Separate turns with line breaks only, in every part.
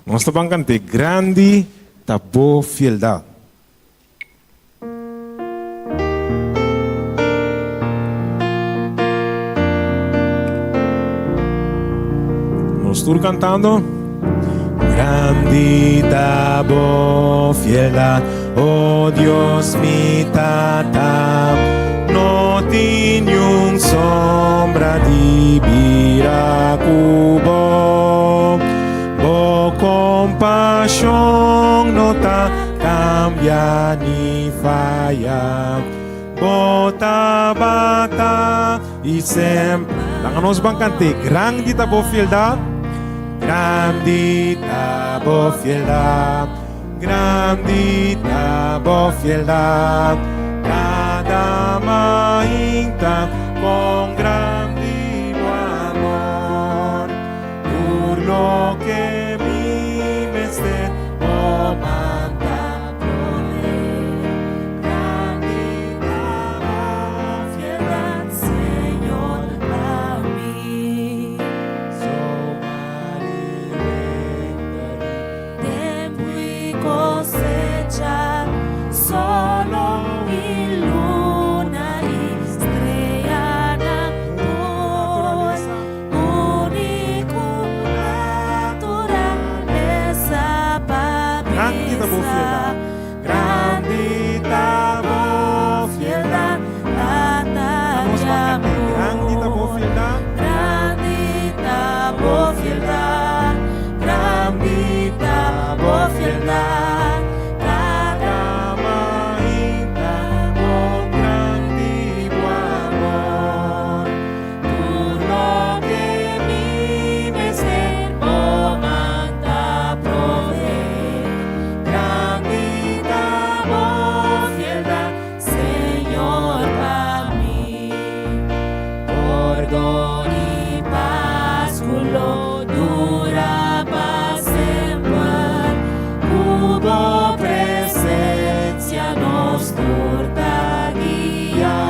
Nos ta ban kant'é Grandi ta bo fieldat. Nos tur cantando. Grandi ta bo fieldat, oh Dios mi Tata. No tin niun sombra di bira ku bo. Bo kompashon no ta kambia ni faya. Bo tabata i semper. Laga nos ban kant'é, Grandi ta bo fieldat, grandi ta bo fieldat, grandi ta bo fieldat. Kada mainta kon grandi bo amor. Tur loke mi mester bo manda pone. Grandi ta bo fieldat, Señor, pa mi. Zomaar i winter i
Tempu i kosecha, solo i luna i streanan tur. Único naturalesa pa
Grandi ta bo
bisa.
fieldat.
Grandi ta bo fieldat, Tata
Nos
di
ban kant'é, Grandi ta bo
amor.
fieldat.
Grandi ta bo fieldat, grandi ta bo fieldat, Tata
Mainta kon grandi bo amor.
Tur loke mi mester bo manda provee. Grandi ta bo fieldat, Señor, pa mi. Pordon i pas ku lo dura pa semper, ku bo presensia nos tur ta guia.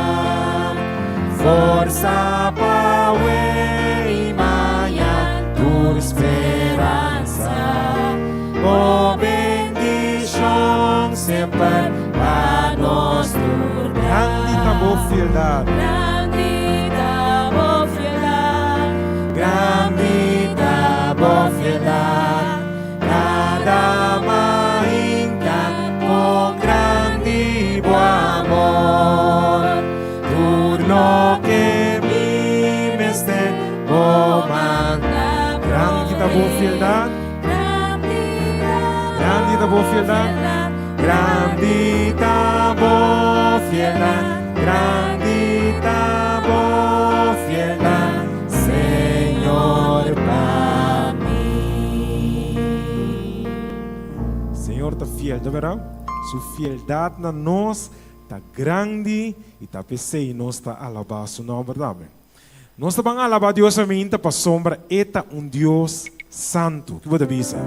Forsa pa awe i mañan, tur speransa. Bo bendishon semper pa nos tur ta. Grandi ta bo fieldat.
Grandi ta bo fieldat.
Grandi ta bo fieldat. Kada mainta kon grandi bo amor. Tur loke mi mester bo manda. Grandi ta bo fieldat. Grandi ta bo fieldat. Grandi ta bo fieldat. Grandi ta bo fieldat, Señor, pa mi. Señor ta fiel, ta berdad? Su fieldad na nos ta grandi i ta p'esei nos ta alabá su nòmber tambe. Nos ta ban alabá Dios aminta pasobra e ta un Dios santu. Ki bo ta bisa?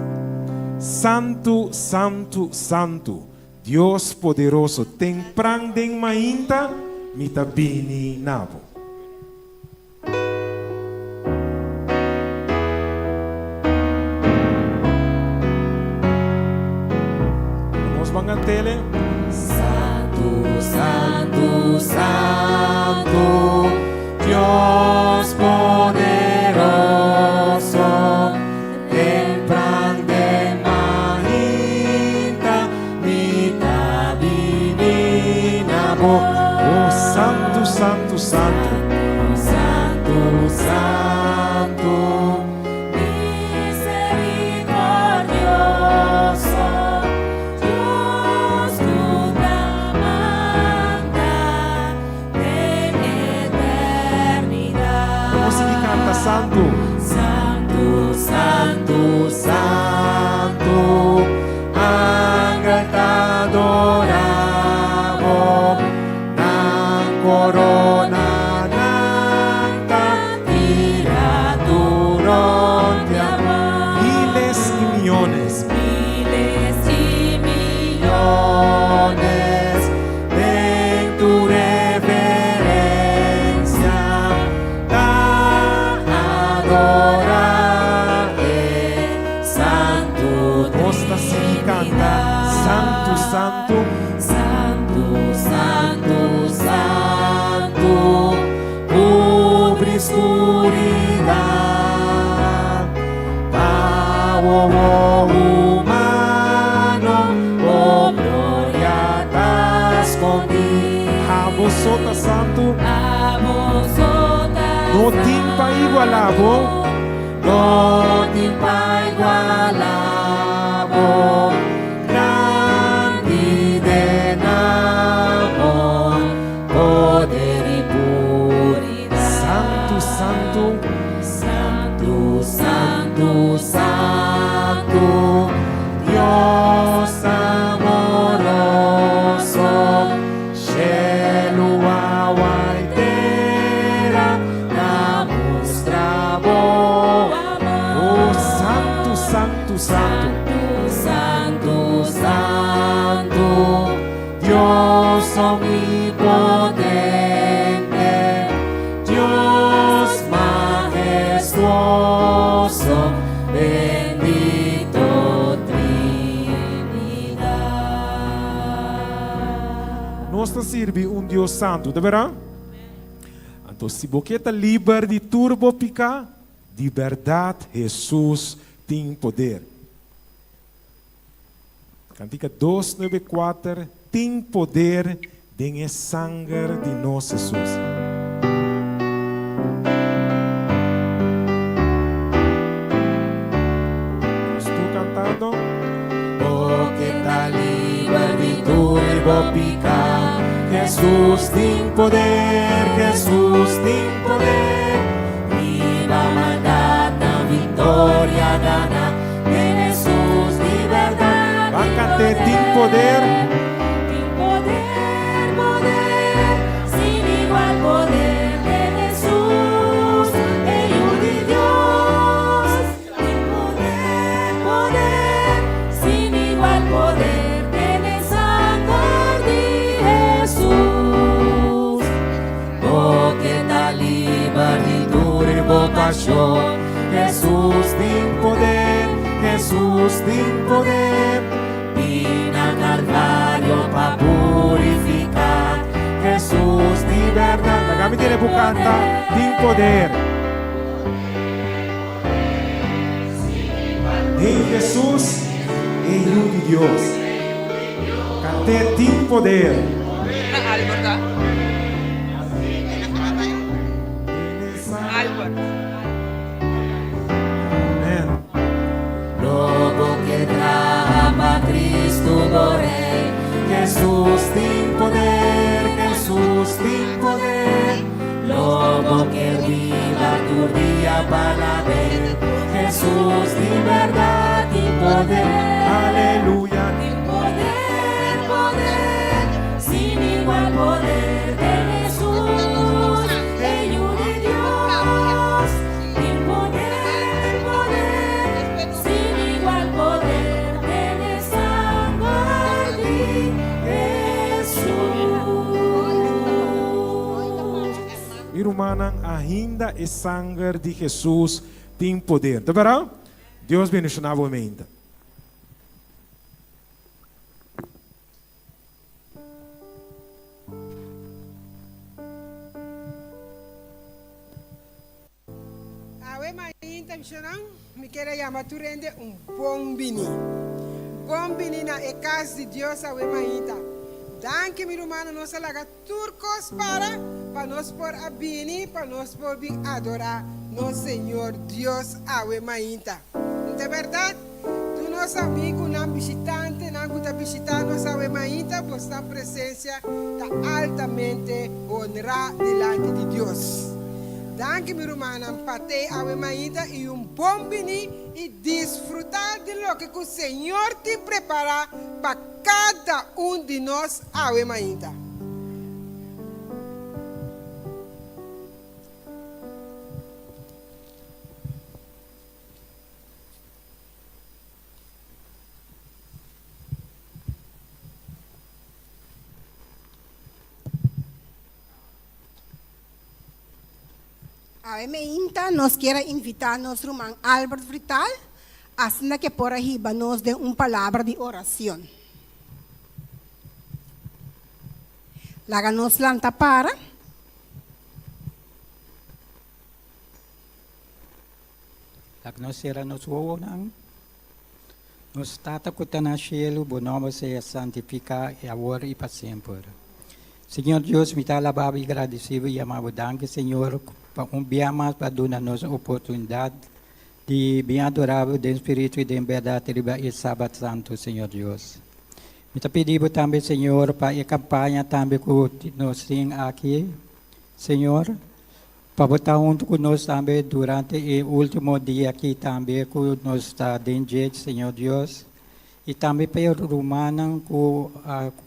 Santu, santu, santu, Dios poderoso, tempran den mainta mi ta bini na bo. Nos ban cantele.
Santu, santu, santu, Dios poderoso, tempran den mainta mi ta bini na bo.
Oh, santu, santu, santu.
Santu, santu, misericordioso, Dios ku ta manda den eternidat.
Nos sigui kanta santu.
Santu, santu, santu, angel ta adorá bo, nan korona nan ta tira tur rònt di abo.
Miles i miónes.
Miles i miónes den tu reverensia ta adorá e Santu.
No tin pa igualá bo.
No tin pa igualá bo. Grandi den amor, poder i puridat.
Santu, santu.
Santu, santu, santu, Dios amoroso, Shelu, awa i tera ta mustra bo amor.
Oh, santu, santu, santu.
Santu, santu, Dios omnipotente, Dios mahestuoso, bendito Trinidad.
Nos ta sirbi un Dios santu, ta berdad? Anto si bo ke ta liber di tur bo piká, di bèrdat Hesus tin poder. Kantika 294 Tin poder den e sanger di nos Hesus. Nos tur kantando.
Bo ke ta liber di tur bo piká. Hesus tin poder, Hesus tin poder. Riba maldatnan viktoria gana. Den Hesus di bèrdat
Ban
tin
kant'é, tin poder.
poder. Tin poder, poder, sin igual poder den Hesus, e Yu di Dios. Tin poder, poder, sin igual poder den e sanger di Hesus. Bo ke ta liber di tur bo pashon. Hesus tin poder, Hesus tin poder. Bin na Kalvario pa purifiká. Hesus di bèrdat.
Laga mi tene bo kanta, tin poder. Den Hesus, e Yu di Dios. Kant'é, tin poder.
Na Albert ta. Albert.
Amen.
Lo bo ke traha pa Cristo bo Rey. Hesus tin poder, Hesus tin poder. Lo bo ke biba tur dia pa alab'é. Hesus di bèrdat tin poder.
Aleluya.
Tin poder, poder, sin igual poder den Hesus, e Yu di Dios. Tin poder, poder, sin igual poder den e sanger di Hesus.
Mi rumannan, ainda e sanger di Hesus tin poder. Ta bèrdat? Dios bendishoná bo meinta.
Awe mainta mishonan, mi kier a yama tur hende un bon bini. Bon bini na e kas di Dios awe mainta. Danki mi rumannan nos a laga Tur kos para pa nos por a bini pa nos por bin adorá nos Señor Dios awe mainta. No ta bèrdat? Tur nos amigunan, bishitantenan ku ta bishitá nos awe mainta, bosnan presensia ta altamente honrá dilanti di Dios. Danki mi rumannan pa tei awe mainta i un bon bini i disfrutá di loke ku Señor tin prepará pa Kada un di nos awe mainta.
Awe meinta nos kier a invita nos ruman Albert Vrital asina ke por a hiba nos den un palabra di oracion. Laga nos lanta para.
Laga nos sera nos wowonan. Nos Tata ku ta na shelu, bo nòmber sea santifiká e awor i pa semper. Señor Dios, mi ta alabá bo i gradisí bo i yama bo danki, Señor, pa un bia mas bo a duna nos oportunidat di bin adorá bo den spiritu i den bèrdat riba e Sabat Santu, Señor Dios. Mi ta pidi bo tambe, Señor, pa e kampaña tambe ku nos tin aki, Señor, pa bo ta huntu ku nos tambe durante e último dia aki tambe ku nos ta den dje, Señor Dios. I tambe pa e rumannan ku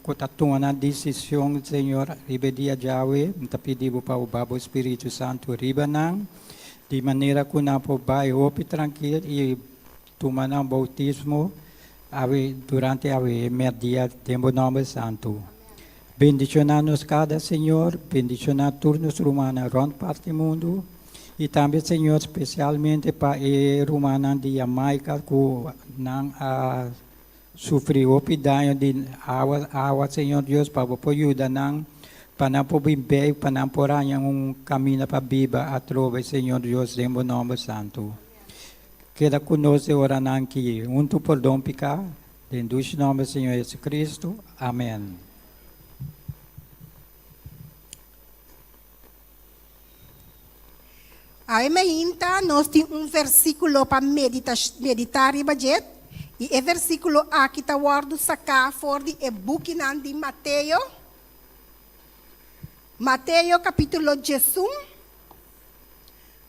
ku ta tuma nan desishon, Señor, riba e dia djawe, mi ta pidi Bo pa Bo ba Bo Spiritu Santu riba nan, di manera ku nan por bai hopi trankil i tuma nan boutismo awe durante awe e mèrdia den Bo nòmber santu. Bendishoná nos kada, Señor, bendishoná tur nos rumannan rònt parti mundu, i tambe, Señor, spesialmente pa e rumannan di Jamaica ku nan a sufri hopi daño di awa, awa, Señor Dios, pa Bo por yuda nan, pa nan por bin bèk, pa nan por haña un kaminda pa biba atrobe, Señor Dios, den Bo nòmber santu. Keda ku nos e oranan aki, huntu pordon piká, Den dushi nomber Señor Jesucristo. Amen.
Awe mainta nos tin un versíkulo pa medita meditá riba dje, i e versíkulo aki ta wòrdu saká for di e bukinan di Mateo, Mateo kapítulo diesun.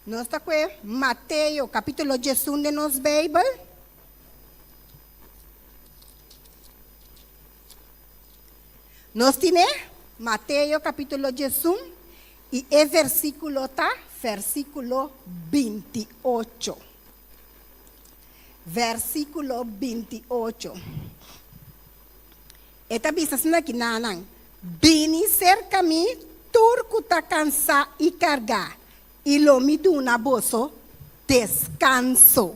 Nos ta kue Mateo kapítulo diesun den nos Beibel. Nos tine Mateo capítulo diesun y e versículo ta versículo 28. Versículo 28. E ta bisa asina aki nanan, Bini serka mi tur ku ta kansá i kargá, i lo mi duna boso deskanso.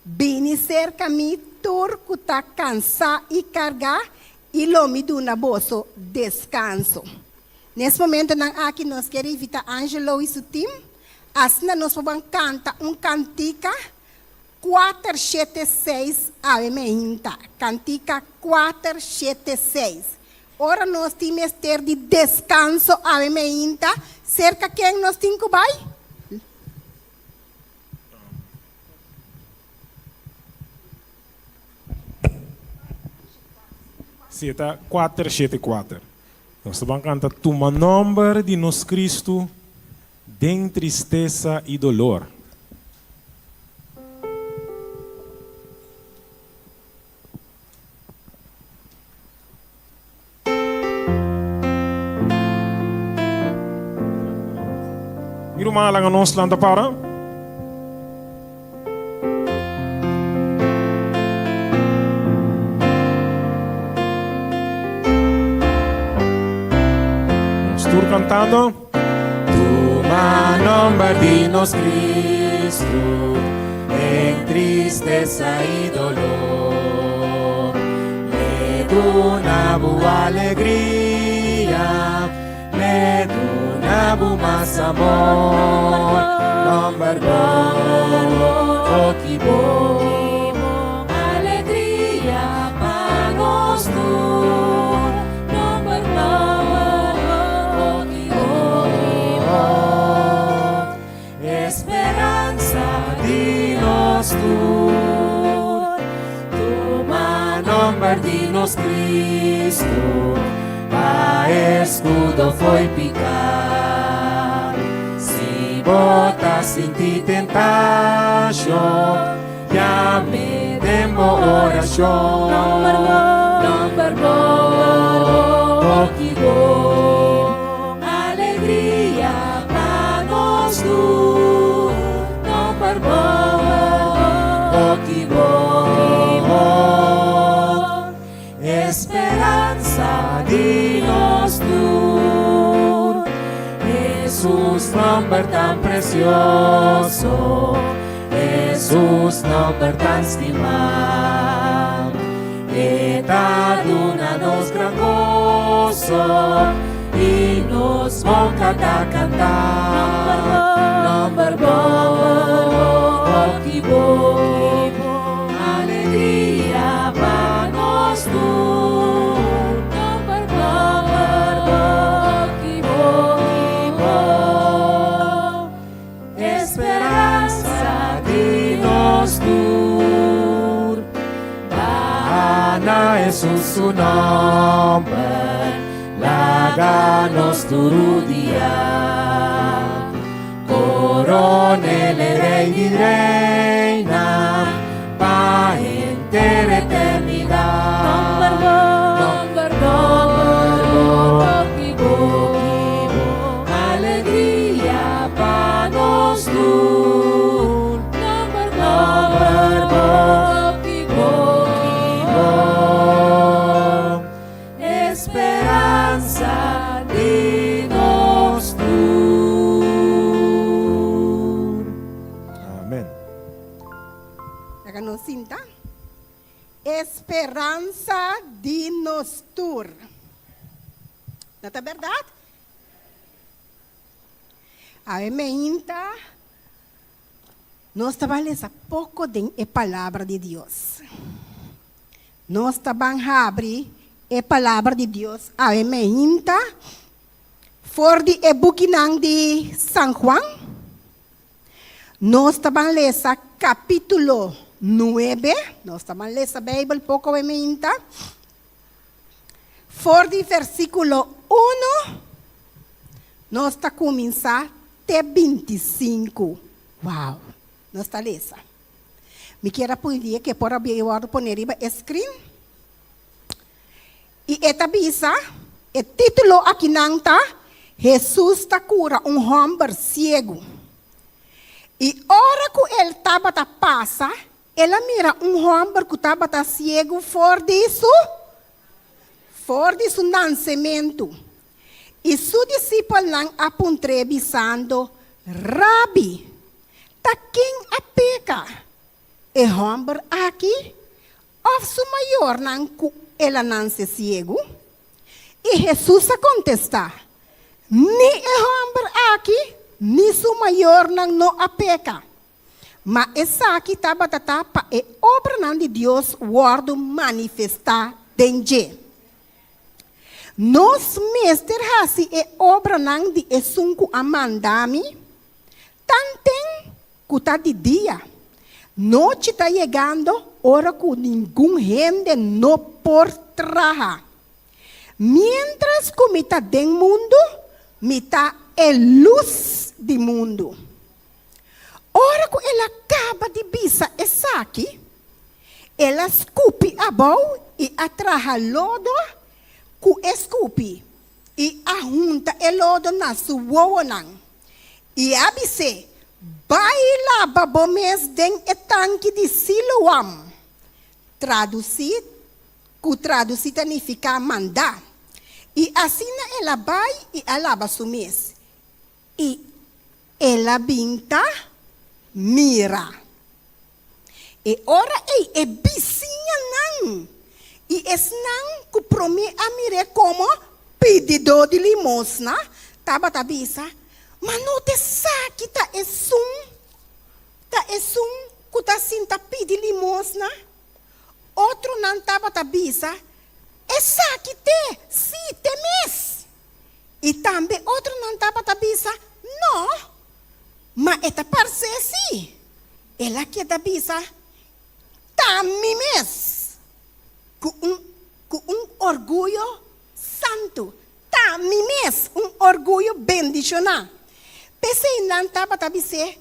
Bini serka mi tur ku ta kansá i kargá, i lo mi duna boso deskanso. Nes momentonan aki nos kier invitá Angelo i su tim, asina nos por ban kanta un kantika 476 awe meinta. Kantika 476. Ora nos tin mester di deskanso awe meinta, serka ken nos tin ku bai?
Si e ta kuater shete kuater. Nos ta ban kanta Tuma nomber di nos Cristo den tristesa i dolor. Mi ruman laga nos lanta para. Nos tur cantando.
Tuma nomber di nos Cristo en tristesa i dolor. Le duna bu alegria, le duna bu mas amor. Nomber bon, oh ki bon, alegria pa nos tur. Nomber bon, oh ki bon. Esperanza di nos tur. Tuma nomber di nos Cristo, pa escudo fo'i picar. Si bo ta sinti tentacion, yam'e den bo oracion. Nomber bon, oh ki bon, alegria pa nos tur. Nomber bon, oh ki bon, esperanza di nos tur. Jesus nomber tan precioso, Jesus nomber tan stimá. E ta duna nos gran goso i nos boca ta canta. Nomber bon, oh ki bon, alegria pa nos tur. Nomber bon, Hesus su nòmber, laga nos tur rudia. Koron'el e Rei di reinan, pa henter eternidat.
Nòmber bo,
Nòmber bo,
toki bo.
Alegria pa nos tur.
Nòmber bo,
Nòmber bo,
toki bo.
bo, Esperansa di nos tur.
Amen.
Laga nos sinta. Esperansa di nos tur. No ta bèrdat? Awe meinta nos ta ban lesa poko den e Palabra di Dios. Nos ta ban habri e Palabra di Dios awe meinta for di e bukinan di San Juan. Nos ta ban lesa kapítulo nuebe. Nos ta ban lesa Beibel poko awe meinta. For di versíkulo uno nos ta kuminsá te 25. Wow! Nos ta lesa. Mi kier a pidi ke por a bin wòrdu pone riba e screen. I e ta bisa, e título akinan ta, Hesus ta kura un hòmber siegu. I ora ku el tabata pasa, El a mira un hòmber ku tabata siegu for di su for di su nansementu. I su disipelnan a puntr'é bisando, Rabi, ta ken a peka, e hòmber aki òf su mayornan ku el a nanse siegu? I Hesus a kontestá, Ni e hòmber aki ni su mayornan no a peka, Ma esaki tabata ta pa e obranan di Dios wòrdu manifestá den dje. Nos mester hasi e obranan di esun ku a manda mi, tanten ku ta di dia. Nochi ta yegando ora ku ningun hende no por traha. Miéntras ku mi ta den mundu, mi ta e lus di mundu. Ora ku el a kaba di bisa esaki, el a skupi abou i a traha lodo ku e skupi i a hunta e lodo na su wowonan. I a bis'é, Bai laba bo mes den e tanki di Siloam, tradusí ku tradusí ta nifiká mandá. I asina el a bai i a laba su mes. I el a bin ta mira. E ora ei e bisiñanan i esnan ku promé a mir'é komo pididó di limosna tabata bisa, Ma no ta esaki ta esun ta esun ku ta sinta pidi limosna? Otronan tabata bisa, Esaki t'e, sí, t'e mes! I tambe otronan tabata bisa, No, ma e ta parse sí. El a keda bisa, Ta mi mes! Ku un, ku un orguyo santu, Ta mi mes! Un orguyo bendishoná. P'esei nan tabata bis'é,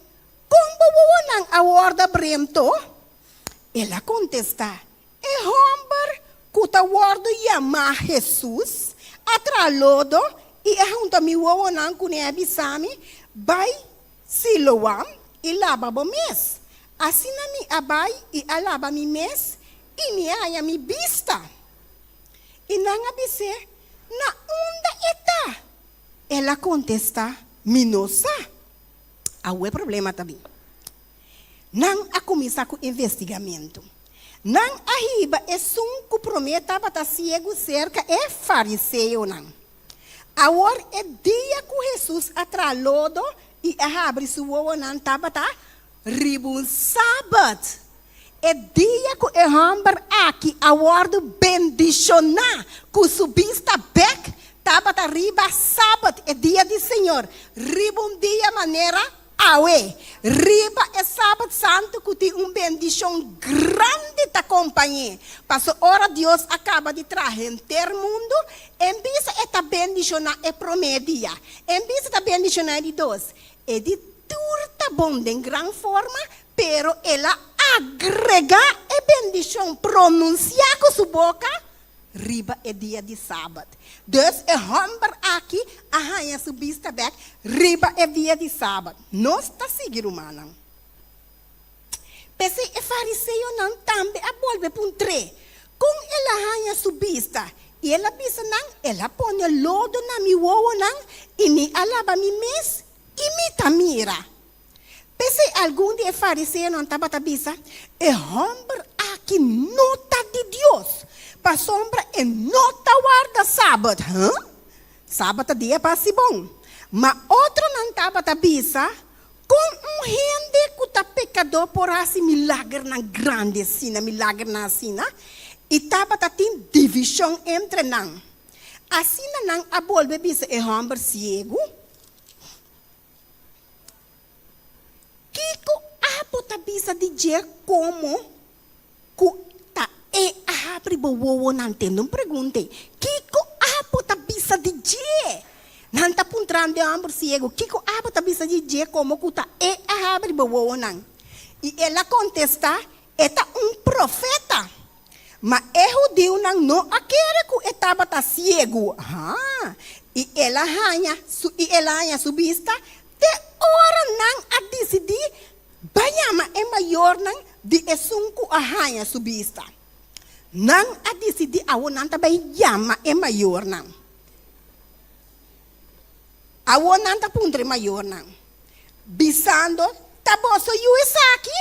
Kon bo wowonan a wòrdu abrento? El a kontestá, E hòmber ku ta wòrdu yamá Hesus a traha lodo i a hunta mi wowonan kuné a bisa mi, Bai Siloam i laba bo mes. Asina mi a bai i a laba mi mes i mi a haña mi bista. I nan a bis'é, Na unda e ta? El a kontestá, Mi no sa. Awe problema ta bin. Nan a kuminsá ku investigamentu. Nan a hiba esun ku promé tabata siegu serka e fariseonan. Awor e dia ku Hesus a traha lodo i a habri su wowonan tabata riba un sabat. E dia ku e hòmber aki a wòrdu bendishoná ku su bista bèk tabata riba sabat, e dia di Señor, riba un dia manera Awe, riba e. Sabat Santu ku tin un bendishon grandi ta kompañ'é. Paso ora Dios a kaba di traha henter mundu, en bisa e ta bendishoná e promé dia, en bisa ta bendishoná e di dos. E di tur ta bon den gran forma, pero el a agregá e bendishon pronunsiá ku su boka riba e dia di Sabat. Dus e hòmber aki a haña su bista bèk riba e dia di Sabat. Nos ta sigui, rumannan. P'esei e fariseonan tambe a bolbe puntr'é kon el a haña su bista, i el a bisa nan, El a pone lodo na mi wowonan, i mi a laba mi mes, i mi ta mira. P'esei algun di e fariseonan tabata bisa, E hòmber aki no ta di Dios, pasobra e no ta warda sabat. Huh? Sabat ta dia pa hasi bon. Ma otronan tabata bisa, Kon un hende ku ta pekadó por hasi milagernan grandi asina, milagernan asina? I tabata tin divishon entre nan. Asina nan a bolbe bisa e hòmber siegu, Kiko abo ta bisa di dje komo ku ta e a habri bo wowonan? Tende un pregunta ei. Kiko abo ta bisa di dje? Nan ta puntrando e hòmber siegu, Kiko abo ta bisa di dje komo ku ta e a habri bo wowonan? I el a kontestá, E ta un profeta. Ma e hudiunan no a kere ku e tabata siegu, ha, i el a haña su i el a haña su bista te ora nan a disidí bai yama e mayornan di esun ku a haña su bista. Nan a disidí awor nan ta bai yama e mayornan. Awor nan ta puntra e mayornan, bisando, Ta boso yu esaki?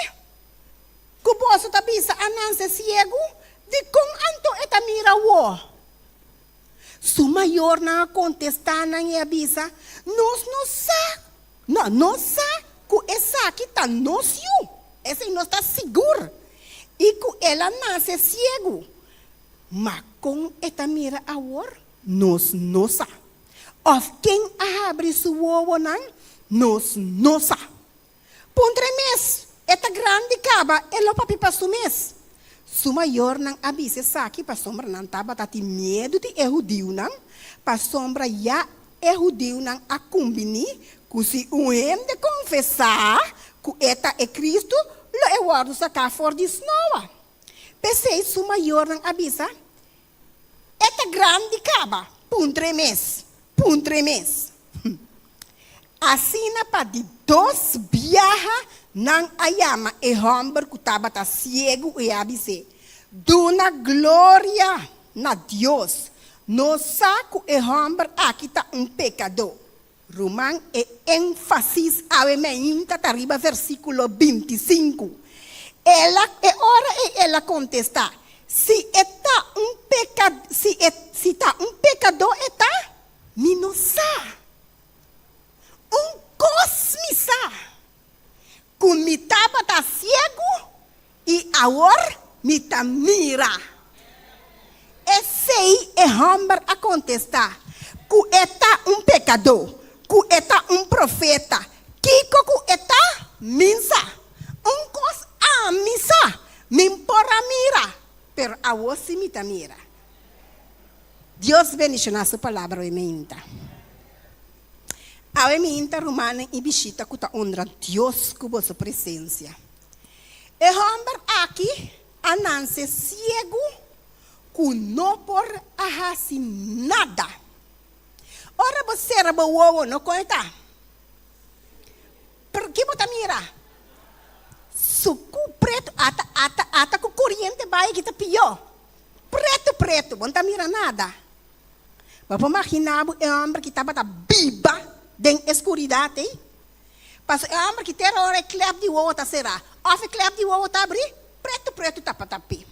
Ku boso ta bisa a nanse siegu? Dikon anto e ta mira awor? Su mayornan a kontestá nan i a bisa, Nos no sa, no, nos sa ku esaki ta nos yu, esei nos ta sigur, i ku el a nase siegu. Ma kon e ta mira awor, nos no sa. Òf ken a habri su wowonan, nos no sa. Puntra e mes, e ta grandi kaba, e lo papia pa su mes. Su mayornan a bisa esaki pasobra nan tabata tin miedu di e hudiunan, pasobra ya e hudiunan a kumbiní ku si un hende konfesá ku e ta e Kristu, lo e wòrdu saká for di snoa. P'esei su mayornan a bisa, E ta grandi kaba, puntra e mes, puntra e mes. Asina pa di dos biaha nan a yama e hòmber ku tabata siegu i a bis'é, Duna gloria na Dios, nos sa ku e hòmber aki ta un pekadó. Ruman, e énfasis awe meinta ta riba versíkulo 25. El a, e ora ei el a kontestá, Si e ta un peka, si e, si ta un pekadó e ta, mi no sa. Un kos mi sa, ku mi tabata siegu i awor mi ta mira. Esei e hòmber a kontestá, Ku e ta un pekadó, ku e ta un profeta, kiko ku e ta, mi sa. Un kos ami sa, mi por a mira, pero awor sí mi ta mira. Dios bendishoná su palabra awe meinta. Awe meinta rumannan i bishita ku ta honra Dios ku boso presensia. E hòmber aki a nanse siegu ku no por a hasi nada. Ora bo sera bo wowo no kon e ta? Pero ki bo ta mira? Suku pretu ata ata ata ku koriente bai aki ta pió. Pretu pretu, bo no ta mira nada. Bo por magina bo e hòmber ki tabata biba den e skuridat ei? Pasobra e hòmber ki te ora e klèp di wowo ta será òf e klèp di wowo ta abrí, pretu pretu tapa tapí.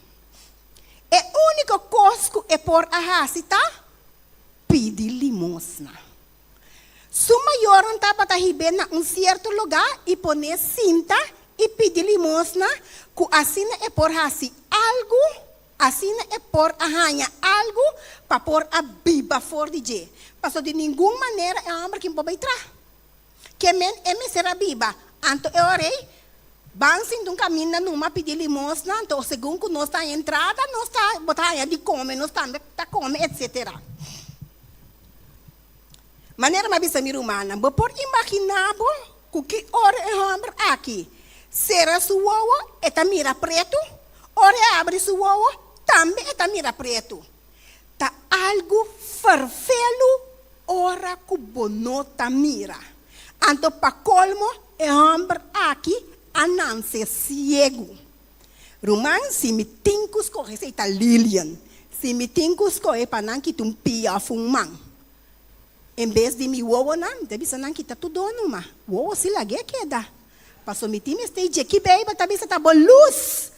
E úniko kos ku e por a hasi ta pidi limosna. Su mayornan tabata hib'é na un sierto lugá i pon'é sinta i pidi limosna ku asina e por hasi algu, asina e por a haña algu pa por a biba for di dje. Pasobra di ningun manera e hòmber kin por bai traha. Ke men e mester a biba. Anto e ora ei. Ban sinta un kaminda numa pidi limosna, anto segun ku nos ta haña entrada nos ta bo ta haña di kome, nos tambe ta kome etsetera. Manera mi a bisa mi rumannan, bo por imaginá bo ku ki ora e hòmber aki sera su wowo e ta mira pretu, ora e abri su wowo tambe e ta mira pretu. Ta algu ferfelu ora ku bo no ta mira. Anto pa kolmo e hòmber aki a nanse siegu. Ruman, si mi tin ku skohe, esei ta Lilian, si mi tin ku skohe pa nan kita un pia òf un man en bes di mi wowonan, mi ta bisa nan kita tur dos numa. Wowo si lag'é keda. Pasobra mi tin mester dje ki Beibel ta bisa ta bo lus.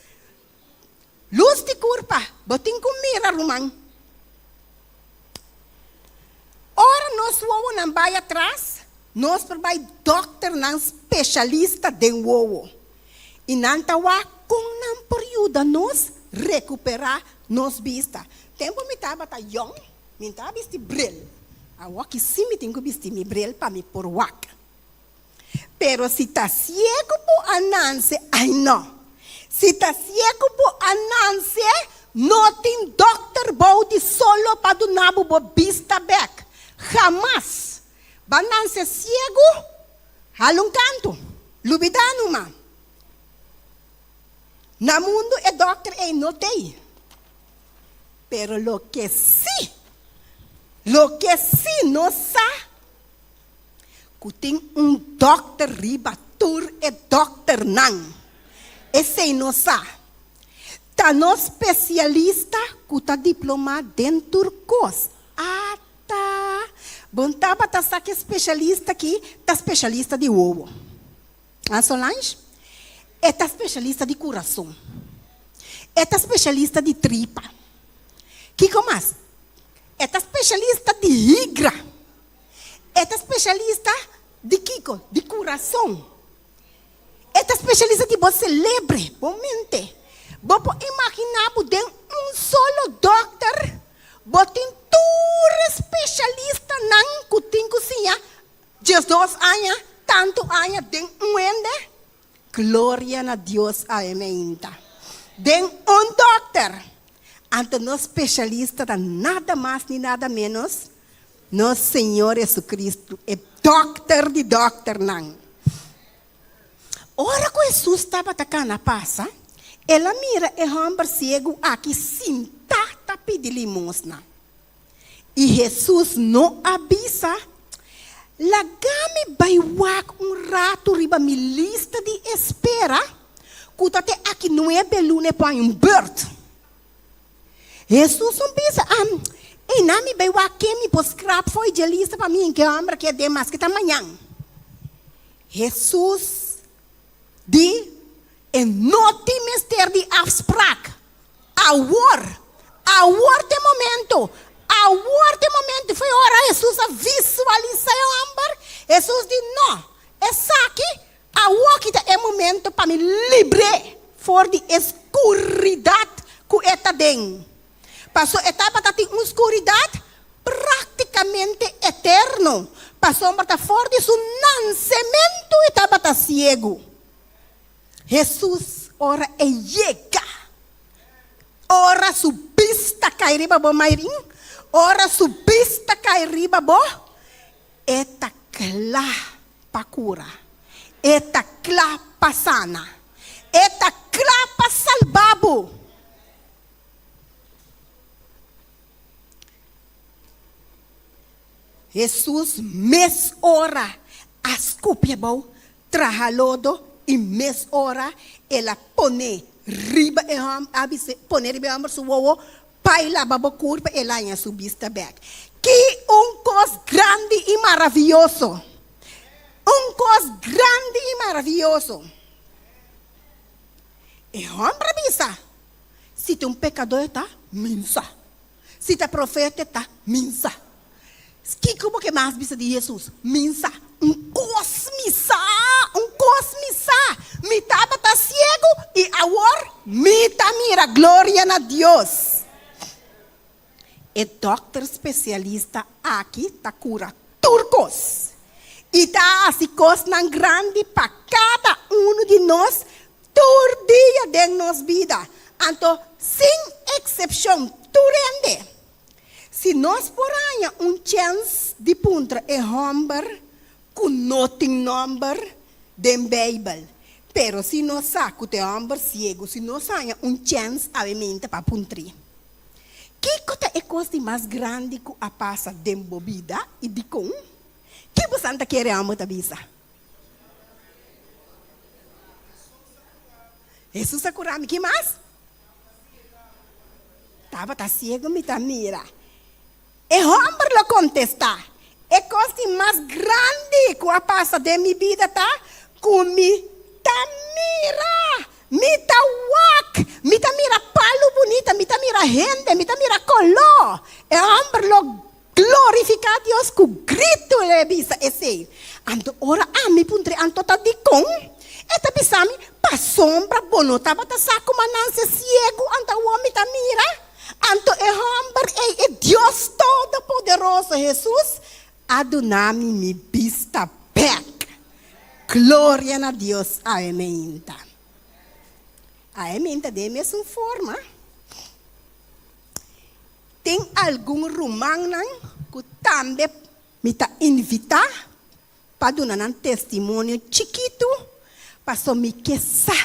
Lus di kurpa, bo tin ku mira, ruman. Ora nos wowonan bai atras, nos por bai dòkternan speshalista den wowo, i nan ta wak kon nan por yuda nos rekuperá nos bista. Tempu mi tabata yòn, mi no tabata bisti bril. Awoki sí mi tin ku bisti mi bril pa mi por wak. Pero si ta siegu bo a nanse, ai no. Si ta siegu bo a nanse, no tin dokter bou di solo pa duna bo bo bista bek. Hamas. Ba nanse siegu, hala un kantu. Lubida numa. Na mundu e dokter ei no t'ei. Pero loke si, loke si nos sa, Ku tin un dòkter riba tur e dòkternan. Esei nos sa. Ta nos spesialista ku ta diplomá den tur kos. Ata! Bon tabata sa ku e spesialista aki ta spesialista di wowo. A Solange? E ta spesialista di kurason. E ta spesialista di tripa. Kiko mas? E ta spesialista di higra. E ta spesialista di kiko? Di kurason. E ta spesialista di bo selebre, bo mente. Bo por imaginá bo den un solo dòkter bo tin tur e spesialistanan ku tin ku siña diesdos aña, tantu aña den un hende? Gloria na Dios aemeinta. Den un dòkter. Anto nos spesialista ta nada mas ni nada ménos nos Señor Jesucristo, e dòkter di dòkternan. Ora ku Hesus tabata kana pasa, el a mira e hòmber siegu aki sintá ta pidi limosna. I Hesus no a bisa, Laga mi bai wak un ratu riba mi lista di espera ku ta te aki nuebe luna e por haña un bùrt. Hesus no bisa, Einan mi bai wak ken mi por skrap fo'i dje lista pa mi en ke hòmber ke den maske ta mañan. Hesus di, E no tin mester di afsprak. Awor! Awor ta e momento! Awor ta e momento! Foi ora Hesus a visualisá e hòmber, Hesus di, No, esaki awor ki ta e momento pa mi libr'é for di e skuridat ku e ta den. Pasobra e tabata tin un skuridat práktikamente eterno, pasobra ta for di su nansementu e tabata siegu. Hesus ora e yega, ora su bista kai riba bo, Mayrin, ora su bista kai riba bo, e ta kla pa kura, e ta kla pa sana, e ta kla pa salba bo. Hesus mes ora a skupi abou Traha lodo i mes ora el a pone riba e hòmber, a bis'é, pone riba e hòmber su wowo, Pai laba bo kurpa, el a haña su bista bèk. Ki un kos grandi i maravioso! Un kos grandi i maravioso! E hòmber a bisa, Si ta un pekadó e ta, minsa. Si ta profeta e ta, minsa. Kiko bo ke mas bisa di Hesus? Min sa un kos mi sa, un kos mi sa, mi tabata siegu i awor mi ta mira, gloria na Dios! E dòkter spesialista aki ta kura tur kos i ta hasi kosnan grandi pa kada unu di nos. Tur dia den nos bida, anto sin eksepshon tur hende. Si nos por haña un chèns di puntra e hòmber ku no tin nòmber den Beibel, pero si nos sa ku ta e hòmber siegu, si nos haña un chèns awe minta pa puntr'é, Kiko ta e kos di mas grandi ku a pasa den bo bida i dikon? Ki bo santa kere hòmber ta bisa? Hesus a kura mi. Ki mas? Tabata siego mi ta mira. E hòmber lo kontestá, E kos di mas grandi ku a pasa den mi bida ta ku mi ta mira! Mi ta wak! Mi ta mira palu bunita, mi ta mira hende, mi ta mira koló! E hòmber lo glorifiká Dios ku gritu el a bisa esei. Anto ora ami puntr'é, Anto ta dikon? E ta bisa mi, Pasobra bo no tabata sa kuma nanse siegu, anto awor mi ta mira. Anto e hòmber ei, e Dios Todopoderoso, Hesus, a duna mi mi bista bèk. Gloria na Dios awe meinta. Awe meinta den e mesun forma. Tin algun rumannan ku tambe mi ta invitá pa duna nan testimonio chikitu, paso mi ke sa,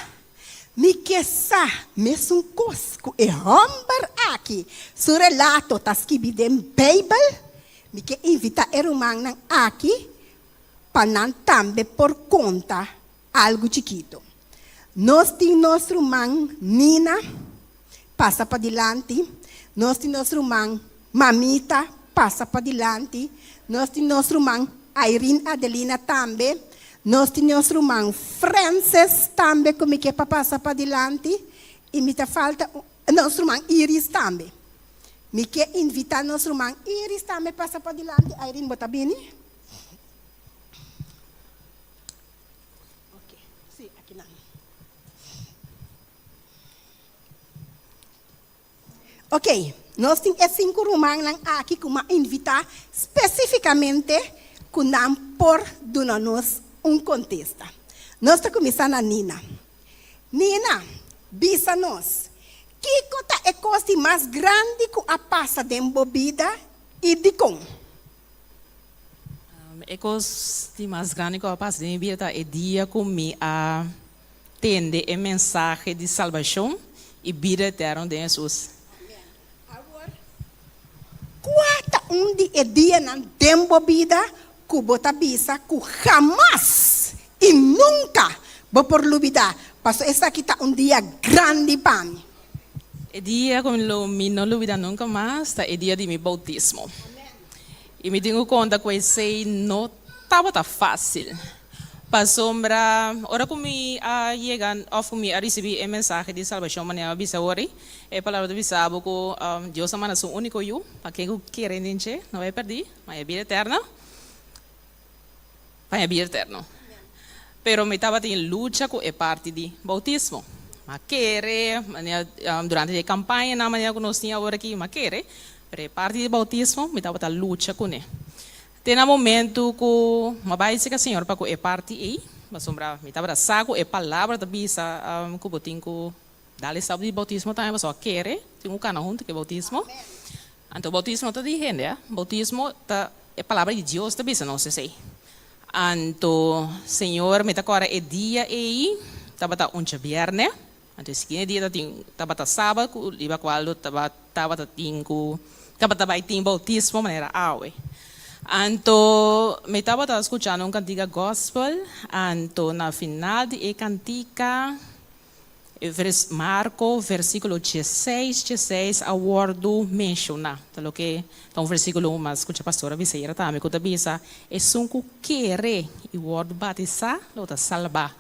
mi ke sa mesun kos ku e hòmber aki su relato ta skibí den Beibel, mi ke invitá e rumannan aki pa nan tambe por konta Algu chikitu. Nos tin nos ruman Nina pasa padilanti, nos tin nos ruman Mamita pasa padilanti, nos tin nos ruman Irene Adelina tambe, nos tin nos ruman Frances tambe ku mi ke pa pasa padilanti i mi ta falta nos ruman Iris tambe. Mi ke invita nos ruman Iris tambe pasa padilanti. Irene bo ta bini? Ok, sí, aki nan. Ok, nos tin e sinku rumannan aki ku m'a invitá spesífikamente ku nan por duna nos un kontesta. Nos ta kuminsá na Nina. Nina, bisa nos, kiko ta e kos di mas grandi ku a pasa den bo bida i dikon?
E kos di mas grandi ku a pasa den mi bida ta e dia ku mi a tende e mensahe di salbashon i bida eterno den Hesus.
Awor, kua ta un di e dianan den bo bida ku bo ta bisa ku hamas i nunka bo por lubidá, pasobra esaki ta un dia grandi pa mi?
E dia ku lo mi no lubidá nunka mas ta e dia di mi boutismo. I mi tin ku konta ku esei no tabata fásil. Pasobra ora ku mi a yega òf ku mi a risibí e mensahe di salbashon manera mi a bisa awor ei, e palabra ta bisa bo ku Dios a manda su úniko Yu pa ken ku kere den dje no bai pèrdí, ma e bida eterno. Paña bida eterno. Pero mi tabatin lucha ku e parti di boutismo. Mi a kere, manera durante di e kampañanan manera ku nos tin awor aki, mi a kere, pero e parti di boutismo mi tabata lucha kuné. Te na momentu ku mi a bai seka Señor pa ku e parti ei, pasobra mi tabata sa ku e palabra ta bisa ku bo tin ku dal e stap di boutismo tambe, pasobra a kere tin ku kana huntu ku e boutismo. Anto boutismo ta di hende, a? Boutismo ta e palabra di Dios ta bisa nos esei. Anto Señor mi ta kòrda e dia ei tabata un djabièrnè, anto e siguiente dia ta tin tabata sábado ku riba kual lo tabata tin ku tabata bai tin boutismo manera awe. Anto mi tabata skuchando un kantika gòspel, anto na final di e kantika Marko versíkulo dieseis dieseis a wòrdu menshoná. Ta loke ta un versíkulo mas skucha pastor a bisa ayera tambe ku ta bisa, Esun ku kere i wòrdu batisá lo ta salbá.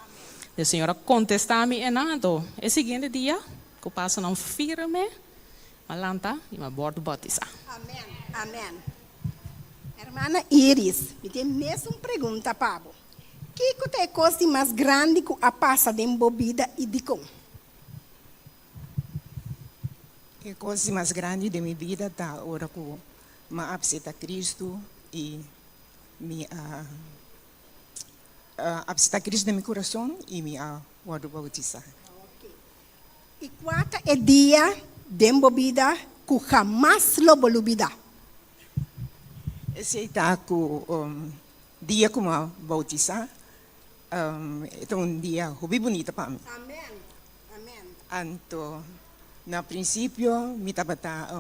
E Señor a kontestá mi enan, anto e siguiente dia ku pasonan firme m'a lanta i m'a wòrdu batisá.
Amèn, amèn. Hermana Iris, mi tin mesun pregunta pa bo. Kiko ta e kos di mas grandi ku a pasa den bo bida i dikon?
E kos di mas grandi den mi bida ta ora ku mi a apsepta Kristu i mi a apsepta Kristu den mi kurason i mi a wòrdu boutisá.
I kua ta e dia den bo bida ku hamas lo bo lubidá?
Esei ta ku dia ku mi a boutisá. E ta un dia hopi bunita pa mi. Anto na prinsipio mi tabata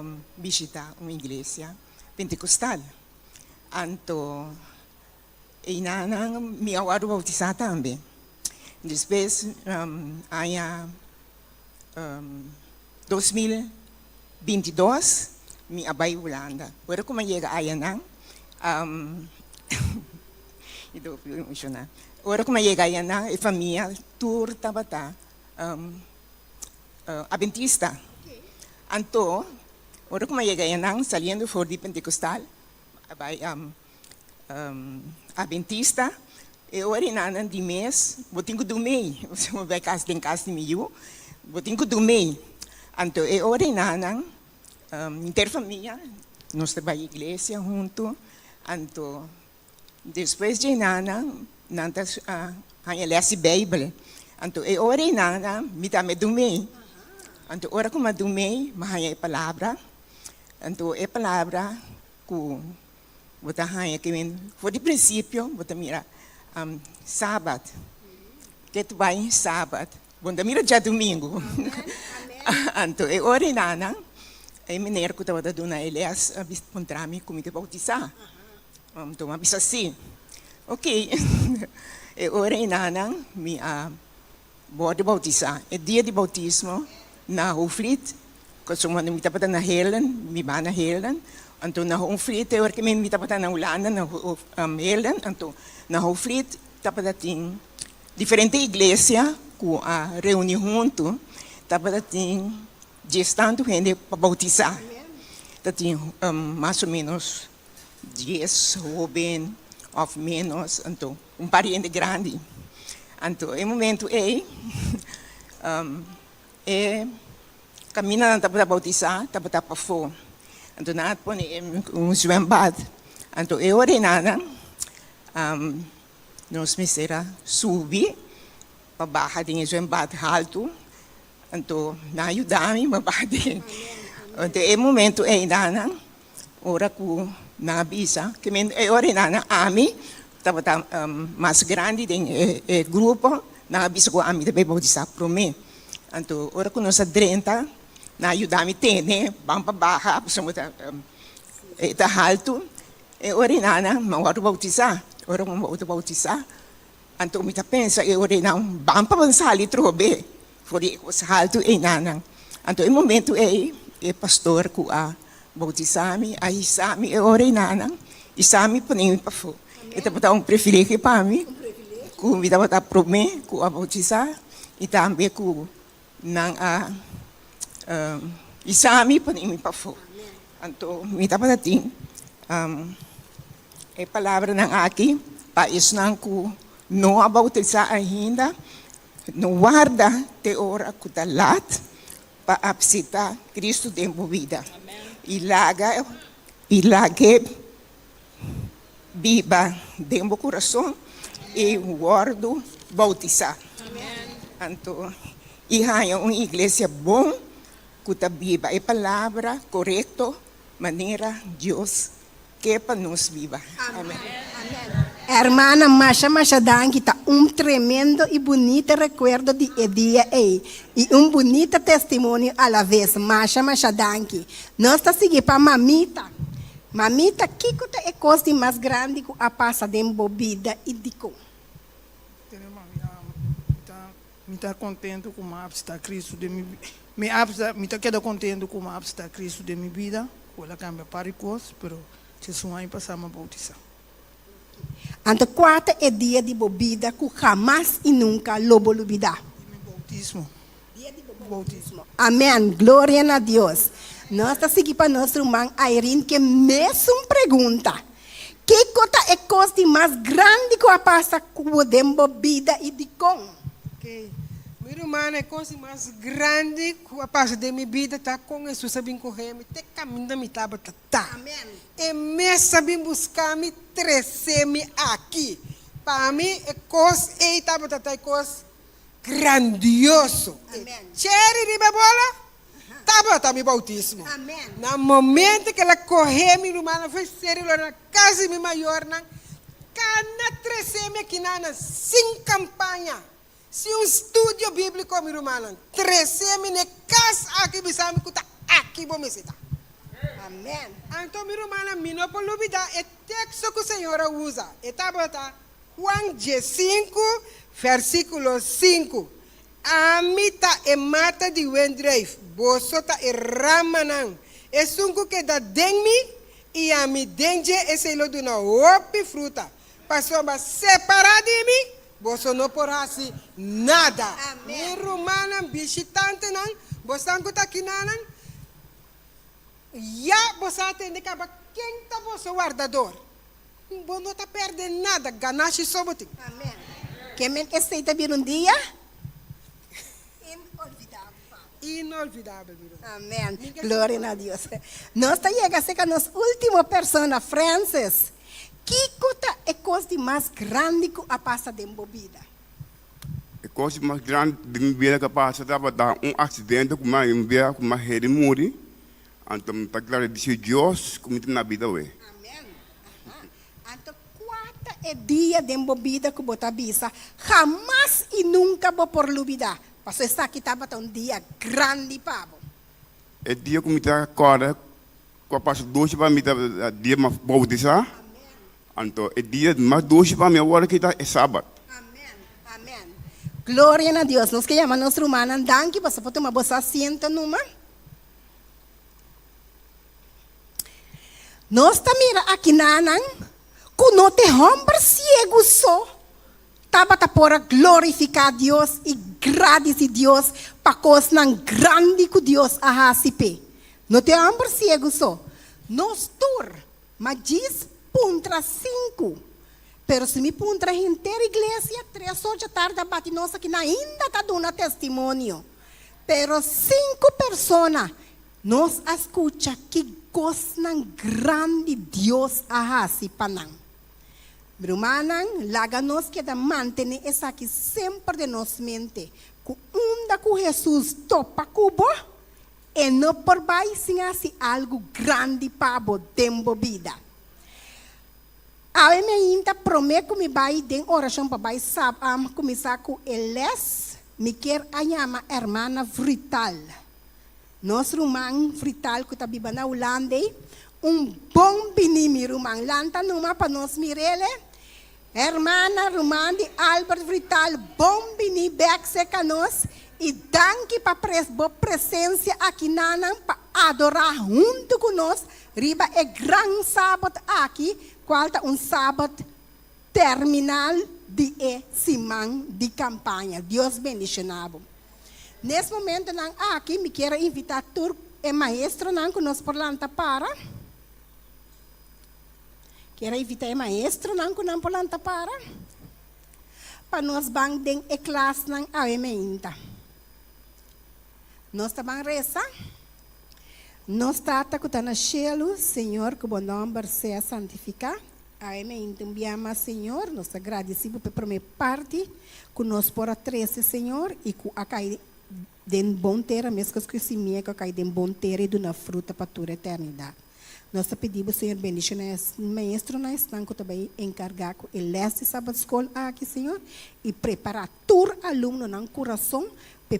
bishitá un iglesia pentekostal. Anto einanan mi a wòrdu boutisá tambe. Despues aña 2022 mi a bai Hulanda. Ora ku mi a yega ayanan mi ta hopi emoshoná. Ora ku mi a yega ayanan e famia tur tabata Adventista. Anto ora ku mi a yega ayanan saliendo for di Pentekostal a bai Adventista e ora e nannan di mes bo tin ku dumei bo bai kas den kas di mi yu bo tin ku dumei anto e ora e nannan henter famia nos ta bai iglesia huntu anto despues dje nannan nan ta haña les di beibel anto e ora e nannan mi tambe dumei anto ora ku mi a dumei mi a haña e palabra anto e palabra ku bo ta haña ke men for di prinsipio bo ta mira sabat ke ta bai sabat bo no ta mira djadumingu anto e ora ei nan e meneer ku tabata duna e les a bisa puntra mi ku mi ta boutisá anto mi a bisa si ok e ora ei nan mi a Wòrdu boutisá. E dia di boutismo na Hoogvliet, pasobra mi tabata na Heerlen, mi ba na Heerlen, anto na Hoogvliet e ora ku mi tabata na Hulanda na Heerlen, anto na Hoogvliet tabata tin diferente iglesia ku a reuní huntu, tabata tin dies tantu hende pa boutisá, ta tin mas o ménos dies hóben òf ménos, anto un par di hende grandi. Anto e momentu ei e kaminda nan tabata boutisá tabata pafó. Anto nan a pone un zwembad. Anto e ora einan nos mester a subi pa baha den e zwembad haltu. Anto nan a yuda mi pa baha den. Anto e momentu einan Ora ku nan a bisa ke men e ora nan ami tabata mas grandi den e grupo, nan a bisa ku ami ta bai boutisá promé. Anto ora ku nos a drenta, nan a yuda mi tene ban pa baha pasobra ta e ta haltu. E ora nan mi a wòrdu boutisá. Ora ku mi a wòrdu boutisá, anto mi ta pensa e ora nan ban pa ban sali trobe for di e kos haltu einan. Anto e momentu ei e pastor ku a Boutisá mi, a hisá mi e ora einanan, hisá mi pone mi pafó. E tabata un privilegio pa mi ku mi tabata promé ku a boutisá i tambe ku nan a hisá mi pone mi pafó. Anto mi tabata tin e palabranan aki pa esnan ku no a boutisá ainda, no warda te ora ku ta lat. Pa apseptá Cristo den bo bida i laga i lag'é biba den bo kurason i wòrdu boutisá. Anto i haña un iglesia bon ku ta biba e palabra korekto manera Dios Ke pa nos biba. Amen.
Hermana masha masha danki ta un tremendo y bunita recuerdo di e dia ey y un bunita testimonio a la vez masha masha danki nos ta sigui pa mamita mamita kico ta e cos di mas grandi cu a pasa den bo bida y dicon.
Tene mami mi ta mi ta contento cu mi a acepta Cristo den mi mi a mi ta keda contento cu mi a acepta Cristo den mi bida cu el a cambia par di cos pero djes un aña pasa mi a bautisa.
Anto cua ta e dia di bo bida cu hamas y nunca lo bo lubida?
Di mi bautismo.
Dia di bo bautismo. Amen, gloria na Dios. Nos ta sigui pa nos ruman Irene ke mesun pregunta. Kiko ta e kos di mas grandi ku a pasa ku bo den bo bida i dikon?
Oke, mi ruman, e kos di mas grandi ku a pasa den mi bida ta kon Hesus a bin kohe mi te kaminda mi tabata ta. E mes a bin buska mi, trese mi aki. Pa mi e kos ei tabata ta e kos. Grandioso.
Amen.
Cherry riba e bola tabata mi bautismo.
Amen.
Na momento ku el a kohe mi rumannan foi serio lo na kas di mi mayornan, kana trese mi akinan sin kampaña, sin un studio bíbliko mi rumannan, trese mi na e kas aki bisa mi ku ta aki bo mester ta.
Amen.
Anto mi rumannan mi no por lubida e teksto ku Señor a usa, e tabata Juan diesinku, versíkulo sinku, Ami ta e mata di wendruif, boso ta e ramanan. Esun ku keda den mi i ami den dje, esei lo duna hopi fruta. Pasobra separá di mi, boso no por hasi nada. Mi rumannan bishitantenan, bosan ku ta kinanan, ya boso a tende kaba ken ta boso wardador. Bo no ta perde nada, ganashi so bo tin.
Amen. Ke men esei ta bira un dia inolvidabel pa bo.
Inolvidabel bira.
Amen. Gloria na Dios. Nos ta yega serka nos ultimo persona, Francis. Kiko ta e kos di mas grandi ku a pasa den bo bida?
E kos di mas grandi den mi bida ku a pasa tabata un aksidente ku mi a un bia ku mi a heri muri. Anto mi ta gradisí Dios ku mi ta na bida awe.
Amen. Aha. Anto kua ta e dia den bo bida ku bo ta bisa, Hamas i nunka bo por lubidá, pasobra esaki tabata un dia grandi pa bo?
E dia ku mi ta kòrda ku a pasa dushi pa mi ta dia mi a boutisá. Anto e dia mas dushi pa mi awor aki ta e sabat.
Amen. Amen. Gloria na Dios. Nos ke yama nos rumannan danki pasobra por tuma boso asiento numa. Nos ta mira akinanan ku no ta e hòmber siegu so tabata por a glorifiká Dios i gradisí Dios pa kosnan grandi ku Dios a hasi p'e. No ta e hòmber siegu so. Nos tur, ma djis puntra sinku. Pero si mi puntra henter iglesia, tres or dja tardi a bati nos akinan ainda ta duna testimonio. Pero sinku persona nos a skucha ki kosnan grandi Dios a hasi pa nan. Mi rumannan, laga nos keda mantené esaki semper den nos mente, ku unda ku Hesus topa ku bo, e no por bai sin hasi algu grandi pa bo den bo bida. Awe mi ainda promé ku mi bai den orashon pa bai sab am kuminsá ku e lès, mi kier a yama Hermana Vrital. Nos ruman Vrital ku ta biba na Hulanda ei, un bon biní mi ruman. Lanta numa pa nos mir'el e. Hermana, ruman di Albert Vrital, bon biní bèk serka nos i danki pa bo presensia aki nanan pa adorá huntu ku nos Riba e gran Sabat aki, cual ta un Sabat terminal di e siman di campaña. Dios bendiciona bo. Nes momentonan aki mi kier a invita tur e maestronan cu nos por lanta para. Kier a invita e maestronan cu nan por lanta para pa nos ban den e klasnan awe meinta. Nos ta ban resa. Nos Tata ku ta na shelu, Señor, ku bo nòmber sea santifiká. Awe meinti un bia mas, Señor, nos ta gradisí bo p'e promé parti ku nos por a trese, Señor, i ku a kai den bon tera, meskos ku e simia ku a kai den bon tera i duna fruta pa tur eternidat. Nos ta pidi bo, Señor, bendishoná e maestronan, esnan ku ta bai enkargá ku e lès di Sabat Skol aki, Señor, i prepará tur alumnonan kurason p'e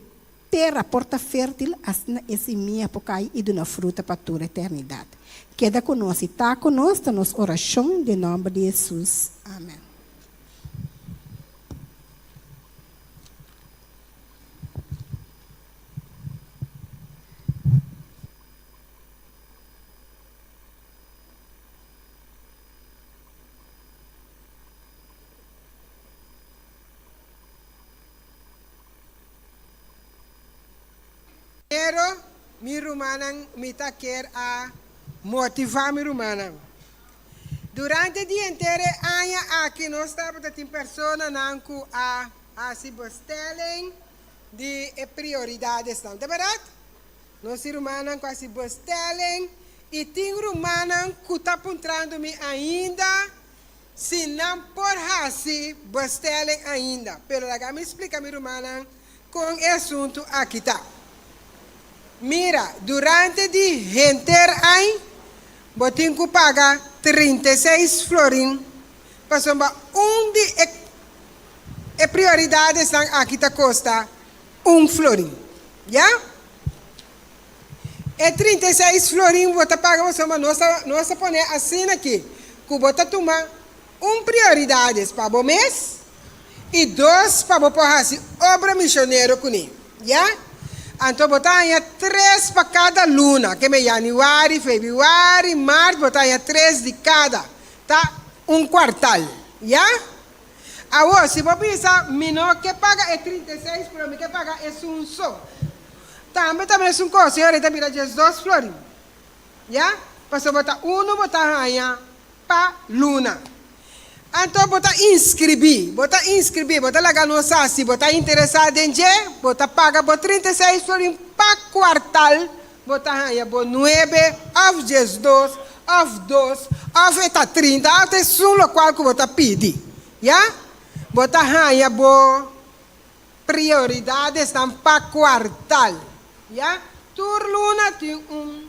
Tera por ta fértil, asina e simia por kai i duna fruta pa tur eternidat. Keda ku nos i ta ku nos ta nos orashon den nòmber di Hesus. Amen.
Pero, mi rumannan, mi ta kier a motivá mi rumannan. Durante di henter e aña aki nos tabata tin personanan ku a hasi bestelling di e prioridadesnan. Ta bèrdat? Nos tin rumannan ku a hasi bestelling i tin rumannan ku ta puntrando mi ainda. Si nan por hasi bestelling ainda, pero laga mi splika mi rumannan kon e asuntu aki ta. Mira, durante di henter añ bo tin ku paga 36 florin pasobra un di e e prioridadesnan aki ta kosta un florin. Ya? E 36 florin bo ta paga pasobra nos ta nos ta pone asina aki ku bo ta tuma un prioridades pa bo mes i dos pa bo por hasi obra misionero kuné. Ya? Anto bo ta haña tres pa kada luna, ke me yanüari, febrüari, mart bo ta haña tres di kada. Ta un kuartal. Ya? Awor, si bo bisa, Mi no ke paga e 36, pero mi ke paga esun so. Tambe ta mesun kos, señor, e ta bira 12 florin. Ya? Pasobra bo ta unu bo ta haña pa luna. Anto bo ta inskribí, bo ta inskribí, bo ta laga nos sa si bo ta interesá den dje, bo ta paga bo 36 florin pa kuartal, bo ta haña bo nuebe òf 12 òf dos òf e ta 30 òf ta esun lokual ku bo ta pidi. Ya? Bo ta haña bo prioridadesnan pa kuartal. Ya? Tur luna tin un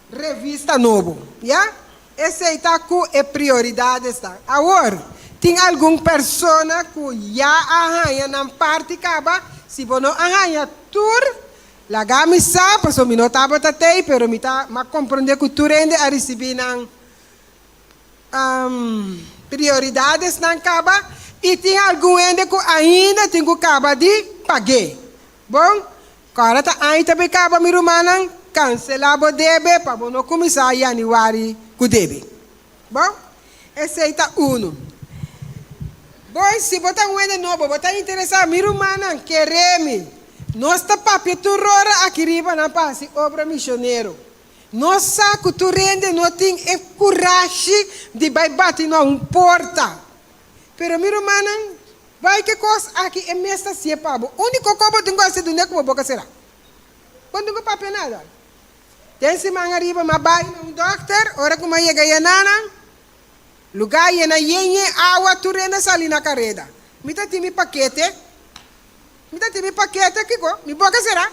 revista nobo. Ya? Esei ta ku e prioridadesnan. Awor, tin algun persona ku ya a haña nan parti kaba. Si bo no a haña tur, laga mi sa, pasobra mi no tabata tei, pero mi ta m'a komprondé ku tur hende a risibí nan prioridadesnan kaba i tin algun hende ku ainda tin ku kaba di pag'é. Bon, kòrda ta aña ta bay kaba mi rumannan, kanselá bo debe pa bo no kuminsá yanüari ku debe. Bon, esei ta unu. Bon, si bo ta un hende nobo, bo ta interesá, mi rumannan, keré mi. Nos ta papia tur ora aki riba nan pa hasi obra misionero. Nos sa ku tur hende no tin e kurashi di bai bati na un porta. Pero mi rumannan, bai ke kos aki e mes ta hasié pa bo. Úniko kos bo tin ku hasi dunde ku bo boka será. Bo no tin ku papia nada. Den siman ariba m'a bai na un dòkter, ora ku m'a yega yananan, lugá yena yen yen awa, tur hende a sali na kareda. Mi ta tin mi pakete. Mi ta tin mi pakete, kiko? Mi boka será.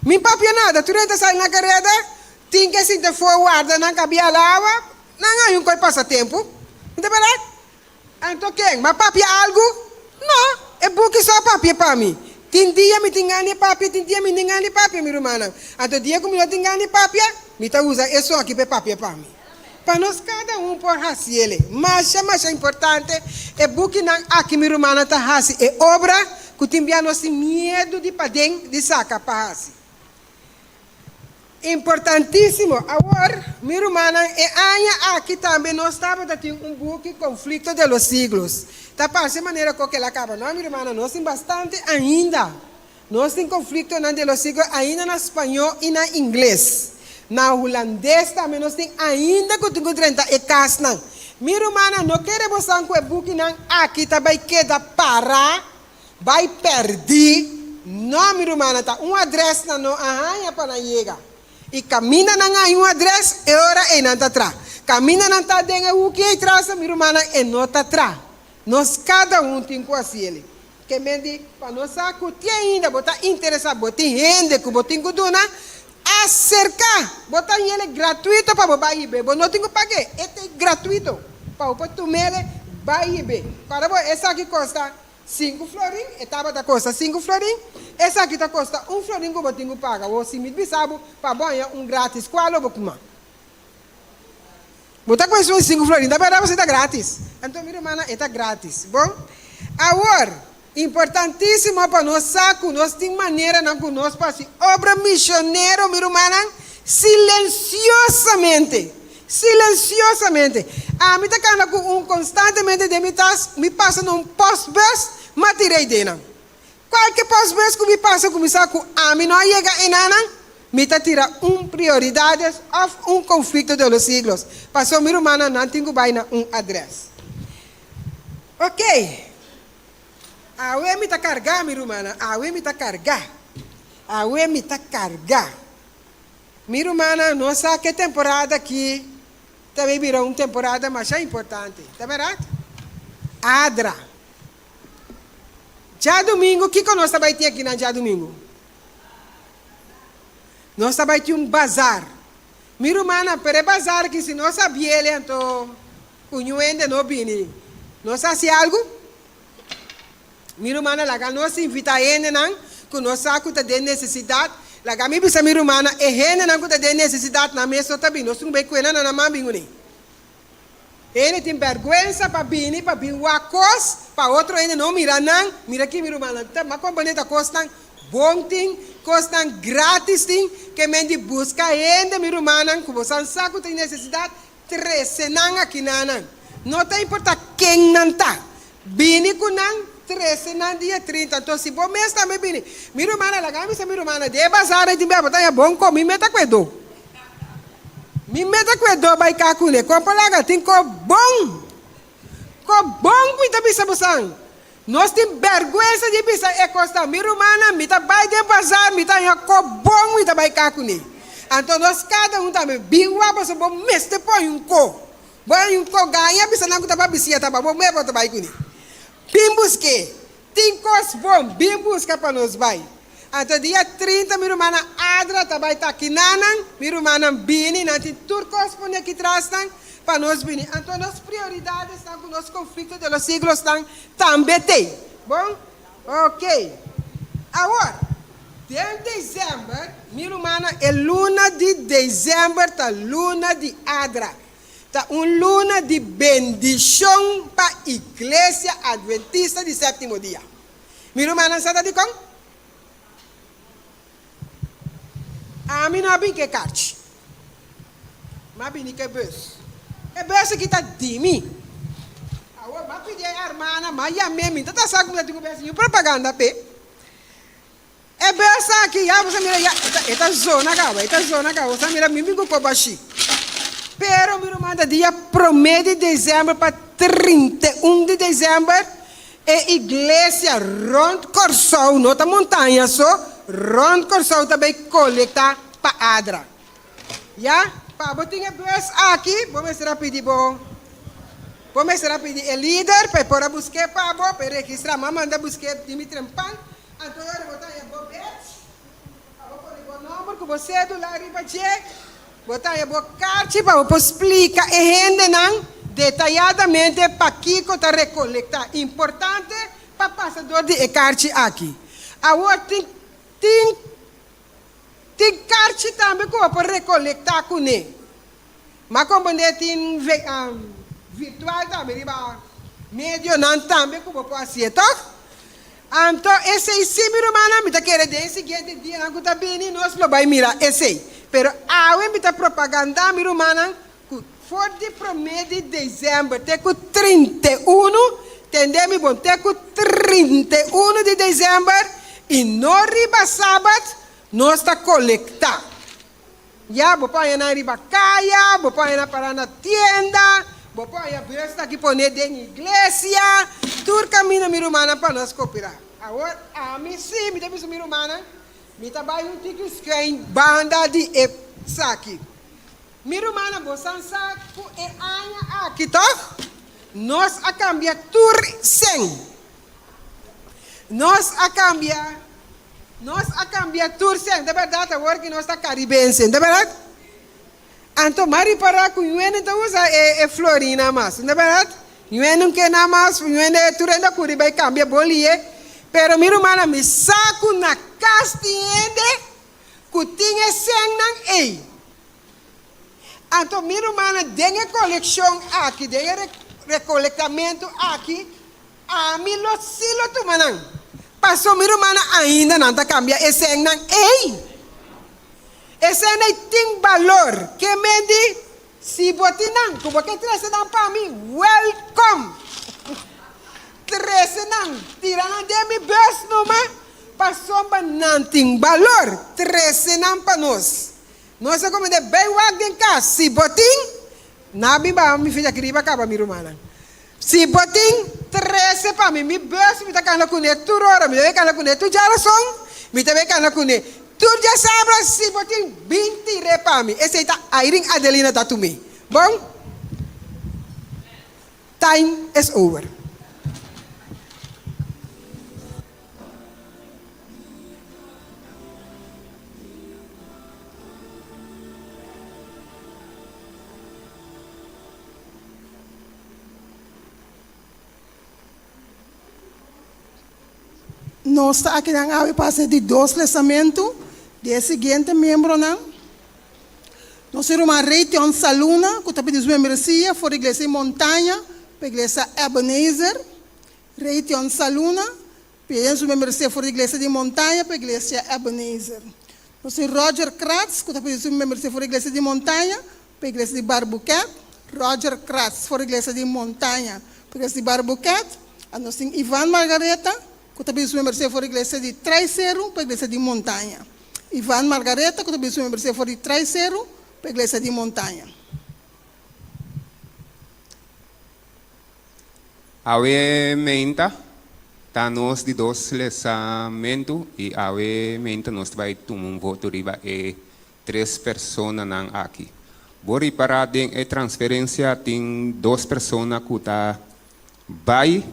Mi papia nada, tur hende ta sali na kareda, tin ke sinta for warda nan kabia lawa, nan haña un koi pasa tempu. Mi ta bèrdat? Anto ken? M'a papia algu? No, e buki so a papia pa mi. Tin dia mi tin gana di papia, tin dia mi no tin gana di papia, mi rumannan. Anto dia ku mi no tin gana di papia, mi ta usa esun aki pa e papia pa mi. Pa nos kada un por hasiele. Masha masha importante e bukinan aki mi rumannan ta hasi e obra ku tin bia nos tin miedu di paden di saka pa hasi. Importantisimo. Awor mi rumannan e aña aki tambe nos tabata tin un buki Conflicto de los Siglos. Ta parse manera ku kela kaba no mi rumannan nos tin bastante ainda. Nos tin konfliktonan de los siglos ainda na spañó i na ingles. Na hulandes tambe nos tin ainda ku tin ku drenta e kasnan. Mi rumannan, no kere bosan ku e bukinan aki ta bai keda para, bai pèrdí. No, mi rumannan, ta un adrès nan no a haña pa nan yega. I kaminda nan haña un adrès, e ora ei nan ta tra. Kaminda nan ta den e huki ei tras, mi rumannan, e no ta tra. Nos kada un tin ku hasi el'e. Ke men di, pa nos sa ku ti ainda bo ta interesá, bo tin hende ku bo tin ku duna, aserká! Bo ta yele gratuito pa bo bai hib'é, bo no tin ku pag'é, e ta gratuito pa bo por tum'é bai hib'é. Kòrda bo, esaki kosta sinku florin, e tabata kosta sinku florin, esaki ta kosta un florin ku bo tin ku paga. Bo si mi bisa bo pa bo haña un gratis, kua lo bo kuma? Bo ta kues un sinku florin, ta bèrdat pasobra e ta gratis. Anto mi rumannan, e ta gratis. Bon, awor, importantísimo pa nos sa ku nos tin maneranan ku nos por hasi obra misionero, mi rumannan, silensiosamente. Silensiosamente. Ami ta kanda ku un konstantemente den mi tas, mi pasa na un postbus, m'a tira e denan. Kualke postbus ku mi pasa ku mi sa ku ami no a yega enanan, mi ta tira un prioridades òf un konflikto de los siglos, pasobra mi rumannan nan tin ku bai na un adrès. Oke, awe mi ta kargá mi rumannan, awe mi ta kargá, awe mi ta kargá. Mi rumannan, nos sa ke temporada aki. Ta bay bira un temporada masha importante, ta berdad? Adra. Djadumingu, kiko nos ta bay tin akinan djadumingu? Nos ta bay tin un bazar. Mi rumannan, pero e bazar aki si nos a biele anto ku ñu hende no bini, nos hasi algu? Mi rumannan, laga nos invitá hendenan ku nos sa ku ta den nesesidat. Laga mi bisa mi rumannan, e hendenan ku ta den nesesidat nan mes no ta bini. Nos tin ku bai kuena nan nan man bin kuné. Hende tin bèrgwensa pa bini pa bin wak kos pa otro hende no mira nan. Mira aki mi rumannan, ta mas komponente ta kosnan bon tin, kosnan grátis tin, ke men di buska hende mi rumannan ku bo san sa ku tin nesesidat, Trese nan aki na nan. No ta importa ken nan ta. Bini ku nan, trese nan dia 30. Anto si bo mes tambe bini. Mi rumannan, laga mi bisa mi rumannan, den e bazar ei tin bia bo ta haña bon ko, mi meta ku e do. Mi meta ku e do bai ka kuné. Kon por laga tin ko bon. Ko bon ku mi ta bisa bosan. Nos tin bèrgwensa di bisa e kosnan. Mi rumannan, mi ta bai den bazar, mi ta haña kop bon, mi ta bai ka kuné. Anto nos kada un tambe bin wak pasobra bo mester poi un ko. Bo haña un ko gaña bisa nan ku ta babisia ta bo mes bo ta bai kuné. Bin busk'é. Tin kos bon, bin buska pa nos bai. Anto dia 30 mi rumannan Adra ta bai ta kinanan, mi rumannan bini, nan tin tur kos pone aki trasnan pa nos bini. Anto nos prioridadesnan ku nos konflikto de los siglosnan tambe t'ei. Bon? Ok. Awor, den desèmber, mi rumannan, e luna di desèmber ta luna di Adra. Ta un luna di bendishon pa Iglesia Adventista di Sèptimo Dia. Mi rumannan sa ta dikon? Ami no a bin ku e karchi. Mi a bini ku e bus. E bus aki ta di mi. Awor mi a pidi e hermana, mi a yam'é, mi ta ta sa ku mi ta tin ku bes niun propaganda p'e. E bus aki, ya bo sa mira, ya e ta zona kaba, e ta zona kaba. Bo sa mira mi bin ku kobashi. Pero mi ruman ta dia promé di desèmber pa 31 di desèmber E iglesia rond Kòrsou, no ta montaña so, rond Kòrsou ta bay kolektá pa Adra. Ya, pa bo tin e bus aki, bo mester a pidi bo, bo mester a pidi e lider pa e por a busk'é pa bo, pa e registrá. M'a manda busk'é di mi trempan, anto ora bo ta haña bo badge, pa bo pone bo nòmber ku bo sédula riba dje. Bo ta haña bo karchi pa bo por splika e hendenan detayadamente pakiko ta rekolektá. Importante pa pasa dor di e karchi aki. Awor tin tin tin karchi tambe ku bo por rekolektá kuné. M'a komprendé tin virtual tambe riba medionan tambe ku bo por hasié, tòg? Anto esei sí, mi rumannan, mi ta kere den e siguiente dianan ku ta bini nos lo bai mira esei. Pero awe mi ta propagandá, mi rumannan, ku for di promé di desèmber te ku 31, tendé mi bon, te ku 31 di desèmber, i no riba sabat, nos ta kolektá. Ya, bo por haña nan riba kaya, bo por haña nan pará na tienda, bo por haña bus aki poné den iglesia, tur kaminda mi rumannan pa nos koperá. Awor, ami sí, mi ta bisa mi rumannan, mi ta bai un tiki schuin banda di e saki. Mi rumannan, bo san sa ku e aña aki tòg nos a kambia tur sèn. Nos a kambia, nos a kambia tur sèn. Ta bèrdat awor ki nos ta karibense, no ta bèrdat? Anto m'a ripará ku ñuenen ta usa e e florina mas, no ta bèrdat? Ñuenen ke nan mas, ñuenen tur hende a kuri bai kambia bon lié. Pero mi rumannan, mi sa ku na kas tin hende ku tin e sènnan ei. Anto mi rumannan, den e kolekshon aki, den e rekolektamentu aki, Ami lo sí lo tuma nan. Paso mi rumannan ainda nan ta kambia e sènnan ei. E sèn ei tin balor. Ke men di, si bo tin nan ku bo ke trese nan pa mi, wèlkòm. Trese nan, tira nan den mi bùs numa, pasobra nan tin balor. Trese nan pa nos. Nos a komend'é bai wak den kas. Si bo tin, na bin baha mi fecha aki riba kaba mi rumannan. Si bo tin, trese pa mi. Mi bus mi ta kanda kuné tur ora. Mi ta bay kanda kuné tur djarason, mi ta bay kanda kuné tur djasabra. Si bo tin, bin tir'é pa mi. Esei ta Airin Adelina ta tum'é. Bon? Time is over.
Nos ta akinan awe pa hasi di dos lesamentu di e siguiente miembronan. Nos tin ruman Raytion Saluna ku ta pidi su membresia for di Iglesia di Montaña pa Iglesia Ebenezer. Raytion Saluna pidi su membresia for di Iglesia di Montaña pa Iglesia Ebenezer. Nos tin Roger Kratz ku ta pidi su membresia for di Iglesia di Montaña pa Iglesia di Barbuquet. Roger Kratz for di Iglesia di Montaña pa Iglesia di Barbuquet. Nos tin Ivan Margareta ku ta pidi su membresia for di Iglesia di Traiseru pa Iglesia di Montaña. Ivan Margareta ku ta bini su membresia for di Traiseru pa Iglesia di Montaña.
Awe meinta ta nos di dos lesamentu i awe meinta nos ta bai tuma un voto riba e tres personanan aki. Bo ripará den e transferensia tin dos persona ku ta bai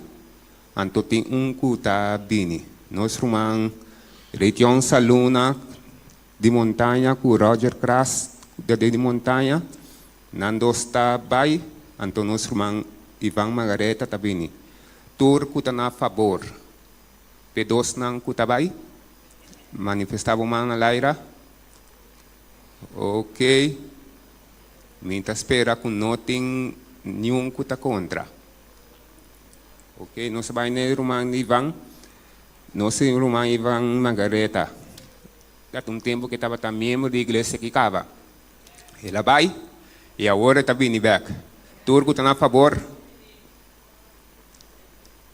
Anto tin un ku ta bini. Nos ruman Raytion Saluna di Montaña ku Roger Kras di Montaña, nan dos ta bai, anto nos ruman Ivan Margareta ta bini. Tur ku ta na fabor p'e dosnan ku ta bai, manifestá bo man na laira. Ok, mi ta spera ku no tin niun ku ta kontra. Ok, nos a bai na e ruman Ivan. Nos e ruman Ivan Margareta. Ta un tempu ku e tabata miembro di iglesia aki kaba. El a bai i awor e ta bini bèk. Tur ku ta na fabor?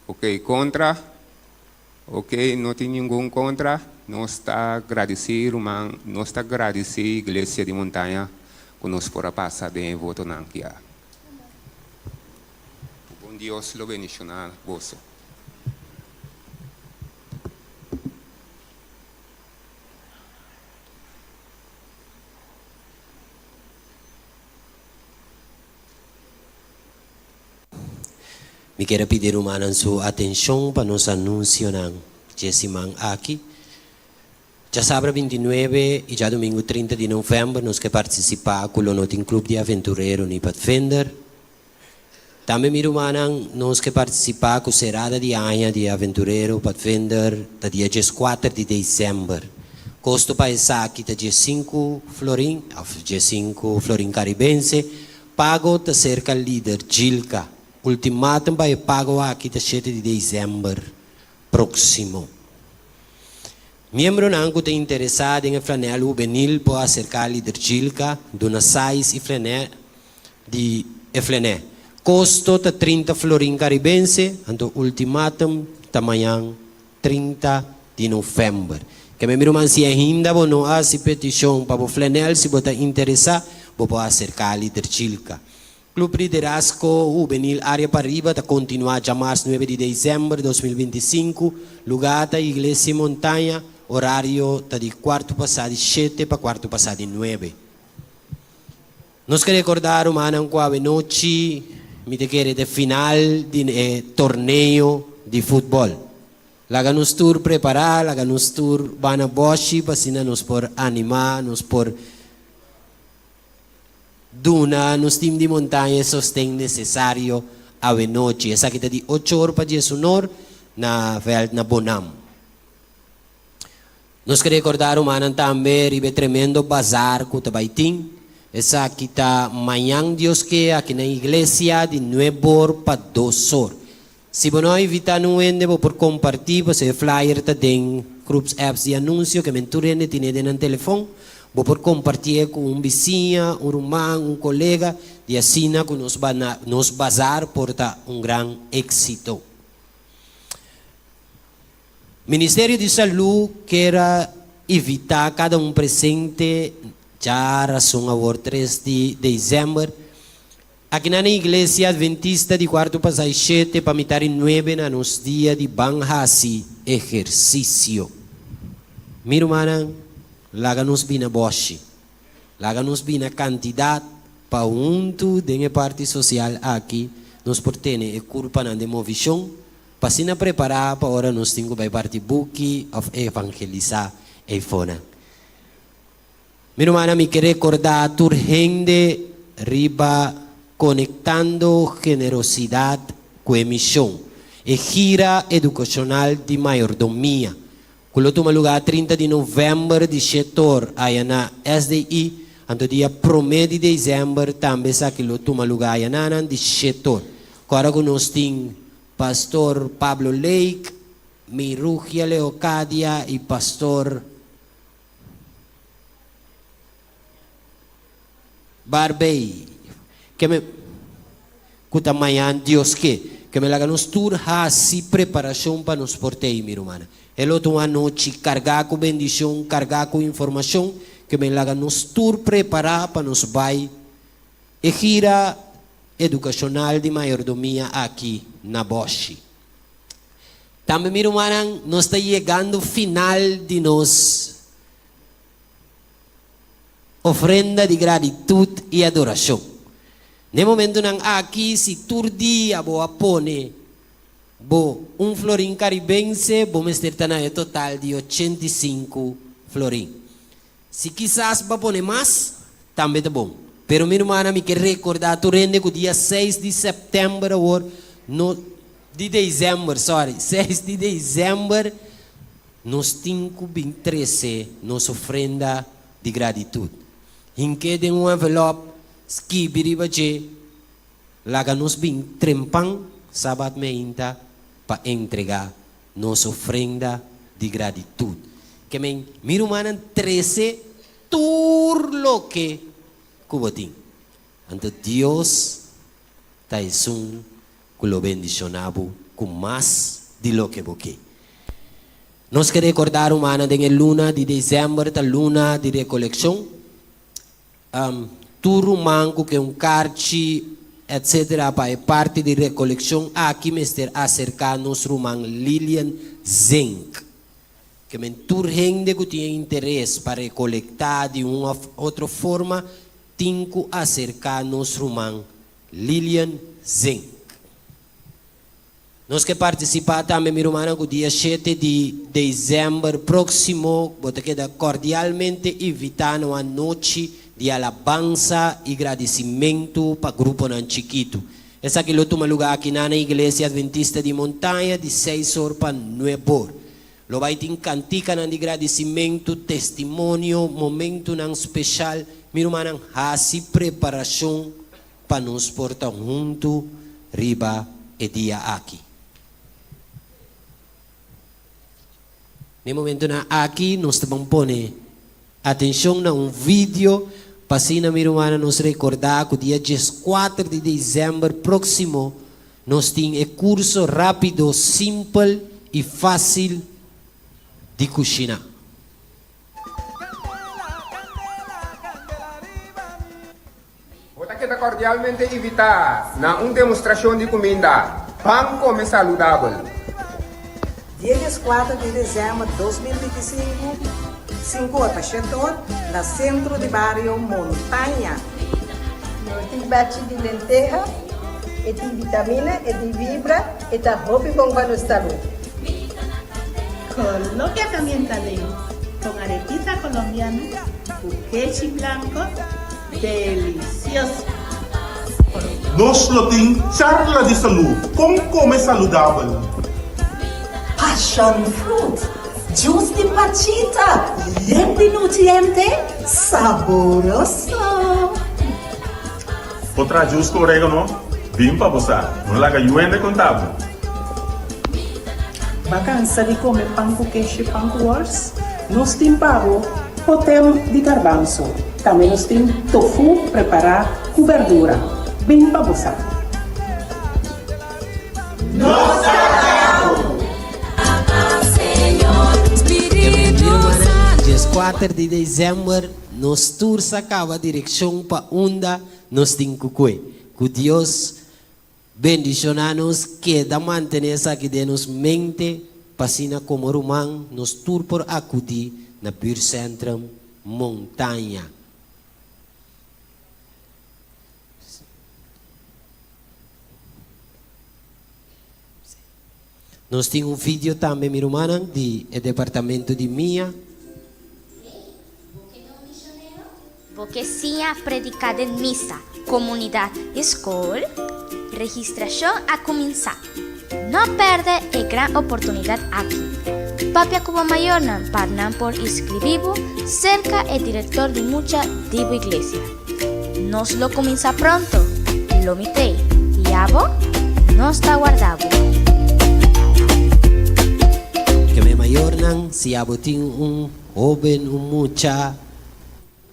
Ok, kontra? Ok, no tin ningun kontra. Nos ta gradisí ruman, nos ta gradisí iglesia di Montaña ku nos por a pasa den e votonan ki a. Ku bon Dios lo bendishoná boso.
Mi kier a pidi rumannan su atenshon pa nos anunsionan dje siman aki. Djasabra 29 i djadumingu 30 di novèmber nos ke partisipá ku lo no tin Club di Aventurero ni Padvinder. Tambe mi rumannan nos ke partisipá ku serada di aña di Aventurero Padvinder ta dia 14 di desèmber. Kosto pa esaki ta 15 florin òf 15 florin karibense. Pago ta serka lider Gilka. Ultimatum pa e pago aki ta 7 di desèmber próksimo. Miembronan ku ta interesá den e flanèl hubenil por aserká lider Gilka, duna size i flanè di e flanè. Kosto ta 30 florin karibense, anto ultimatum ta mañan 30 di novèmber. Ke mi ruman si ainda bo no a hasi petishon pa bo flanèl, si bo ta interesá bo por aserká lider Gilka. Club Liderazgo Hubenil Area Pariba ta kontinuá djamars 9 di desèmber 2025. Lugá ta Iglesia Montaña, orario ta di kuartu pasá di shete pa kuartu pasá di nuebe. Nos ke rekordá rumannan ku awenochi mi ta kere ta e final di e torneo di futbòl. Laga nos tur prepará, laga nos tur bana bòshi pa asina nos por animá, nos por Duna nos tim di montaña e sosten nesesario awenochi. Esaki ta di ocho or pa diesunor na vèlt na Bonam. Nos ke rekordá rumannan tambe riba e tremendo bazar ku ta bai tin. Esaki ta mañan Dios ke aki na iglesia di nuebor pa dosor. Si bo no a invitá nun hende bo por kompartí pasobra e flyer ta den groeps apps di anunsio ke men tur hende tine den nan telefon. Bo por kompartié ku un bisiña, un ruman, un kolega di asina ku nos nos bazar por ta un gran éksito. Ministerio di Salú kier a invitá kada un presente djarason awor 3 di desèmber Akinan na Iglesia Adventista di kuartu pasá i shete pa mitar i nuebe na nos dia di ban hasi ehersisio. Mi rumannan, laga nos bina bòshi. Laga nos bina kantidat pa huntu den e parti sosial aki. nos por tene e kurpanan den movishon pa asina prepará pa ora nos tin ku bai parti buki òf evangelisá eifonan. Mi rumannan, mi ke rekordá tur hende riba Konektando Generosidat ku e Mishon, e gira edukashonal di mayordomia ku lo tuma lugá 30 di novèmber di shetor aya na SDI, anto dia promé di desèmber tambe esaki lo tuma lugá aya na nan di shetor. Kòrda ku nos tin Pastor Pablo Lake, Mirugia Leocadia i Pastor Barbey, ke me ku ta mañan Dios ke, ke me laga nos tur hasi preparashon pa nos por tei, mi rumannan. E lo ta un anochi kargá ku bendishon, kargá ku informashon, ke me laga nos tur prepará pa nos bai e gira edukashonal di mayordomia aki na Bòshi. Tambe mi rumannan, nos ta yegando final di nos ofrenda di gratitut i adorashon. Na e momentunan aki, si tur dia bo a pone bo un florin karibense, bo mester ta na e total di 85 florin. Si kisas bo a pone mas, tambe ta bon. Pero mi rumannan, mi ke rekordá tur hende ku dia seis di sèptèmber awor no, di desèmber, sòri, seis di desèmber, Nos tin ku bin trese nos ofrenda di gratitut. Hink'é den un envelòp, skibi riba dje, laga nos bin trempan Sabat meinta pa entregá nos ofrenda di gratitut. Ke men, mi rumannan, trese tur loke ku bo tin. Anto Dios ta esun ku lo bendishoná bo ku mas di loke bo ke. Nos ke rekordá rumannan den e luna di desèmber ta luna di rekolekshon. Tur ruman ku ke un karchi etc. Pa e parti di rekolekshon aki mester aserká nos ruman Lilian Zink. Ke men tur hende ku tin e interes pa rekolektá di un òf otro forma tin ku aserká nos ruman Lilian Zink. Nos ke partisipá tambe mi rumannan ku dia shete di desèmber próksimo bo ta keda kordialmente invitá na un anochi di alabansa i gradisimentu pa gruponan chikitu. Esaki lo tuma lugá akinan na Iglesia Adventista di Montaña di seis or pa nueb'or. Lo bai tin kantikanan di gradisimentu, testimonio, momentunan speshal. Mi rumannan, hasi preparashon pa nos por ta huntu riba e dia aki. Na e momentunan aki nos ta ban pone atenshon na un video pa asina mi rumannan nos rekordá ku dia 14 di desèmber próksimo Nos tin e kurso rápido, simpel i fásil di kushiná.
Bo ta keda kordialmente invitá na un demostrashon di kuminda Ban Kome Saludabel.
Dia 14 di desèmber 2025, sinku or pa shete or, na Sentro di Bario Montaña.
Nos tin bachi di lenteha, e tin vitamina, e tin fibra, e ta hopi bon pa nos salud.
Colombia calienta den con arepita colombiana cu kechi blanco delicioso.
Nos lo tin charla di salú, kon kome saludabel.
Passion fruit, juice di pachita, yen di nutriente, saboroso.
Por traha juice ku oregano? Bin pa bo sa, no laga yuende konta bo.
Ba kansa di kome pan ku keshi pan ku wors? Nos tin pa bo potem di garbanso. Tambe nos tin tofu prepará ku berdura. Bin pa bo sa.
Nos ta bravo!
14 di december nos tur sa caba direccion pa unda nos tin cu cue. Cu Dios Bendishoná nos, keda mantené esaki den nos mente pa asina komo ruman nos tur por akudí na Buurtcentrum Montaña. Nos tin un video tambe mi rumannan di e departamento di mia.
Bo ke siña prediká den misa, komunidat i skol? Registrashon a kuminsá! No pèrdè e gran oportunidat aki. Papia ku bo mayornan pa nan por inskribí bo serka e direktor di mucha di bo iglesia. Nos lo kuminsá pronto! Lo mi t'ei. I abo? Nos ta warda bo!
Ke mi mayornan, si abo tin un hóben, un mucha,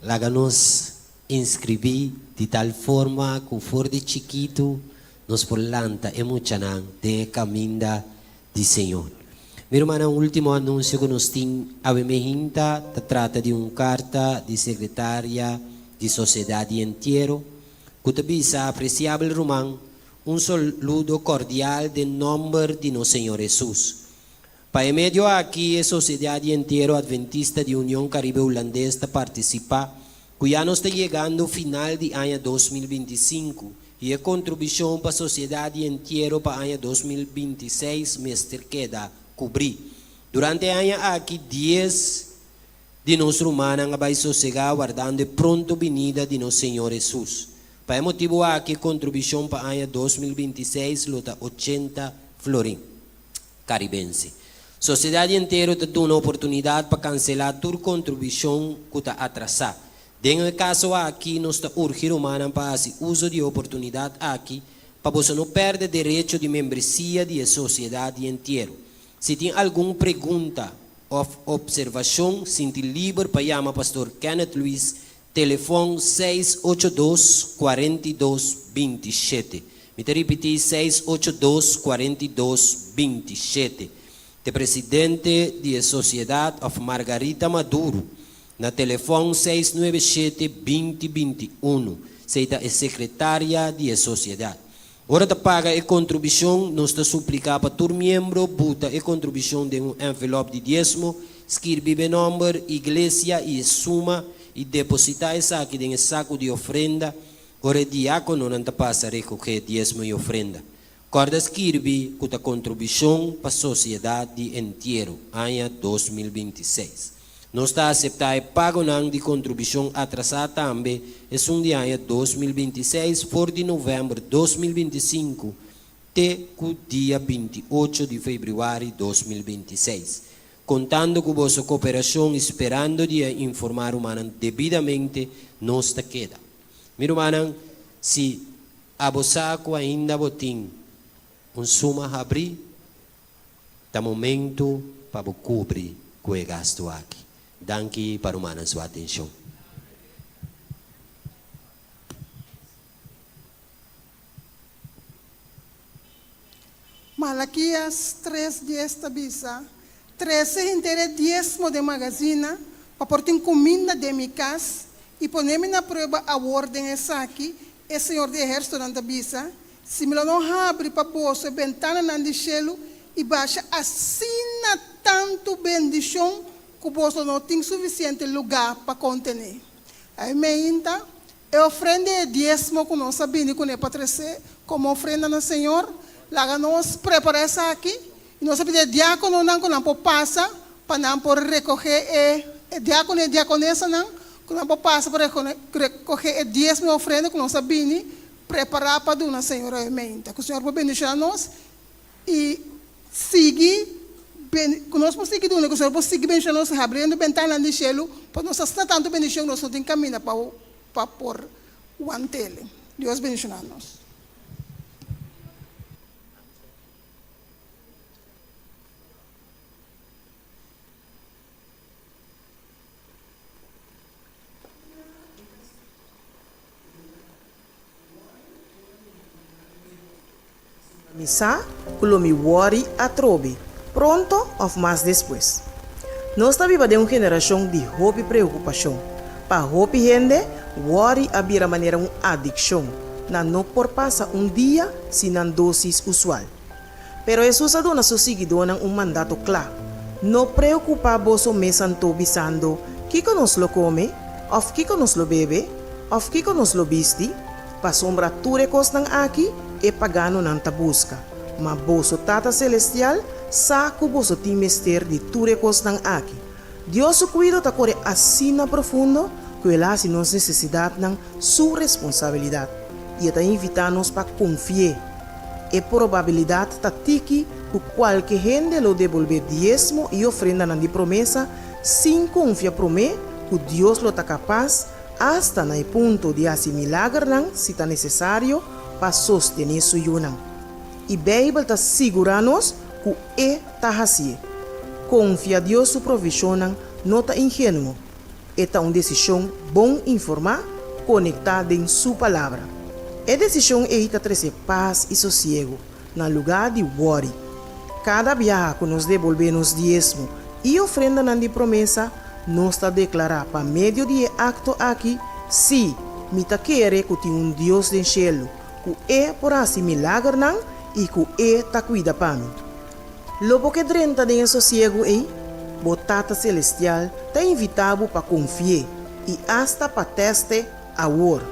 laga nos inskribí di tal forma ku for di chikitu nos por lanta e muchanan den e kaminda di Señor. Mi rumannan, un último anunsio ku nos tin awe mehinta ta trata di un karta di sekretaria di Sosiedat di Entiero ku ta bisa, Apresiabel ruman, un saludo kordial den nòmber di nos Señor Hesus. Pa e medio aki e Sosiedat di Entiero Adventista di Union Karibe Hulandes ta partisipá ku ya nos ta yegando final di aña 2025 i e kontribushon pa Sosiedat di Entiero pa aña 2026 mester keda kubrí. Durante e aña aki dies di nos rumannan a bai sosegá wardando e pronto binida di nos Señor Hesus. Pa e motibu aki e kontribushon pa aña 2026 lo ta ochenta florin. Karibense. Sosiedat di Entiero ta duna oportunidat pa kanselá tur kontribushon ku ta atrasá. Den e kaso aki nos ta urgi rumannan pa hasi uso di e oportunidat aki pa boso no pèrdè derecho di membresia di e Sosiedat di Entiero. Si tin algun pregunta òf opservashon sinti liber pa yama Pastor Kenneth Luis Telefòn seis ocho dos, 42, 27. Mi ta ripití seis ocho dos, 42, 27. T'e presidente di e sosiedat òf Margarita Maduro na telefòn seis nuebe shete, 20, 21. Esei ta e sekretaria di e sosiedat. Ora ta paga e kontribishon, nos ta supliká pa tur miembro buta e kontribishon den un ènvelòp di diesmo, skirbi be nòmber, iglesia i e suma, i depositá esaki den e saku di ofrenda ora e diákononan ta pasa rekogé diesmo i ofrenda. Kòrda skirbi ku ta kontribishon pa Sosiedat di Entiero, aña 2026. Nos ta aseptá e pagonan di kontribushon atrasá tambe esun di aña 2026 for di novèmber 2025 te ku dia 28 di febrüari 2026. Kontando ku boso koperashon i sperando di a informá rumannan debidamente, nos ta keda. Mi rumannan, si abo sa ku ainda bo tin un suma habrí, Ta momento pa bo kubri ku e gastu aki. Danki pa rumannan su atenshon.
Malakias tres dies ta bisa, Trese henter e diesmo den magazina pa por tin kuminda den mi kas, i pone mi na prueba awor den esaki, e Señor di ehérsitonan ta bisa, Si mi lo no habri pa boso e bentananan di shelu i basha asina tantu bendishon ku boso no tin sufisiente lugá pa kontené. Ai meinta, e ofrenda i e diesmo ku nos a bini kuné pa tresé komo ofrenda na Señor, laga nos prepará esaki i nos a pidi e diákononan ku nan por pasa pa nan por rekohé e e diákono i e diakonesanan ku nan por pasa pa rekohé e diesmo i ofrenda ku nos a bini Prepará pa duna Señor e meinta. Ku Señor por bendishoná nos i sigui ben, ku nos por sigui duna, ku Señor por sigui bendishoná nos habriendo bentananan di shelu pa nos asina tantu bendishon nos no tin kaminda pa pa por want'el. Dios bendishoná nos.
Mi sa ku lo mi wòri atrobe, pronto òf mas despues. Nos ta biba den un generashon di hopi preokupashon. Pa hopi hende, wòri a bira manera un adikshon, nan no por pasa un dia sin nan dósis usual. Pero Hesus a duna su siguidónan un mandato kla, No preokupá boso mes anto bisando, Kiko nos lo kome? Òf kiko nos lo bebe? Òf kiko nos lo bisti? Pasobra tur e kosnan aki e paganonan ta buska. Ma boso Tata selestial sa ku boso tin mester di tur e kosnan aki. Dios su kuido ta kore asina profundo ku el a hasi nos nesesidatnan su responsabilidat, i e ta invitá nos pa konfi'é. E probabilidat ta tiki ku kualke hende lo debolbé diesmo i ofrendanan di promesa sin konfia promé ku Dios lo ta kapas asta na e punto di hasi milagernan si ta nesesario pa sostené su yunan. I Beibel ta sigurá nos ku e ta hasié. Konfia Dios su provishonnan no ta ingenuo. E ta un desishon bon informá, konektá den Su Palabra. E desishon ei ta trese pas i sosiegu, na lugá di wòri. Kada biaha ku nos debolbé nos diesmo i ofrendanan di promesa, nos ta deklará pa medio di e akto aki, Sí, mi ta kere ku tin un Dios den shelu, ku E por hasi milagernan i ku E ta kuida pa mi. Lo bo ke drenta den e sosiegu ei? Bo Tata Selestial ta invitá bo pa konfi'é i asta pa tèst'é awor.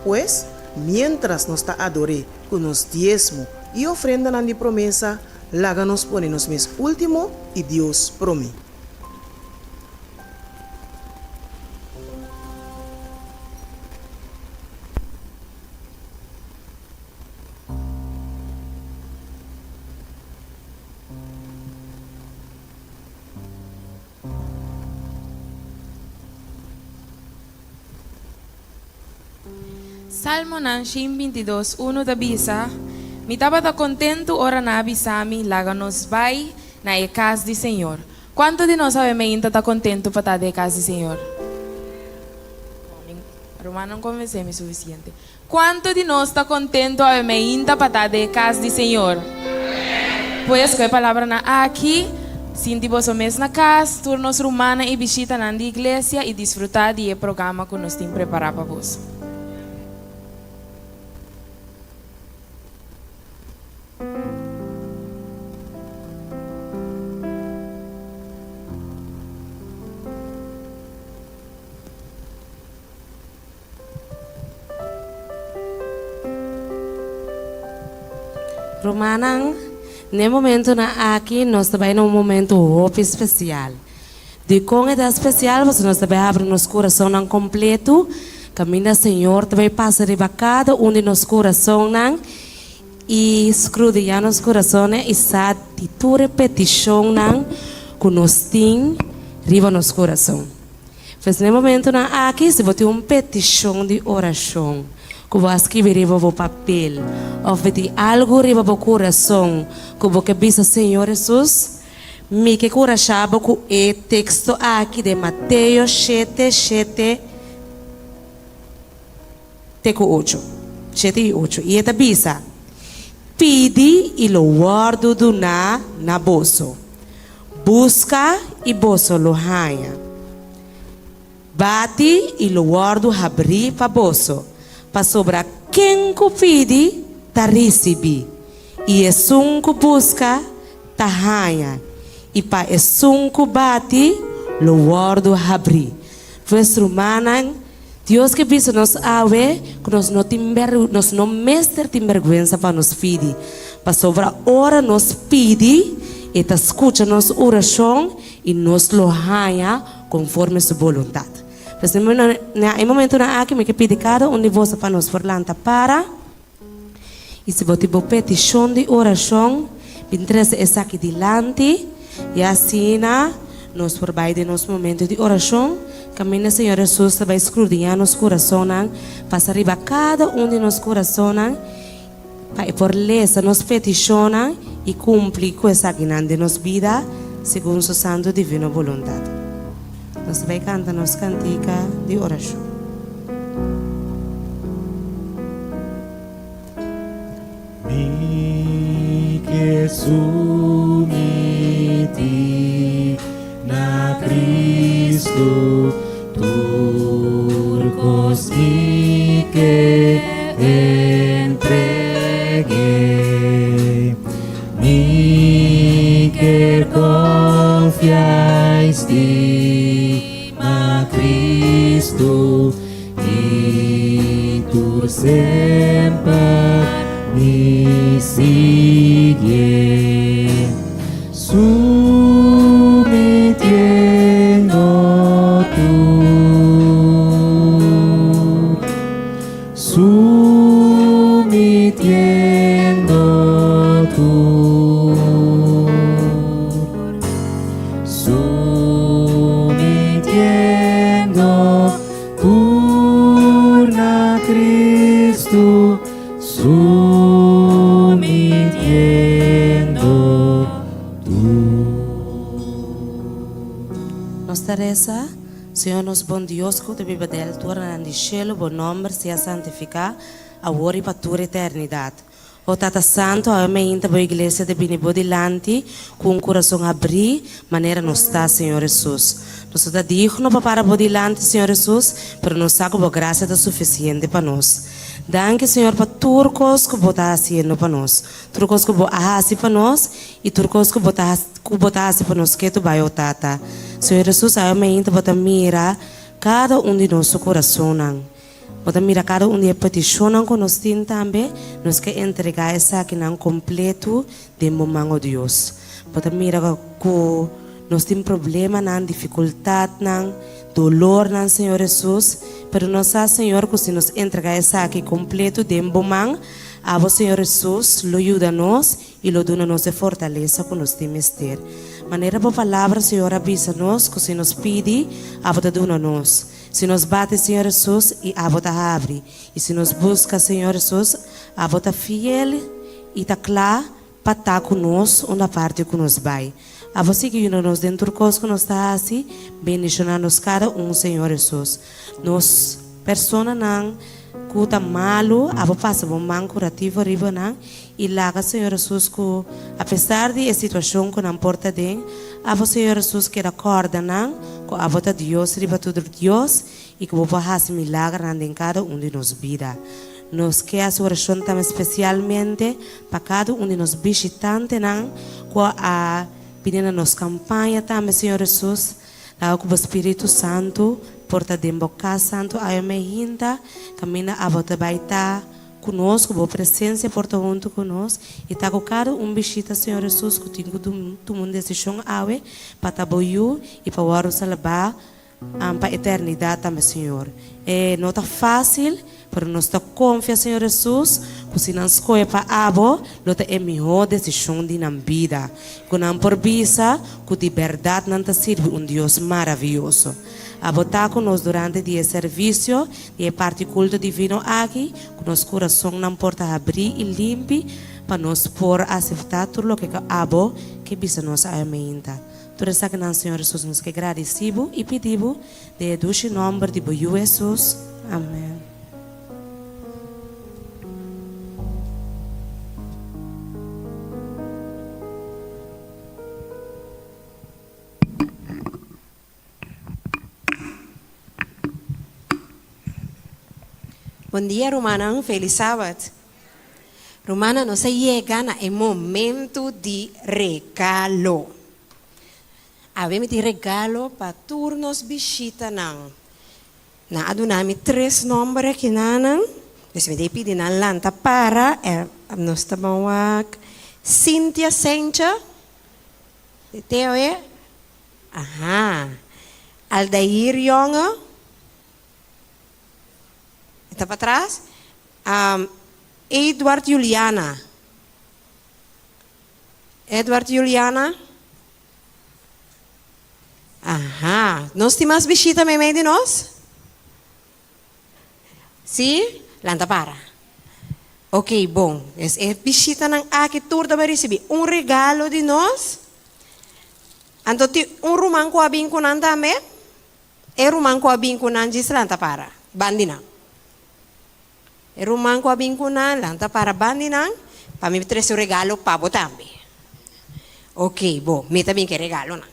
Pues, miéntras nos ta ador'é ku nos diesmo i ofrendanan di promesa, laga nos pone nos mes último i Dios promé.
Salmonan 122, unu ta bisa, Mi tabata kontentu ora nan a bisa mi, Laga nos bai na e kas di señor. Kuantu di nos awe meinta ta kontentu pa ta den e kas di señor? Rumannan konvensé mi sufisiente. Kuantu di nos ta kontentu awe meinta pa ta den e kas di Señor? Pues, ku e palabranan aki, sinti boso mes na kas, tur nos rumannan i bishitanan di iglesia i disfrutá di e programa ku nos tin prepará pa boso.
Rumannan, n'e momentunan aki nos ta bai na un momentu hopi spesial. Dikon e ta spesial? Pasobra nos ta bai habri nos kurasonnan kompletu, kaminda Señor ta bai pasa riba kada un di nos kurasonnan i skrudiñá nos kurasonnan i sa di tur e petishonnan ku nos tin riba nos kurason. Pues na e momentunan aki, si bo tin un petishon di orashon ku bo a skibi riba bo papel òf bo tin algu riba bo kurason ku bo ke bisa Señor Hesus, mi ke kurashá bo ku e teksto aki den Mateo shete, shete te ku ocho, shete i ocho, i e ta bisa, Pidi i lo wòrdu duná na boso. Buska i boso lo haña. Bati i lo wòrdu habrí pa boso, pasobra ken ku pidi ta risibí, i esun ku buska ta haña, i pa esun ku bati lo wòrdu habrí. Pues rumannan, Dios ke bisa nos awe ku nos no tin nos no mester tin bèrgwensa pa nos pidi, pasobra ora nos pidi, e ta skucha nos orashon i nos lo haña konforme su boluntat. Pues na e momentunan aki mi ke pidi kada un di boso pa nos por lanta para. I si bo tin bo petishon di orashon, bin trese esaki dilanti, i asina nos por bai den nos momento di orashon, kaminda Señor Hesus ta bai skrudiñá nos kurasonnan, pasa riba kada un di nos kurasonnan, pa e por lesa nos petishonnan i kumpli ku esakinan den nos bida segun Su santu divino boluntat. Nos ta bai kanta nos kantika di orashon.
Mi ke sumití na Kristu, tur kos mi ke entreg'é. Mi ke konfia i stima Kristu i tur semper mi siguié. Su
Nos ta resa, Señor nos bon Dios ku ta biba den alturanan di shelu, bo nòmber sea santifiká, awor i pa tur eternidat. O Tata Santu, awe mainta bo iglesia ta bini bo dilanti ku un kurason habrí, manera nos ta, Señor Hesus. Nos no ta digno pa para bo dilanti, Señor Hesus, pero nos sa ku bo grasia ta sufisiente pa nos. Danki, Señor, pa tur kos ku bo ta hasiendo pa nos, tur kos ku bo a hasi pa nos i tur kos ku bo ta ku bo ta hasi pa nos ketu bai, o Tata. Señor Hesus, awe mainta bo ta mira kada un di nos su kurasonnan. Bo ta mira kada un di e petishonnan ku nos tin tambe, nos ke entregá esakinan kompletu den bo man, o Dios. Bo ta mira ku nos tin problemanan, difikultatnan, dolornan, Señor Hesus, pero nos sa, Señor, ku si nos entregá esaki kompletu den bo man, abo, Señor Hesus, lo yuda nos i lo duna nos e fortalesa ku nos tin mester. Manera bo Palabra, Señor, a bisa nos ku si nos pidi, abo ta duna nos. Si nos bati, Señor Hesus, i Abo ta habri. I si nos buska, Señor Hesus, Abo ta fiel i ta kla pa ta ku nos unda parti ku nos bai. Abo sigui yuda nos den tur kos ku nos ta hasi, bendishoná nos kada un, Señor Hesus. Nos personanan ku ta malu, Abo pasa Bo man kurativo riba nan i laga, Señor Hesus, ku apesar di e situashon ku nan por ta den, Abo, Señor Hesus, keda kòrda nan ku Abo ta Dios riba tur dios i ku Bo por hasi milagernan den kada un di nos bida. Nos ke hasi orashon tambe spesialmente pa kada un di nos bishitantenan ku a bini na nos kampaña tambe, Señor Hesus. Laga ku Bo Spiritu Santu por ta den Bo kas santu awe meinta, kaminda Abo ta bai ta. Ku nos, ku bo presensia por ta huntu ku nos i ta ku kada un bishita, Señor Hesus, ku tin ku tuma un desishon awe pa ta bo yu i pa wòrdu salbá pa eternidat tambe, Señor. E no ta fásil, pero nos ta konfia, Señor Hesus, ku si nan skohe pa abo, lo ta e mihó desishon di nan bida, ku nan por bisa ku di bèrdat nan ta sirbi un Dios maravioso. Abo ta ku nos durante di e servisio di e parti kulto divino aki, ku nos kurasonnan por ta habrí i limpi pa nos por aseptá tur loke ku Abo ke bisa nos awe meinta. Tur esakinan, Señor Hesus, nos ke gradisí Bo i pidí Bo den e dushi nòmber di Bo Yu Hesus. Amèn.
Bon dia rumannan, felis sabat. Rumannan nos a yega na e momento di regalo. Awe mi tin regalo pa tur nos bishitanan. Nan a duna mi tres nomber aki nanan, dus mi ta pidi nan lanta para, nos ta ban wak Cynthia Sencha, Teo e? Aha. Aldair Jonge. E ta patras. Um, Edward Juliana. Edward Juliana. Aha. Nos tin mas bishita meimei di nos? Sí? Lanta para. Ok, bon. Es e bishitanan aki tur ta bai risibí un regalo di nos. Anto tin un ruman ku a bin ku nan tambe. E ruman ku a bin ku nan djis lanta para ban di nan. E ruman ku a bin ku nan lanta para ban di nan pa mi trese un regalo pa bo tambe. Ok, bon. Mi ta bin ku e regalonan.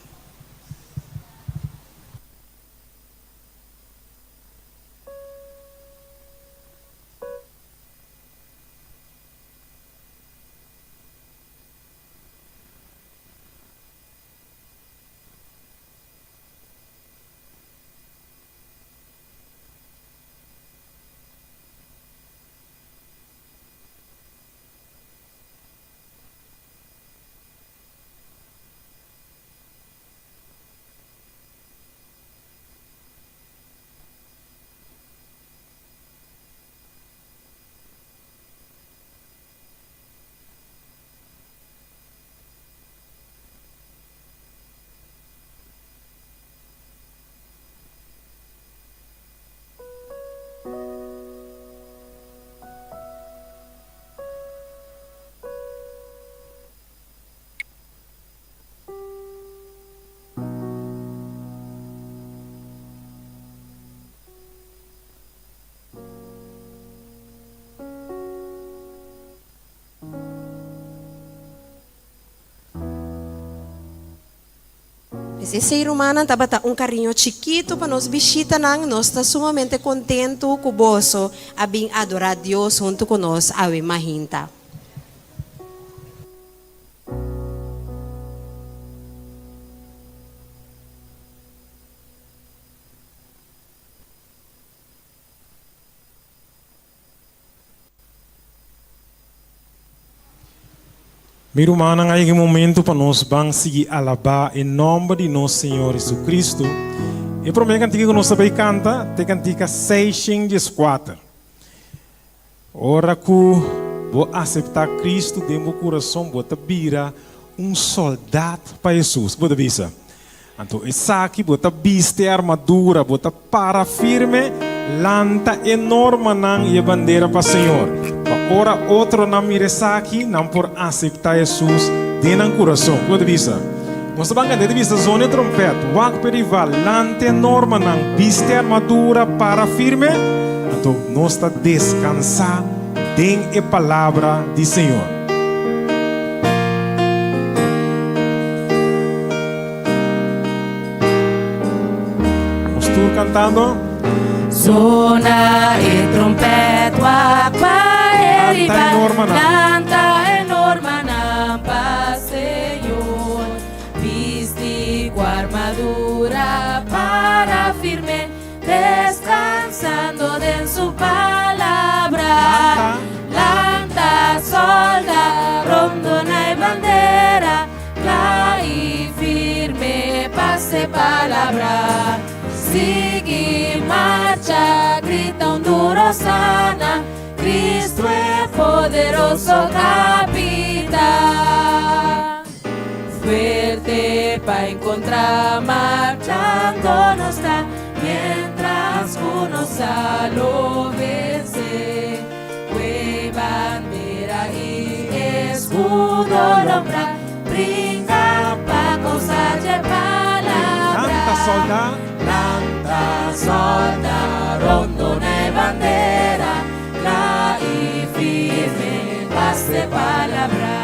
Pues esei rumannan tabata un kariño chikitu pa nos bishitanan. Nos ta sumamente kontentu ku boso a bin adorá Dios huntu ku nos awe mahinta.
Mi rumannan, a yega e momento pa nos ban sigui alabá e nòmber di nos Señor Jesucristo. E promé kantika ku nos ta bai kanta ta e kantika 604. Ora ku bo aseptá Cristo den bo kurason, bo ta bira un sòldat pa Hesus. Bo ta bisa, Anto esaki bo ta bisti e armadura, bo ta para firme, lanta e normanan i e bandera pa Señor, pa ora otronan mira esaki, nan por aseptá Hesus den nan kurason. Ku bo ta bisa? Nos ta ban kanta e ta bisa, Zona e trompèt, wak p'e rival, lanta e normanan, bisti e armadura, para firme. Anto nos ta deskansá den e palabra di Señor. Nos tur cantando.
Zona e trompet wak pa e rival. Lanta e normanan pa Señor. Bisti ku armadura para firme. Descansando den su palabra. Lanta, solda, rondona e bandera, cla y firme pase palabra. Sigui marcha, grita un duro sana, Cristo e poderoso capitan. Fuerte pa encontra marchando nos ta mientras cu nos a lo vence. Cue bandera y escudo lombra bringa pa causa dje palabra.
Lanta solda.
Lanta solda rondona e bandera cla y firme pase palabra.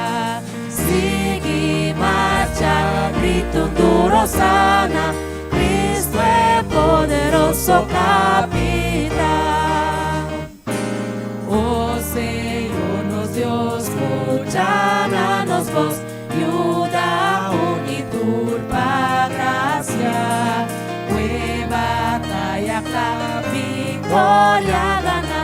Sigui marcha, grita un duro sana, Cristo e poderoso Capitan. Oh Señor nos Dios, scucha na nos voz, yuda un y tur pa gracia. Cue batalla cla, victoria gana.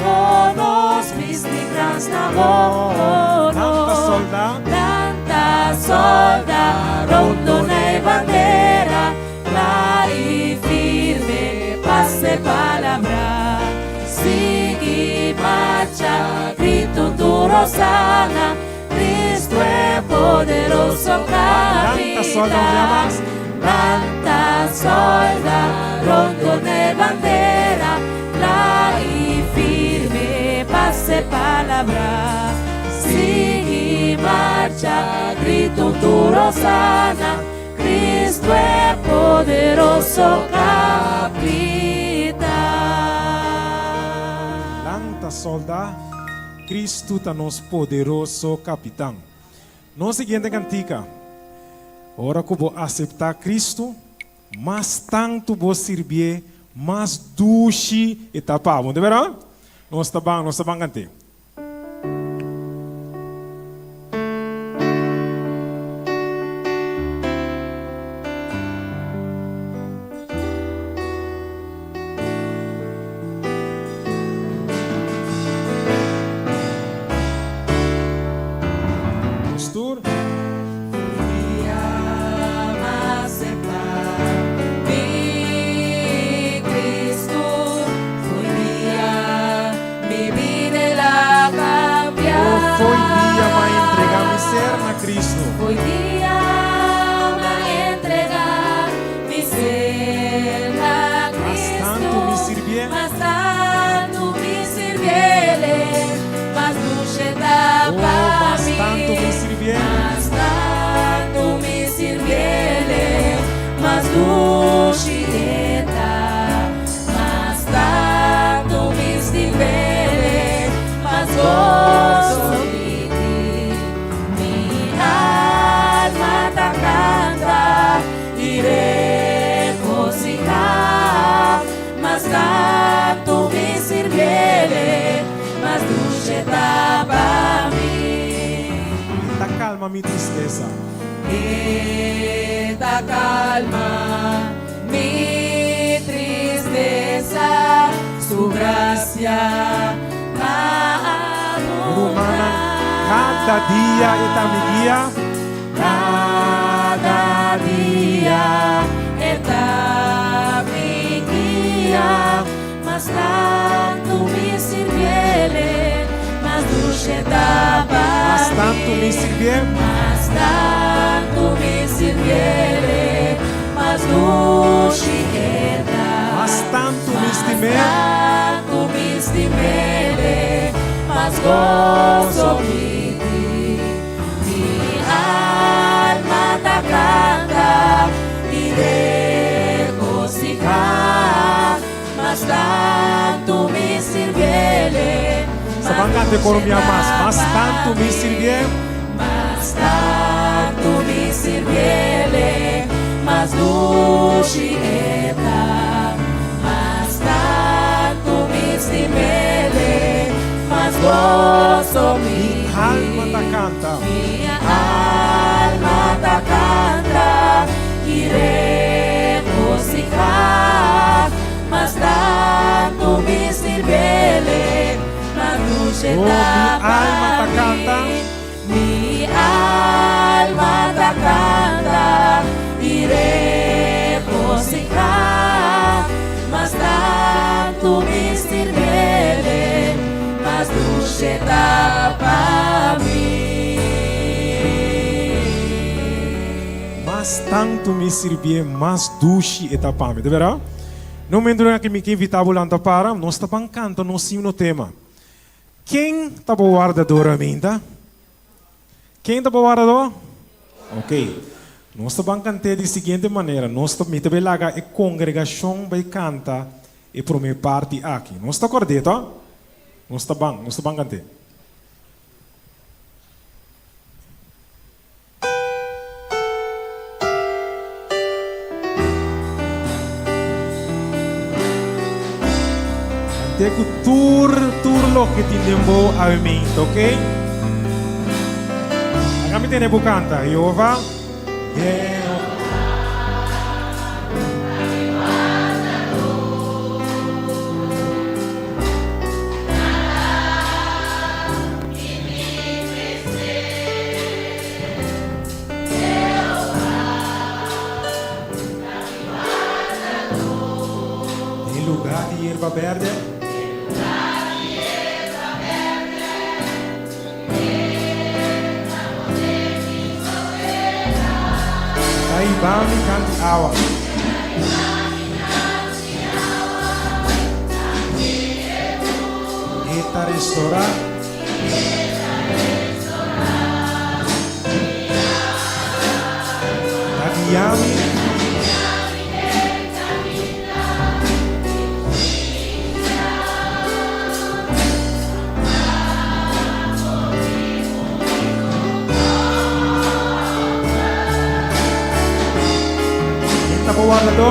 Todos bisti krans na honor.
Lanta solda.
Lanta solda, rondona e bandera, kla i firme, pase palabra. Sigui marcha, grita un duro sana, Cristo e poderoso
Lanta solda, un dia
capitan.
mas.
Lanta solda, rondona e bandera, kla i firme, pase palabra. Sigui marcha, grita un tur hosana, Cristo e poderoso capitan.
Lanta solda, Cristo ta nos poderoso capitan. Nos siguiente cantica, Ora cu bo acepta Cristo, mas tantu bo sirbié, mas dushi e ta pa bo. No ta berdad? Nos ta ban, nos ta ban cant'é. Nos tur. Oh, fo'i dia m'a entrega mi ser na Cristo. Mas tantu mi sirbié. Oh, mas tantu mi sirbié. kalma mi tristesa.
E ta kalma mi tristesa, su grasia ta
Mi rumannan, kada dia e ta mi guia.
Kada dia e ta mi guia, mas tantu mi sirbiele, mas dushe ta pa
Mas tantu mi sirbié.
Mas tantu mi sirbiele, mas dushi e ta.
Mas tantu mi stim'é.
Mas tantu mi stim'é, mas goso mi tin. Mi alma ta kanta i regosihá, mas tantu mi sirbiele,
Sa
mas
ban kanta e
dushi
koro mia
ta
mas. Mas
pa
tantu mi
mi.
sirbié.
Mas tantu mi sirbiele, mas dushi e ta. Mas tantu mi stimele, mas goso mi
Mi alma ta kanta.
Mi alma ta kanta i regosihá, mas tantu mi sirbiele, mas dushi
Oh,
ta
mi
pa
alma ta kanta.
mi. Mi alma ta kanta i regosihá, mas tantu mi sirbiele, mas dushi ta pa mi.
Mas tantu mi sirbié, mas dushi e ta pa mi. Ta bèrdat? Na momentunan aki mi ke invitá bo lanta para, nos ta ban kanta nos himno tema. Ken ta bo wardador aminta? Ken ta bo wardador? Ok. Nos ta ban kant'é di siguiente manera, nos ta, mi ta bai laga e kongregashon bai kanta e promé parti aki. Nos ta kord'é, to? Nos ta ban, nos ta ban kant'é. Kant'é ku tur, tur loke tin den bo awe-mente, ok? Laga mi tene bo kanta, Jehová, Jehová. Den lugar di yerba berde. Ta hiba mi kanti awa. E ta restorá. Ta guia mi. Ken ta bo wardadó?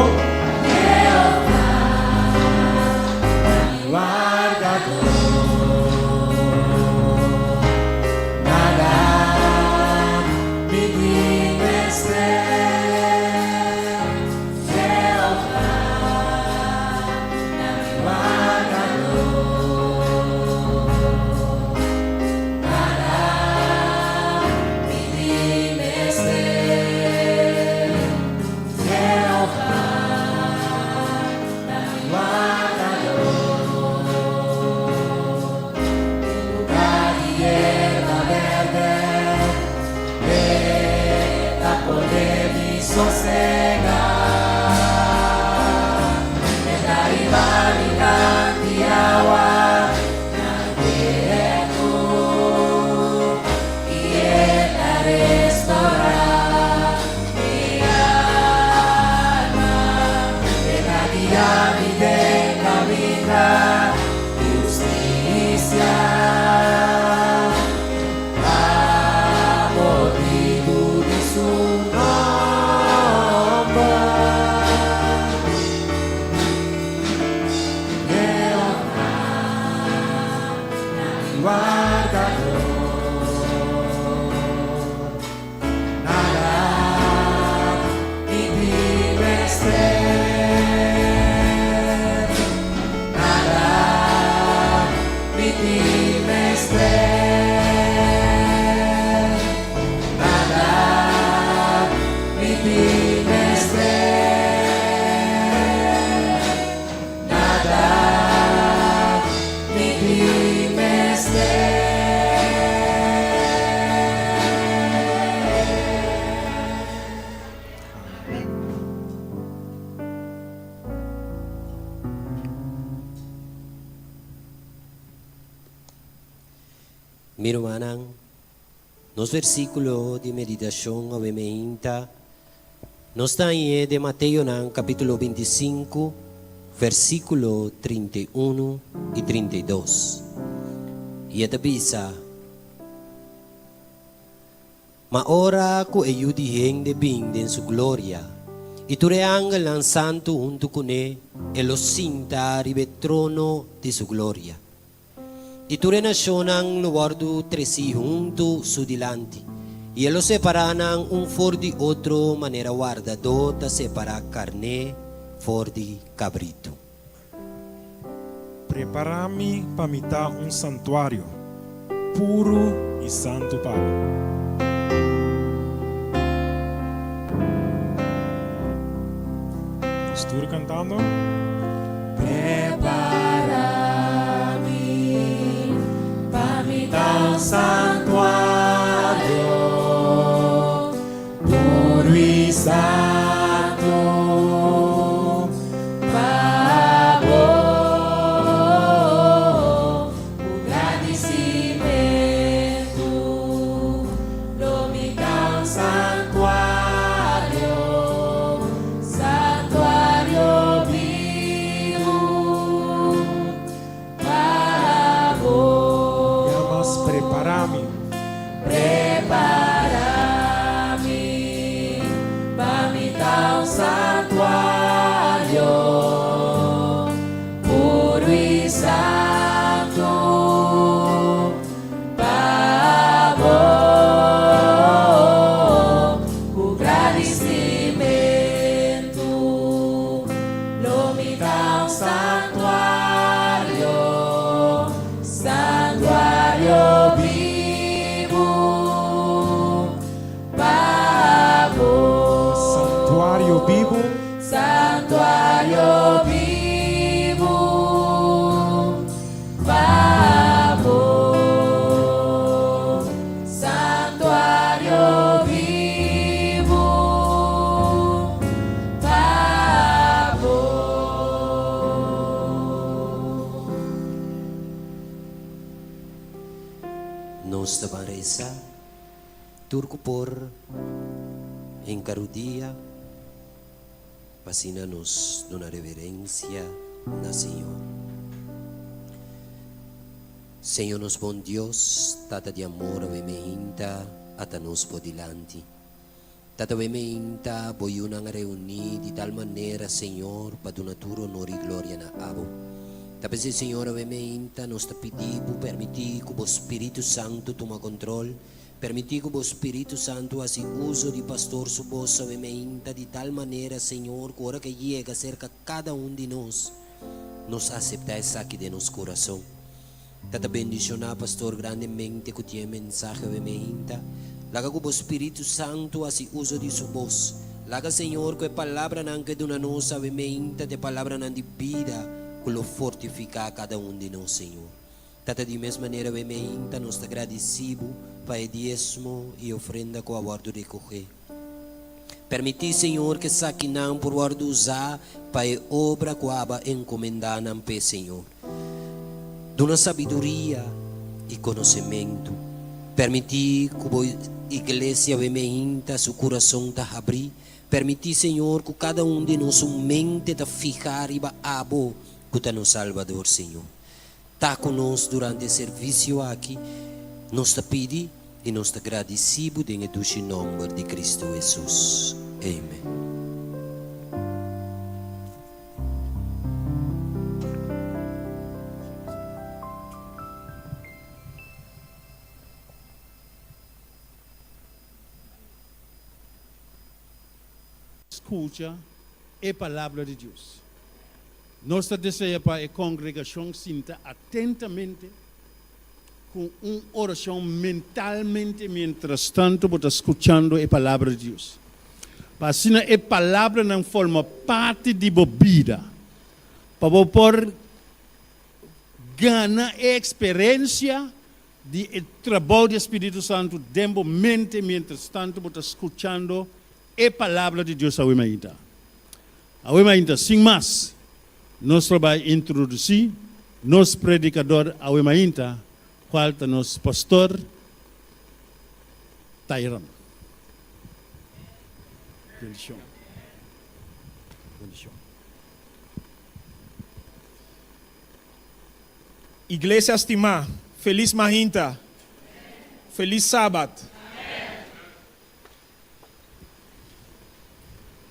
Mi rumannan, nos versíkulo di meditashon awe meinta nos ta hañ'é den Mateonan kapítulo 25, versíkulo 31 i 32. I e ta bisa, Ma ora ku e Yu di hende bin den su gloria, i tur e angelnan santu huntu kuné, e lo sinta riba e trono di su gloria. I tur e nashonnan lo wòrdu tresí huntu su dilanti, i e lo separá nan un for di otro manera wardadó ta separá karné for di kabritu.
Prepará mi pa mi ta un santuario puru i santu pa bo. Nos tur kantando.
Prepará mi pa mi ta un santuario puru i santu pa bo. Ku gradisimentu lo mi ta un santuario, santuario bibu pa bo.
Ya mas prepará mi.
Prepará mi pa mi ta un santuario puru i santu pa bo. Ku gradisimentu lo mi ta un santuario, santuario bibu pa bo.
Santuario bibu.
Santuario bibu pa bo. Santuario bibu pa bo.
Nos ta ban resa tur ku por hinka rudia pa asina nos duna reverensia na Señor. Señor nos bon Dios, Tata di amor awe meinta ata nos bo dilanti. Tata awe meinta bo yunan a reuní di tal manera Señor pa duna tur honor i gloria na abo. Ta p'esei Señor awe meinta nos ta pidi bo permití ku bo Spiritu Santu tuma kontrol, permití ku bo Spiritu Santu hasi uso di pastor su bos awe meinta di tal manera Señor ku ora ke yega serka kada un di nos, nos aseptá esaki den nos kurason. Tata bendishoná pastor grandemente ku tin e mensahe awe meinta. Laga ku bo Spiritu Santu hasi uso di su bos. Laga Señor ku e palabranan ku e duna nos awe meinta ta e palabranan di bida ku lo fortifiká kada un di nos Señor. Tata di mes manera awe meinta nos ta gradisí bo pa e diesmo i ofrenda ku a wòrdu rekohé. Permití Señor ku esakinan por wòrdu usá pa e obra ku aba enkomendá nan p'e Señor. Duna sabiduria i konosementu. Permití ku bo iglesia awe meinta su kurason ta habrí. Permití, Señor, ku kada un di nos su mente ta fihá riba abo ku ta nos Salbador, Señor. Ta ku nos durante e servisio aki. Nos ta pidi i nos ta gradisí bo den e dushi nòmber di Kristu Hesus. Amen.
Skucha e Palabra di Dios. Nos ta desea pa e kongregashon sinta atentamente ku un orashon mentalmente mientrastantu bo ta skuchando e Palabra di Dios. Pa asina e palabranan forma parti di bo bida, pa bo por gana e eksperensia di e trabou di e Spiritu Santu den bo mente mientrastantu bo ta skuchando e Palabra di Dios awe mainta. Awe mainta, sin mas, nos lo bai introdusí nos predikador awe mainta. Kual ta nos pastor Tyron. Bendishon. Bendishon.
Iglesia stimá, felis mahinta. Felis Sabat.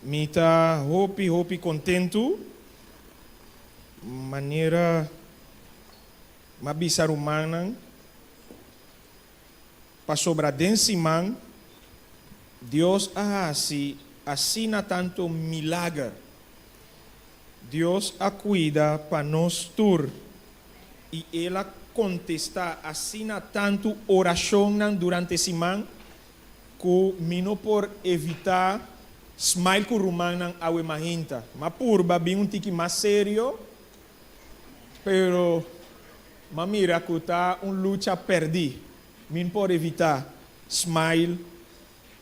Mi ta hopi hopi kontentu manera m'a bisa rumannan pasobra den siman Dios a hasi asina tantu milager. Dios a kuida pa nos tur i El a kontestá asina tantu orashonnan durante siman ku mi no por evitá smile ku rumannan awe mahinta. M'a purba bin un tiki mas serio, pero m'a mira ku ta un lucha pèrdí. Mi no por evitá smile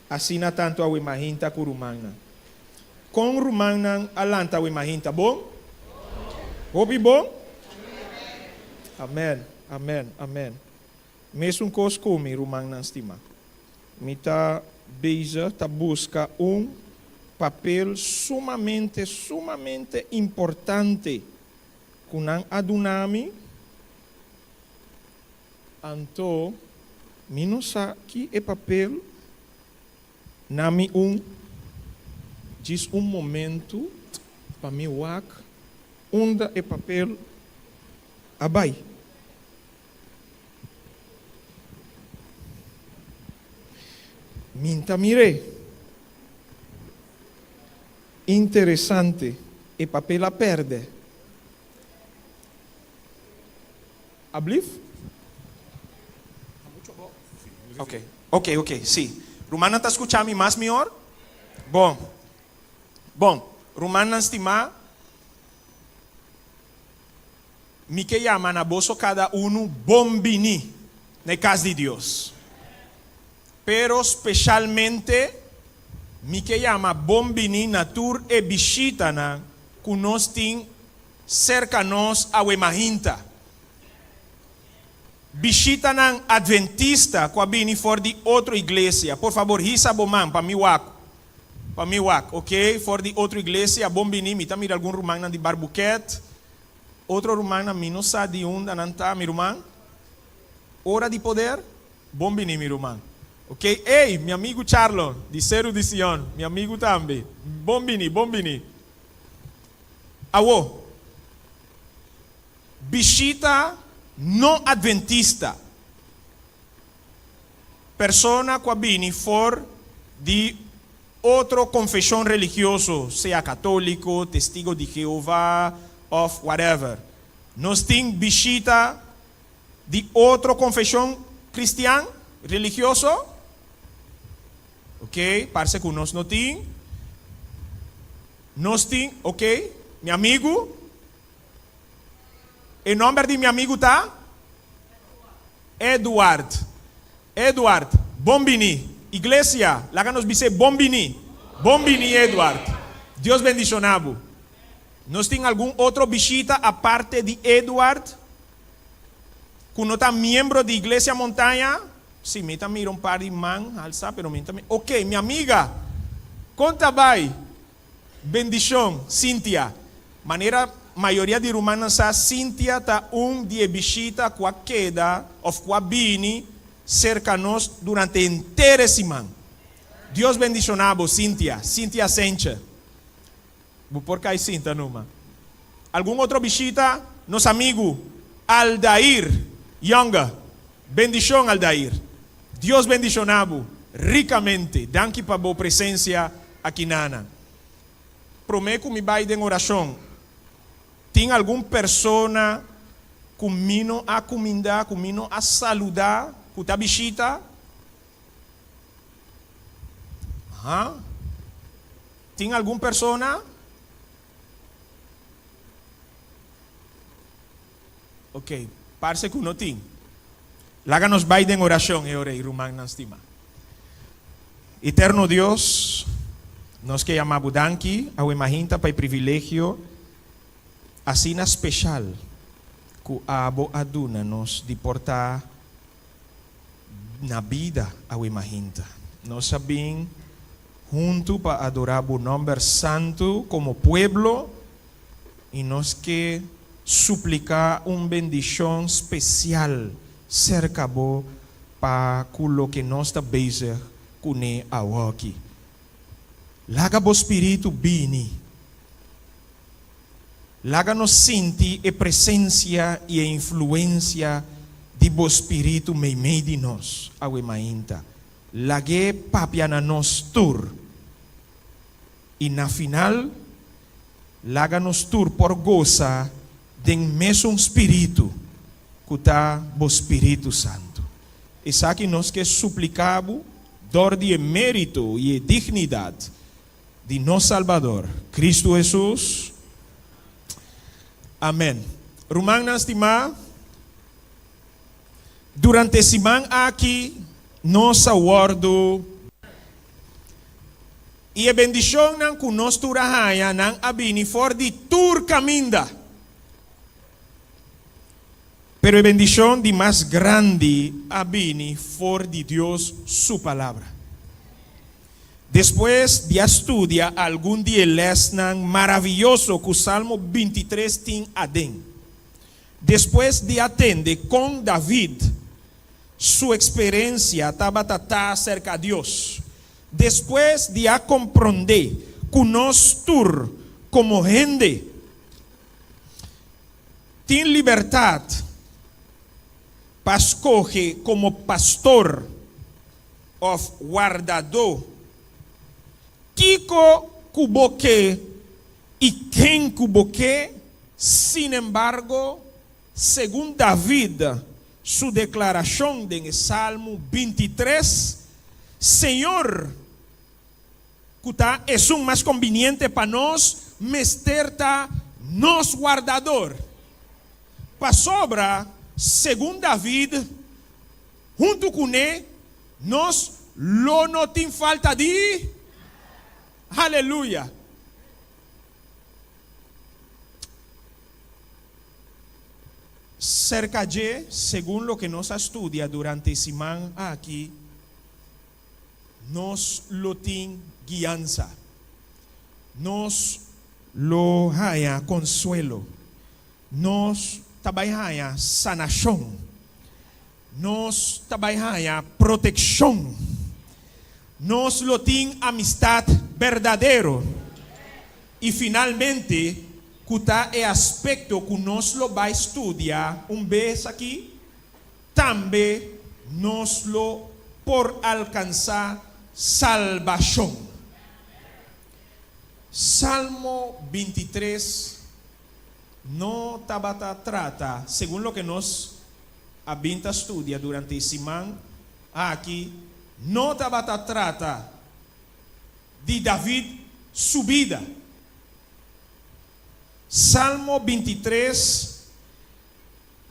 asina tantu awe mahinta ku rumannan. Kon rumannan a lanta awe mahinta? Bon? Hopi bon? Amèn, amèn, amèn. Mesun kos ku mi, rumannan stimá. Mi ta bezig ta buska un papel sumamente, sumamente importante ku nan a duna mi, anto mi no sa ki e papel na mi un djis un momentu pa mi wak unda e papel a bai. Min ta mir'é. Interesante, e papel a pèrdè. Ablief? Ok, ok, ok, sí. Rumannan ta skucha mi mas mihor? Bon. Bon, rumannan stimá. Mi ke yama na boso kada unu bon bini na e kas di Dios. Pero speshalmente mi ke yama bon bini na tur e bishitanan ku nos tin serka nos awe mahinta. Bishitanan adventista ku a bini for di otro iglesia, por fabor hisa bo man pa mi wak, pa mi wak, ok, for di otro iglesia, bon bini, mi ta mira algun rumannan di Barbuket, Otro rumannan mi no sa di unda nan ta mi ruman. Ora di poder? Bon bini mi ruman. Ok ey mi amigu Charlon di Seru di Sion mi amigu tambe. Bon bini bon bini. Awo bishita no adventista persona ku a bini for di otro konfeshon religioso, sea katóliko, Testigo di Jehová òf whatever. Nos tin bishita di otro konfeshon kristian religioso? Ok, parse ku nos no tin. Nos tin, ok, mi amigu. E nòmber di mi amigu ta? Eduard. Eduard, bon bini. Iglesia, laga nos bis'é bon bini. Bon bini, Eduard. Dios bendishoná bo. Nos tin algun otro bishita aparte di Eduard ku no ta miembro di Iglesia Montaña? Sí, mi ta mira un par di man halsá, pero mi ta mira. Oké, mi amiga, kon ta bai? Bendishon, Cynthia. Manera mayoria di rumannan sa, Cynthia ta un di e bishita ku a keda òf ku a bini serka nos durante henter e siman. Dios bendishoná bo, Cynthia. Cynthia Senche. Bo por kai sinta numa. Algun otro bishita? Nos amigu Aldair Younger. Bendishon, Aldair. Dios bendishoná bo rikamente. Danki pa bo presensia aki nana. Promé ku mi bai den orashon, tin algun persona ku mi no a kumindá, ku mi no a saludá, ku ta bishita? Ha? Tin algun persona? Ok, parse ku no tin. Laga nos bai den orashon e ora ei, rumannan stimá. Eterno Dios, nos ke yama Bo danki awe mahinta pa e privilegio asina speshal ku Abo a duna nos di por ta. Na bida awe mahinta. Nos a bin huntu pa adorá Bo nòmber santu komo pueblo i nos ke supliká un bendishon spesial serka Bo pa ku loke nos ta bezig kuné awoki. Laga Bo Spiritu bini. Laga nos sinti e presensia i e influensia di Bo Spiritu meimei di nos awe mainta. Lag'é papia na nos tur. I na final, laga nos tur por gosa den mesun Spiritu ku ta Bo Spiritu Santu. Esaki nos ke supliká Bo dor di e mérito i e dignidat di nos Salbador, Cristo Hesus. Amen. Rumannan stimá, durante e siman aki nos a wòrdu. I e bendishonnan ku nos tur a haña, nan a bini for di tur kaminda. Pero e bendishon di mas grandi a bini for di Dios su Palabra. Despues di a studia algun di e lèsnan maravioso ku Salmo bintitres tin aden, despues di a tende kon David su eksperensia tabata ta serka Dios, despues di a komprondé ku nos tur komo hende tin libertat pa skohe komo pastor, òf wardadó, kiko ku bo ke i ken ku bo ke, sinembargo, segun David su deklarashon den e Salmo bintitres, Señor, ku ta esun mas kombiniente pa nos, mester ta nos wardador. Pasobra, segun David, Huntu kuné nos lo no tin falta di. Aleluya! Serka dje, segun loke nos a studia durante e siman aki, nos lo tin guiansa. Nos lo haña konsuelo. Nos ta bai haña sanashon. Nos ta bai haña protekshon. Nos lo tin amistat berdadero. I finalmente, ku ta e aspekto ku nos lo bai studia un bes aki, tambe nos lo por alkansá salbashon. Salmo bintitres no tabata trata, segun loke nos a bin ta studia durante e siman aki, no tabata trata di David su bida. Salmo bintitres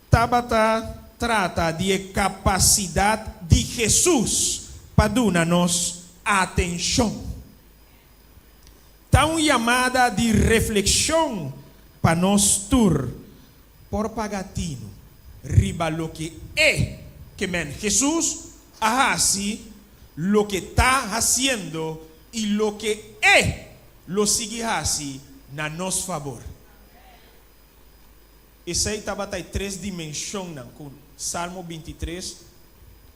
tabata trata di e kapasidat di Hesus pa duna nos atenshon. Ta un yamada di reflekshon pa nos tur por paga tinu riba loke e, ke men Hesus, a hasi, loke ta hasiendo i loke e lo sigui hasi na nos fabor. Esei tabata e tres dimenshonnan ku Salmo bintitres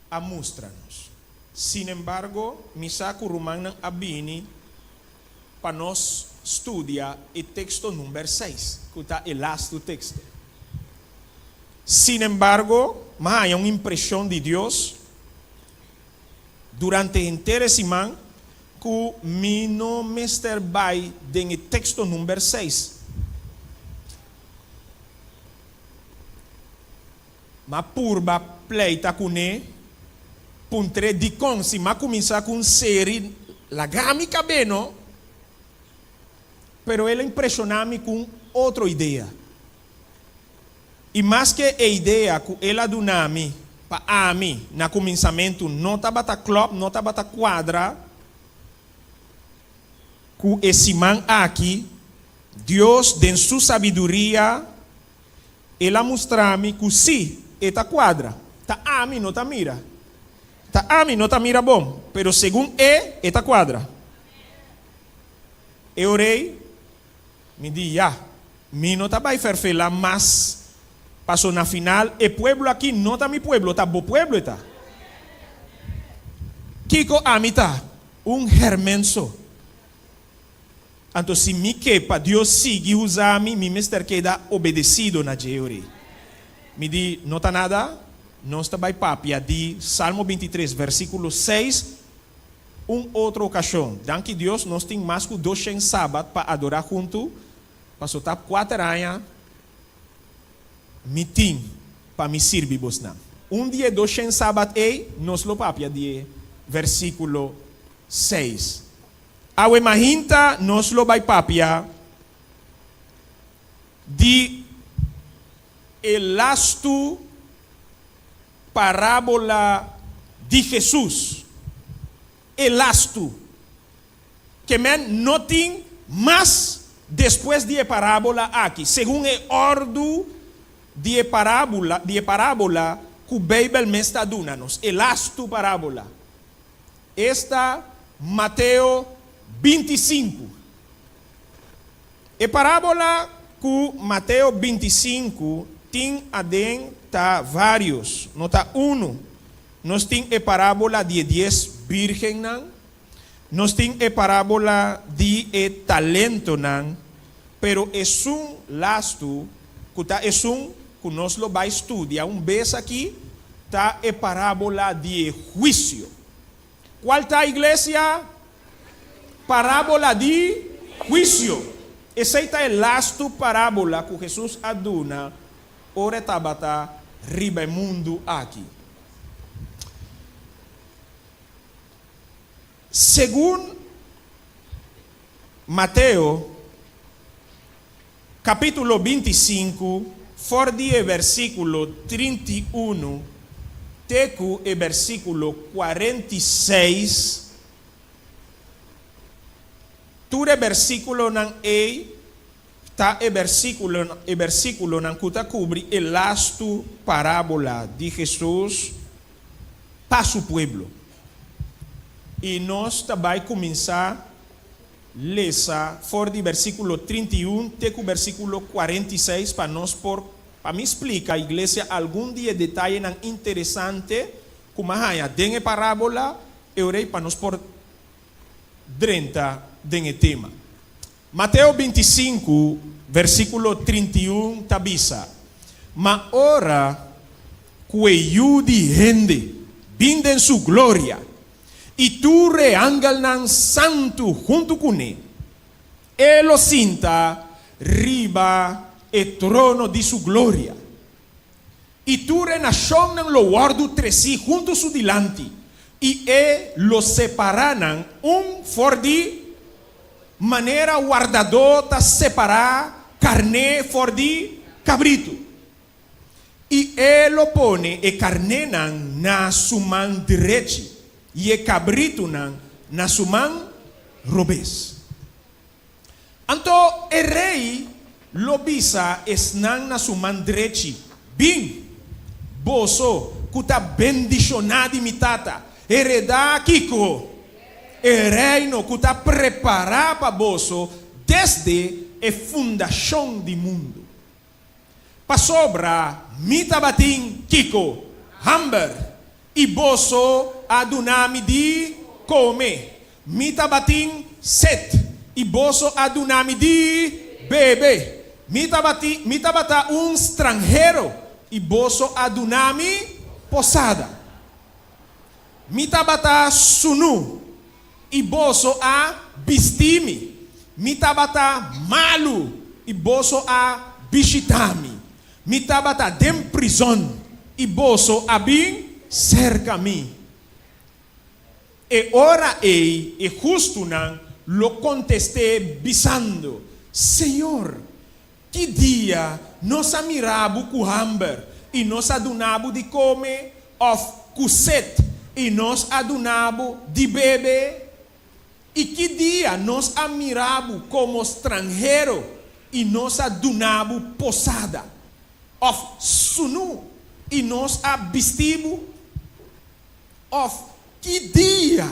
a mustra nos. Sinembargo, mi sa ku rumannan a bini pa nos studia e teksto number seis, ku ta e lastu teksto. Sinembargo, mi a haña un impreshon di Dios durante henter e siman ku mi no mester bai den e teksto number seis. M'a purba pleita kuné, puntr'é dikon si m'a kuminsá ku un seri laga mi kab'é no, pero el a impreshoná mi ku un otro idea. I maske e idea ku el a duna mi pa ami na kuminsamentu no tabata klòp, no tabata kuadra ku e siman aki, Dios den su sabiduria El a mustra mi ku sí, e ta kuadra. Ta ami no ta mira. Ta ami no ta mira bon, pero segun e, e ta kuadra. E orei, mi di, Ya, mi no ta bai ferfelá mas, paso na final e pueblo aki no ta mi pueblo, ta bo pueblo e ta. Kiko ami ta? Un hèrmènt so. Anto si mi ke pa Dios sigui usa mi, mi mester keda obedesido na dje ori. Mi di, No ta nada, nos ta bai papia di Salmo 23, versíkulo 6 un otro okashon. Danki Dios nos tin mas ku doshen sabat pa adorá huntu, paso ta kuater aña mi tin pa mi sirbi bosnan. Un di e doshen sabat ei nos lo papia di e versíkulo 6. Awe mahinta nos lo bai papia di e lastu parábola di Hesus. E lastu. Ke men no tin mas despues di e parábola aki, segun e òrdu di e parábula, di e parábola ku Beibel mes ta duna nos. E lastu parábola. Esta Mateo 25. E parábola ku Mateo 25 tin aden ta vários, no ta unu. Nos tin e parábola di e dies bírgennan, nos tin e parábola di e talentonan, pero esun lastu, ku ta esun ku nos lo bai studia un bes aki, ta e parábola di e huisio. Kual ta, iglesia? Parábola di huisio. Esei ta e lastu parábola ku Hesus a duna ora e tabata riba e mundu aki. Segun Mateo kapítulo 25, for di e versíkulo 31 te ku e versíkulo 46, tur e versíkulonan ei ta e versíkulo e versíkulonan ku ta kubri e lastu parábola di Hesus pa su pueblo. I nos ta bai kuminsá lesa for di versíkulo 31 te ku versíkulo 46 pa nos por pa mi splika iglesia algun di e detayenan interesante ku m'a haña den e parábola e ora ei pa nos por drenta den e tema. Mateo 25, versíkulo 31 ta bisa, Ma ora ku e Yu di hende bin den su gloria, i tur e angelnan santu huntu kuné, e lo sinta riba e trono di su gloria. I tur e nashonnan lo wòrdu tresí huntu su dilanti, i e lo separá nan un for di manera wardadó ta separá karné for di kabritu. I e lo pone e karnénan na su man drechi i e kabritunan na su man robes. Anto e rei lo bisa esnan na su man drechi, Bin, boso ku ta bendishoná di mi Tata, heredá kiko? E reino ku ta prepará pa boso desde e fundashon di mundu. Pasobra mi tabatin kiko? Hamber, i boso a duna mi di kome. Mi tabatin set, i boso a duna mi di bebe. Mi tabati, mi tabata un stranhero, i boso a duna mi posada. Mi tabata sunu, i boso a bisti mi. Mi tabata malu, i boso a bishitá mi. Mi tabata den prizòn, i boso a bin serka mi. E ora ei e hustunan lo kontest'é bisando, Señor, ki dia nos a mira bo ku hamber i nos a duna bo di kome, òf ku set i nos a duna bo di bebe? I ki dia nos a mira bo komo stranhero i nos a duna bo posada, òf sunú i nos a bisti bo? Òf, ki dia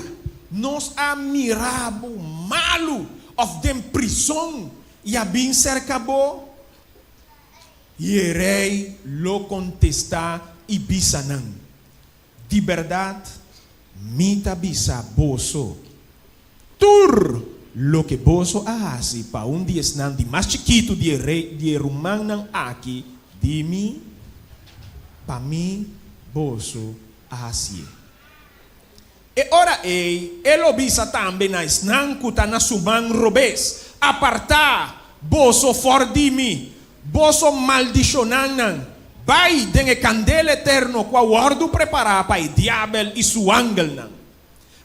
nos a mira bo malu òf den prizon i a bin serka bo? I e rei lo kontestá i bisa nan, Di bèrdat mi ta bisa boso, tur loke boso a hasi pa un di esnan di mas chikitu di e rei di e rumannan aki di mi, pa mi boso a hasié. E ora ei e lo bisa tambe na esnan ku ta na su man robes, Apartá boso for di mi, boso maldishonannan, bai den e kandela eterno ku a wòrdu prepará pa e diabel i su angelnan.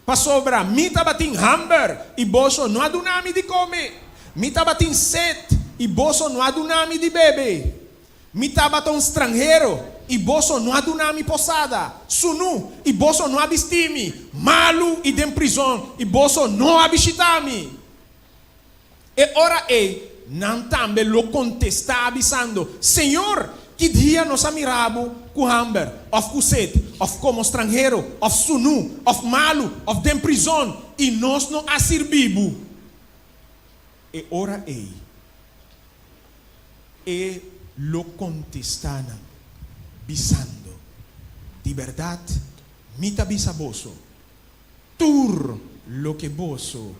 Pasobra mi tabatin hamber i boso no a duna mi di kome, mi tabatin set i boso no a duna mi di bebe. Mi tabata un stranhero, i boso no a duna mi posada, sunú, i boso no a bistí mi, malu i den prizon, i boso no a bishitá mi. E ora ei nan tambe lo kontestá bisando, Señor, ki dia nos a mira bo ku hamber, òf ku set, òf komo stranhero, òf sunú, òf malu, òf den prizon, i nos no a sirbí bo? E ora ei E lo kontestá nan, bisando, Di bèrdat Mi ta bisa boso, tur loke boso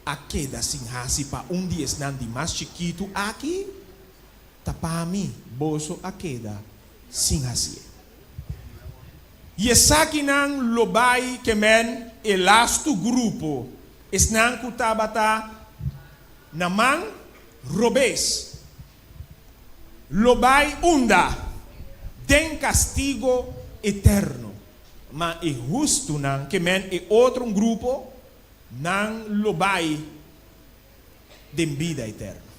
a keda sin hasi pa un di esnan di mas chikitu aki, ta pa Mi boso a keda sin hasié. I esakinan lo bai ke men e lastu grupo, esnan ku tabata na man Robes lo bai unda? Den kastigo eterno. Ma e hustunan, ke men e otro un grupo, nan lo bai den bida eterno.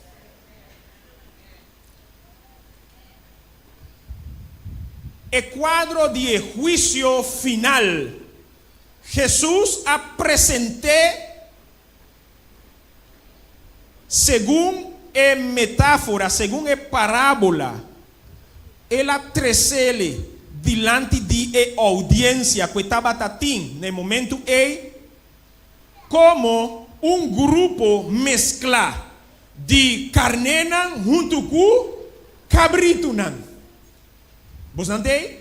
E kuadro di e huisio final, Hesus a present'é Segun e metáfora, segun e parábola, el a tresele dilanti di e oudiensia ku e tabata tin na e momentu ei komo un grupo mesklá di karnénan huntu ku kabritunan. Bosnan t'ei?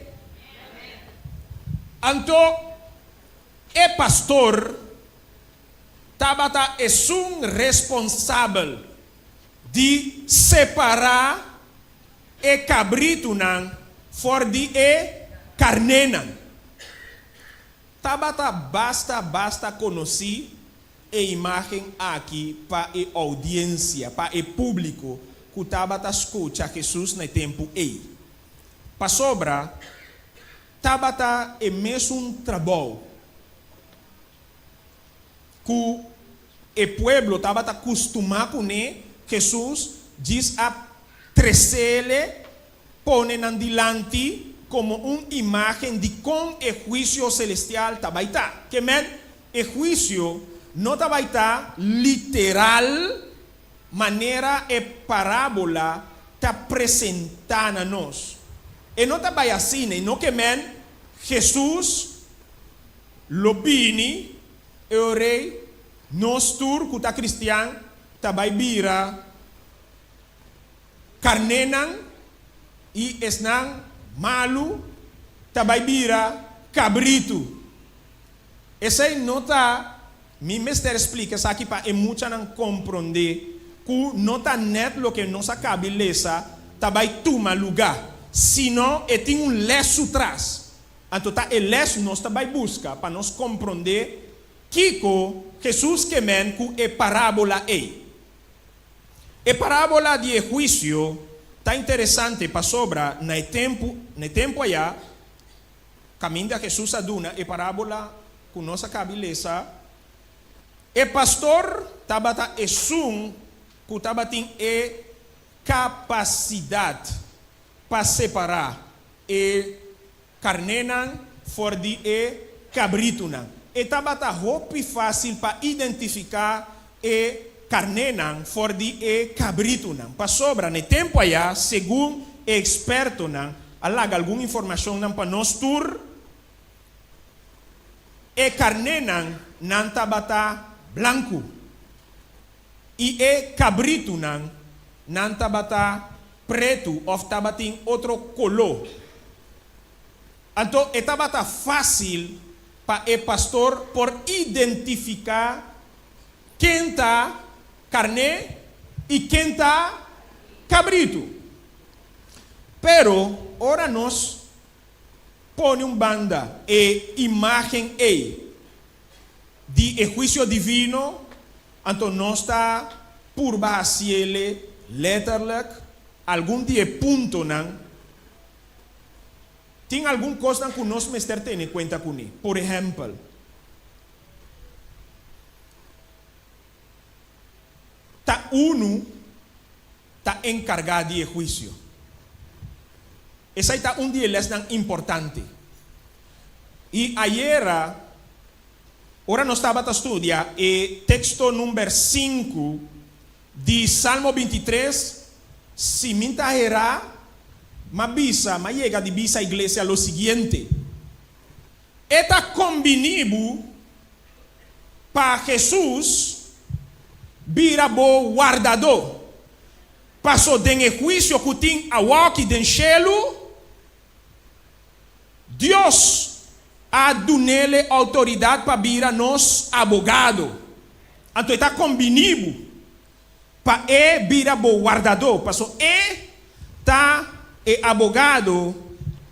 Anto e pastor tabata esun responsabel di separá e kabritunan for di e karnénan. Tabata basta basta konosí e imágen aki pa e oudiensia, pa e públiko ku tabata skucha Hesus na e tempu ei. Pasobra tabata e mesun trabou. Ku e pueblo tabata kustumá kuné, Hesus djis a tresele pone nan dilanti komo un imágen di kon e huisio selestial ta bai ta. Ke men, e huisio no ta bai ta literal manera e parábola ta presentá na nos. E no ta bai asina, i no ke men Hesus Lo bini e orei nos tur ku ta kristian ta bai bira karnénan i esnan malu ta bai bira kabritu. Esei no ta mi mester splika esaki pa e muchanan komprondé ku no ta nèt loke nos a kabi lesa ta bai tuma lugá, sino e tin un lès su tras. Anto ta e les nos ta bai buska pa nos komprondé kiko Hesus ke men ku e parábola ei. E parábola di e huisio ta interesante pasobra na e tempu na e tempu ayá kaminda Hesus a duna e parábola ku nos a kabi lesa, e pastor tabata esun ku tabatin e kapasidat pa separá e karnénan for di e kabritunan. E tabata hopi fásil pa identifiká e karnénan for di e kabritunan, pasobra na e tempu ayá, segun e ekspertonan a laga algun informashonnan pa nos tur. E karnénan nan tabata blanku i e kabritunan nan tabata pretu òf tabatin otro koló. Anto e tabata fásil pa e pastor por identifiká ken ta karné i ken ta kabritu. Pero ora nos Pone un banda e imágen ei di e huisio divino, anto nos ta purba hasiele letterlijk algun di e puntonan. Tin algun kosnan ku nos mester tene kuenta kuné. Por ehèmpel, ta unu ta enkargá di e huisio. Esei ta un di e lèsnan importante. I ayera, ora nos tabata studia e teksto number sinku di Salmo 23, si mi ta herá, m'a bisa, m'a yega di bisa iglesia lo siguiente, E ta kombiní bo pa Hesus bira bo wardadó. Paso den e huisio ku tin awoki den shelu, Dios a dunele outoridat pa bira nos abogado. Anto e ta kombiní bo pa e bira bo wardadó, paso e ta e abogado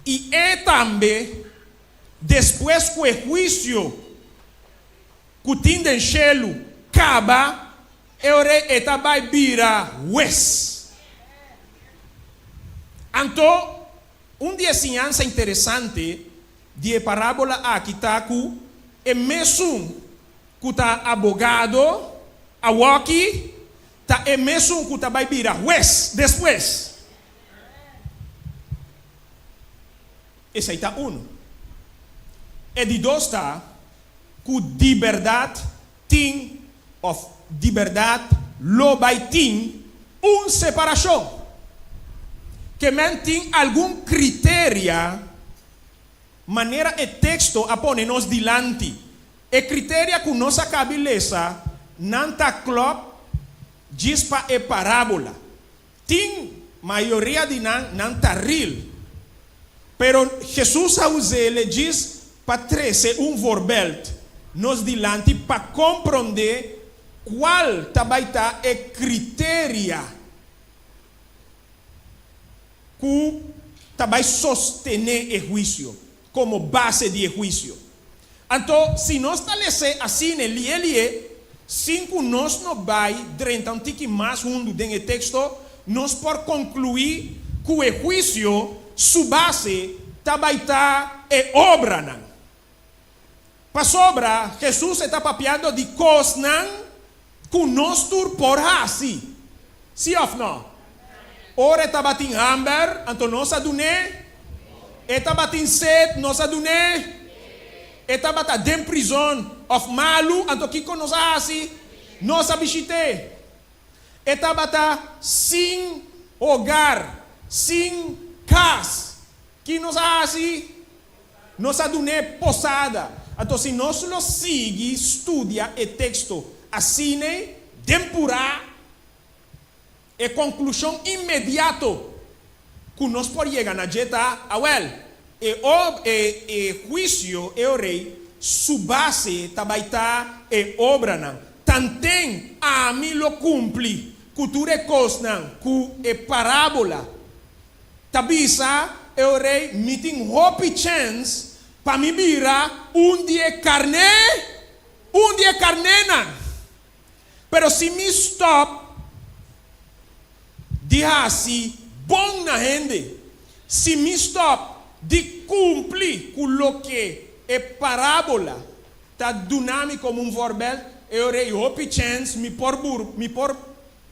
i e tambe, despues ku e huisio ku tin den shelu kaba, E ora e ta bai bira hues. Anto, un di e siñansa interesante di e parábola aki ta ku e mesun ku ta abogado awoki ta e mesun ku ta bai bira hues despues. Esei ta unu. E di dos ta ku di bèrdat Tin, òf di bèrdat lo bai tin, un separashon. Ke men tin algun kriteria manera e teksto a pone nos dilanti. E kriteria ku nos a kabi lesa nan ta klòp djis pa e parábola. Tin mayoria di nan, nan ta ril. Pero Jesus a us'é djis pa trese un voorbeeld nos dilanti pa komprondé kual ta bai ta e kriteria ku ta bai sostené e huisio komo base di e huisio. Anto, si nos ta les'é asina lié lié, sin ku nos no bai drenta un tiki mas hundu den e teksto, nos por konkluí ku e huisio su base ta bai ta e obranan. Pasobra Hesus e ta papiando di kosnan ku nos tur por hasi. Sí òf nò? Ora e tabatin hamber, anto nos a dun'é. E tabatin sed, nos a dun'é. E tabata den prizon òf malu, anto kiko nos a hasi? Nos a bishit'é. E tabata sin hogar, sin kas, ki nos a hasi? Nos a dun'é posada. Anto si nos lo sigui studia e teksto asin'ei den purá, e konklushon inmediato ku nos por yega na dje ta, awèl, e ob e e huisio e orei su base ta bai ta e obranan. Tanten ami lo kumpli ku tur e kosnan ku e parábola Ta bisa e o rei, Mi tin hopi chèns pa mi bira un di e karné, un di e karnénan. Pero si mi stòp di hasi bon na hende, si mi stòp di kumpli ku loke e parábola ta duna mi komo un vòrbèlt, e o rei, hopi chèns mi por bur, mi por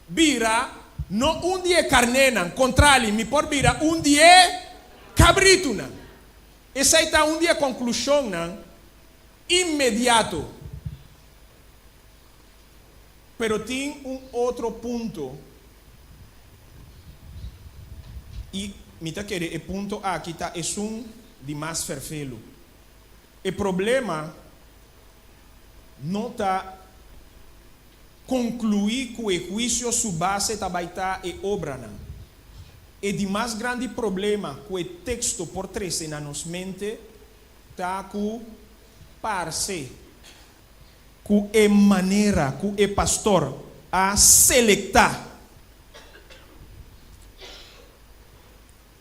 bira no un di e karnénan, kontrali, mi por bira un di e kabritunan. Esei ta un di e konklushonnan inmediato. Pero tin un otro punto, i mi ta kere e punto aki ta esun di mas ferfelu. E problema. no ta konkluí ku e huisio su base ta bai ta e obranan. E di mas grandi problema ku e teksto por trese na nos mente ta ku parse ku e manera ku e pastor a selektá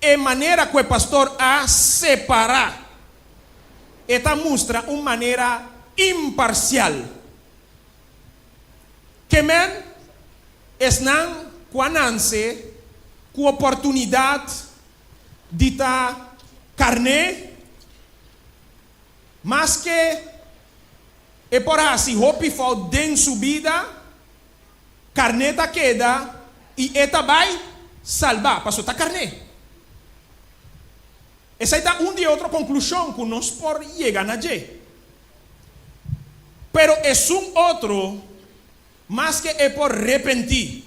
e manera ku e pastor a separá e ta mustra un manera imparsial. Ke men esnan ku a nanse ku oportunidat di ta karné, maske e por hasi hopi fout den su bida, Karné ta keda i e ta bai salbá, pasobra ta karné. Esei ta un di e otro konklushon ku nos por yega na dje. Pero esun otro, maske e por repentí,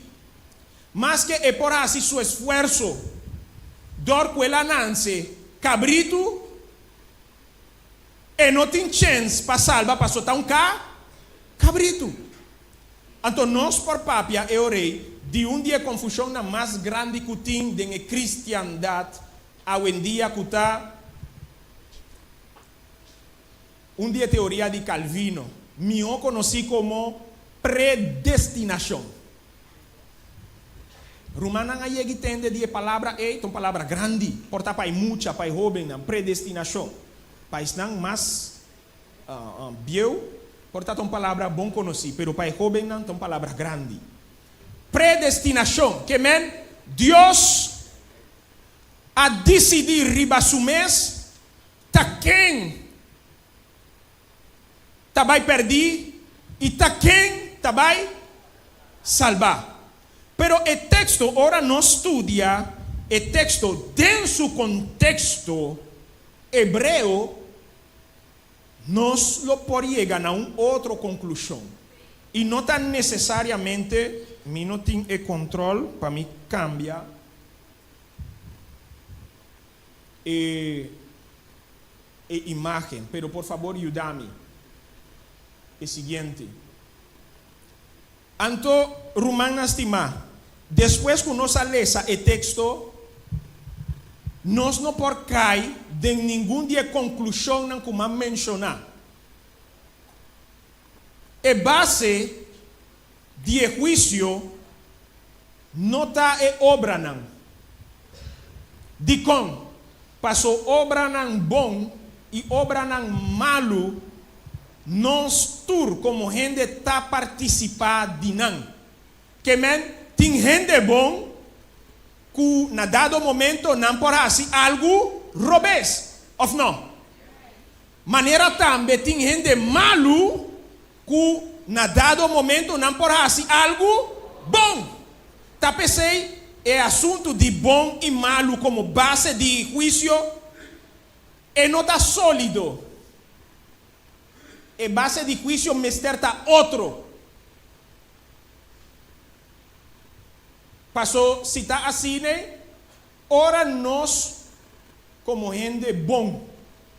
maske e por hasi su esfuerso dor ku el a nanse kabritu, e no tin chèns pa salba pasobra ta un ka kabritu. Anto nos por papia e orei di un di e konfushonnan mas grandi ku tin den e kristiandat awendia ku ta un di e teoria di Calvino, mihó konosí komo predestinashon. Rumannan a yegi tende di e palabra ei, ta un palabra grandi, por ta pa e mucha, pa e hóbennan, predestinashon. Pa esnan mas Bieu por ta ta un palabra bon konosí, pero pa e hóbennan ta un palabra grandi. Predestinashon, ke men Dios a disidí riba su mes ta ken ta bai pèrdí i ta ken ta bai salbá. Pero e teksto, ora nos studia e teksto den su konteksto hebreo, Nos lo por yega na un otro konklushon i no ta nesesariamente mi no tin e kontròl pa mi kambia e e imágen, pero por fabor yuda mi. E siguiente. Anto, rumannan stimá, despues ku nos a lesa e teksto, nos no por kai den ningun di e konklushonnan ku m'a menshoná. E base di e huisio no ta e obranan. Dikon? Paso obranan bon i obranan malu Nos tur komo hende ta partisipá di nan. Ke men tin hende bon ku na dado momento nan por hasi algu robes, òf no? Manera tambe tin hende malu ku na dado momento nan por hasi algu bon. Ta p'esei e asuntu di bon i malu komo base di huisio e no ta sólido. E base di huisio mester ta otro. Paso si ta asina, ora nos komo hende bon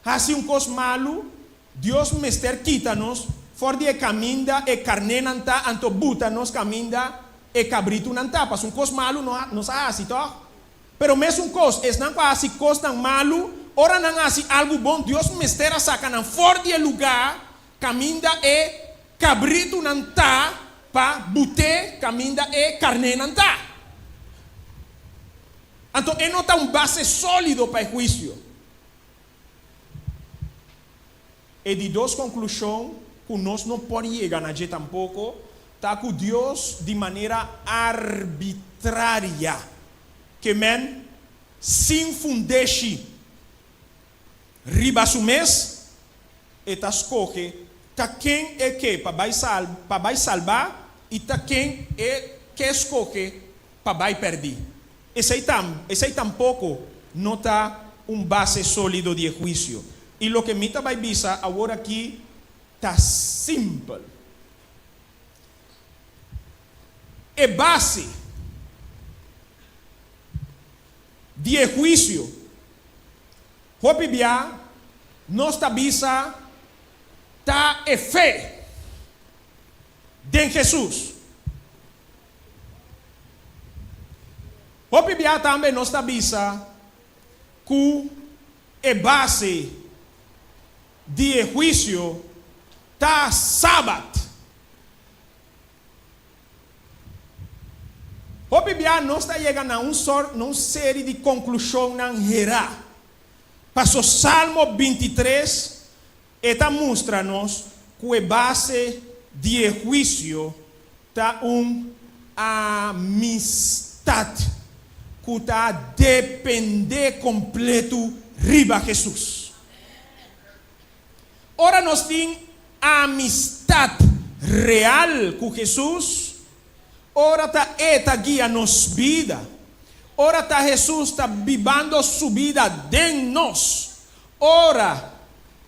hasi un kos malu, Dios mester kita nos for di e kaminda e karnénan ta anto buta nos kaminda e kabritunan ta. Paso un kos malu nos a hasi, tòg? Pero mesun kos, esnan ku a hasi kosnan malu, ora nan hasi algu bon, Dios mester a saka nan for di e lugá kaminda e kabritunan ta pa but'é kaminda e karnénan ta. Anto e no ta un base sólido pa e huisio. E di dos konklushon ku nos no por yega na dje tampoko ta ku Dios di manera arbitraria, ke men sin fundeshi riba su mes, e ta skohe ta ken e ke pa bai pa bai salbá i ta ken e ke skohe pa bai pèrdí. Esei tam, esei tampoko no ta un base sólido di e huisio. I loke mi ta bai bisa awor aki ta simpel. E base di e huisio, hopi bia nos ta bisa ta e fe. Den Hesus. Hopi bia tambe nos ta bisa ku e base di e huisio ta Sabat. Hopi bia nos ta yega na un sort na un seri di konklushonnan herá. Paso Salmo 23 e ta mustra nos ku e base di e huisio ta un amistat ku ta dependé kompletu riba Hesus. Ora nos tin amistat real ku Hesus, ora ta E ta guia nos bida, ora ta Hesus ta bibando su bida den nos, ora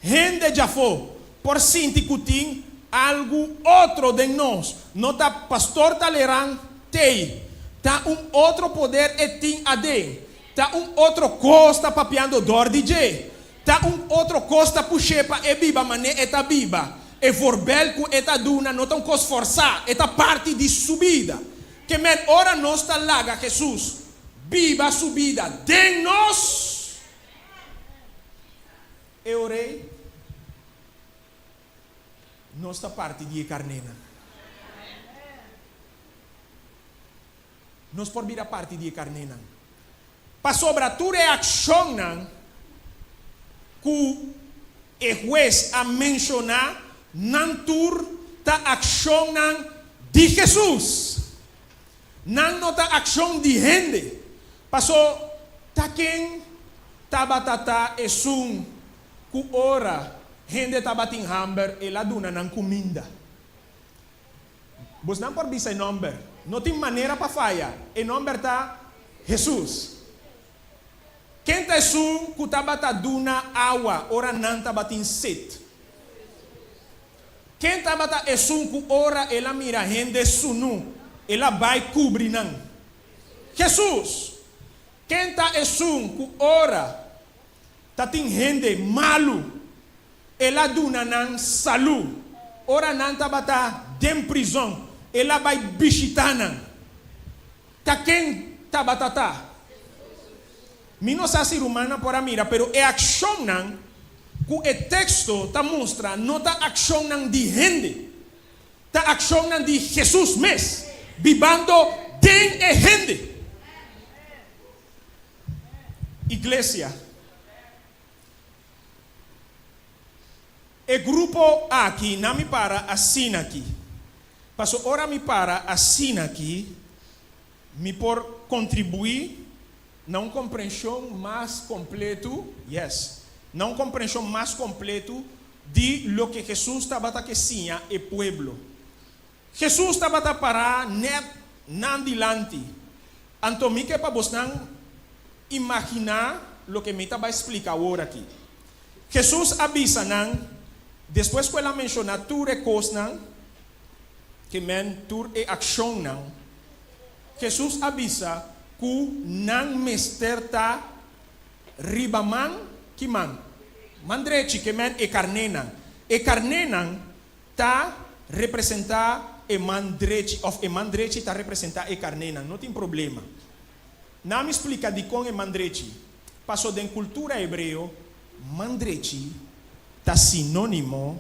hende djafó por sinti ku tin algu otro den nos, no ta Pastor Talleyrand t'ei, ta un otro poder e tin aden, ta un otro kos ta papiando dor di dje. Ta un otro kos ta push'é pa e biba mané e ta biba. E voorbèld ku e ta duna no ta un kos fòrsá, e ta parti di su bida. Ke men ora nos ta laga Hesus biba su bida den nos, e or'ei nos ta parti di e karnénan. Nos por bira parti di e karnénan. Pasobra tur e akshonnan ku e hues a menshoná, nan tur ta akshonnan di Hesus. Nan no ta akshon di hende. Paso ta ken tabata ta esun ku ora hende tabatin hamber el a duna nan kuminda? Bosnan por bisa e nomber. No tin manera pa faya. E nomber ta Hesus. Ken ta esun ku tabata duna awa ora nan tabatin set? Ken tabata esun ku ora el a mira hende sunu, el a bai kubri nan? Hesus. Ken ta esun ku ora ta tin hende malu, El a duna nan salú. Ora nan tabata den prizon, el a bai bishitá nan. Ta ken tabata ta? Mi no sa si rumannan por a mira, pero e akshonnan ku e teksto ta mustra no ta akshonnan di hende. Ta akshonnan di Hesus mes, bibando den e hende. Iglesia. E grupo aki na mi para asina aki. Paso ora mi para asina aki, mi por kontribuí na un komprenshon mas kompletu, yes, na un komprenshon mas kompletu di loke Hesus tabata ke siña e pueblo. Hesus tabata pará nèt nan dilanti. Anto mi ke pa bosnan imaginá loke mi ta bai splika awor aki. Hesus a bisa nan, despues ku el a menshoná tur e kosnan, ke men tur e akshonnan, Hesus a bisa ku nan mester ta riba man, ki man? Man drechi, ke men e karnénan. E karnénan ta representá e man drechi òf e man drechi ta representá e karnénan, no tin problema. Na mi splika dikon e man drechi. Paso den kultura hebreo man drechi ta sinónimo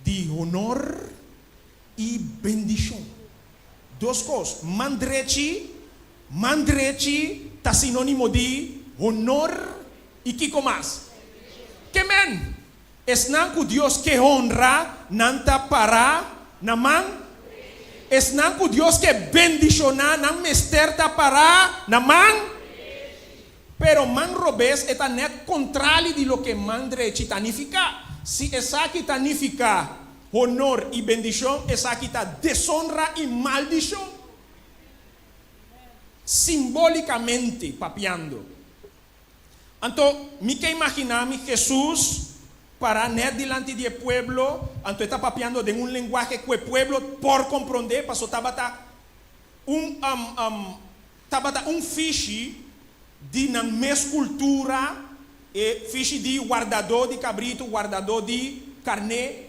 di honor i bendishon. Dos kos, man drechi, man drechi ta sinónimo di honor i kiko mas? Ke men? Esnan ku Dios ke honra, nan ta pará na man. Esnan ku Dios ke bendishoná, nan mester ta pará na man. Pero man robes e ta nèt kontrali di loke man drechi ta nifiká. Si esaki ta nifiká honor i bendishon, esaki ta desonra i maldishon. Simbólikamente papiando. Anto mi ke imaginá mi Hesus pará nèt dilanti di e pueblo, anto e ta papiando den un lenguahe ku e pueblo por komprondé, paso tabata un tabata un fishi di nan mes kultura, e fishi di wardadó di kabritu, wardadó di karné.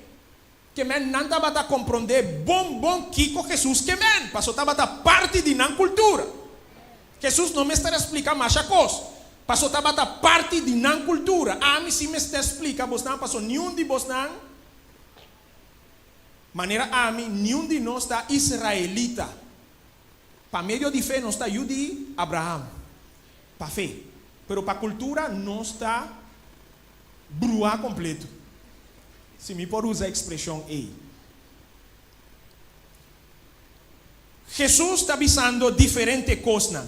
Ke men nan tabata komprondé bon bon kiko Hesus ke men, paso tabata parti di nan kultura. Hesus no mester a splika masha kos, paso tabata parti di nan kultura. Ami si mester splika bosnan, paso niun di bosnan, manera ami, niun di nos ta israelita. Pa medio di fe nos ta yu di Abraham, pa fe, pero pa kultura nos ta bruá kompleto, si mi por usa ekspreshon ei. Hesus ta bisando diferente kosnan.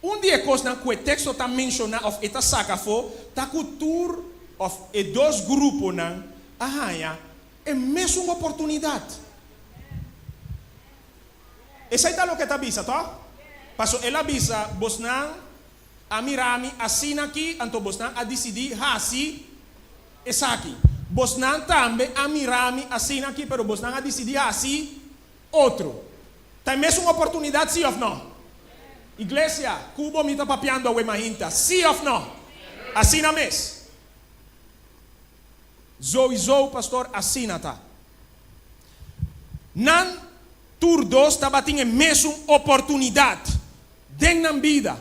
Un di e kosnan ku e teksto ta menshoná òf e ta saka afó ta ku tur òf e dos gruponan a haña e mesun oportunidat. Esei ta loke e ta bisa, tòg? Paso el a bisa, Bosnan a mira mi asina aki, anto bosnan a disidí hasi esaki. Bosnan tambe a mira mi asina aki, pero bosnan a disidí hasi otro. Ta e mesun oportunidat, sí òf nò? Iglesia, ku bo mi ta papiando awe mainta, sí òf nò? Asina mes. Zoizo, pastor, asina ta. Nan tur dos tabatin e mesun oportunidat den nan bida.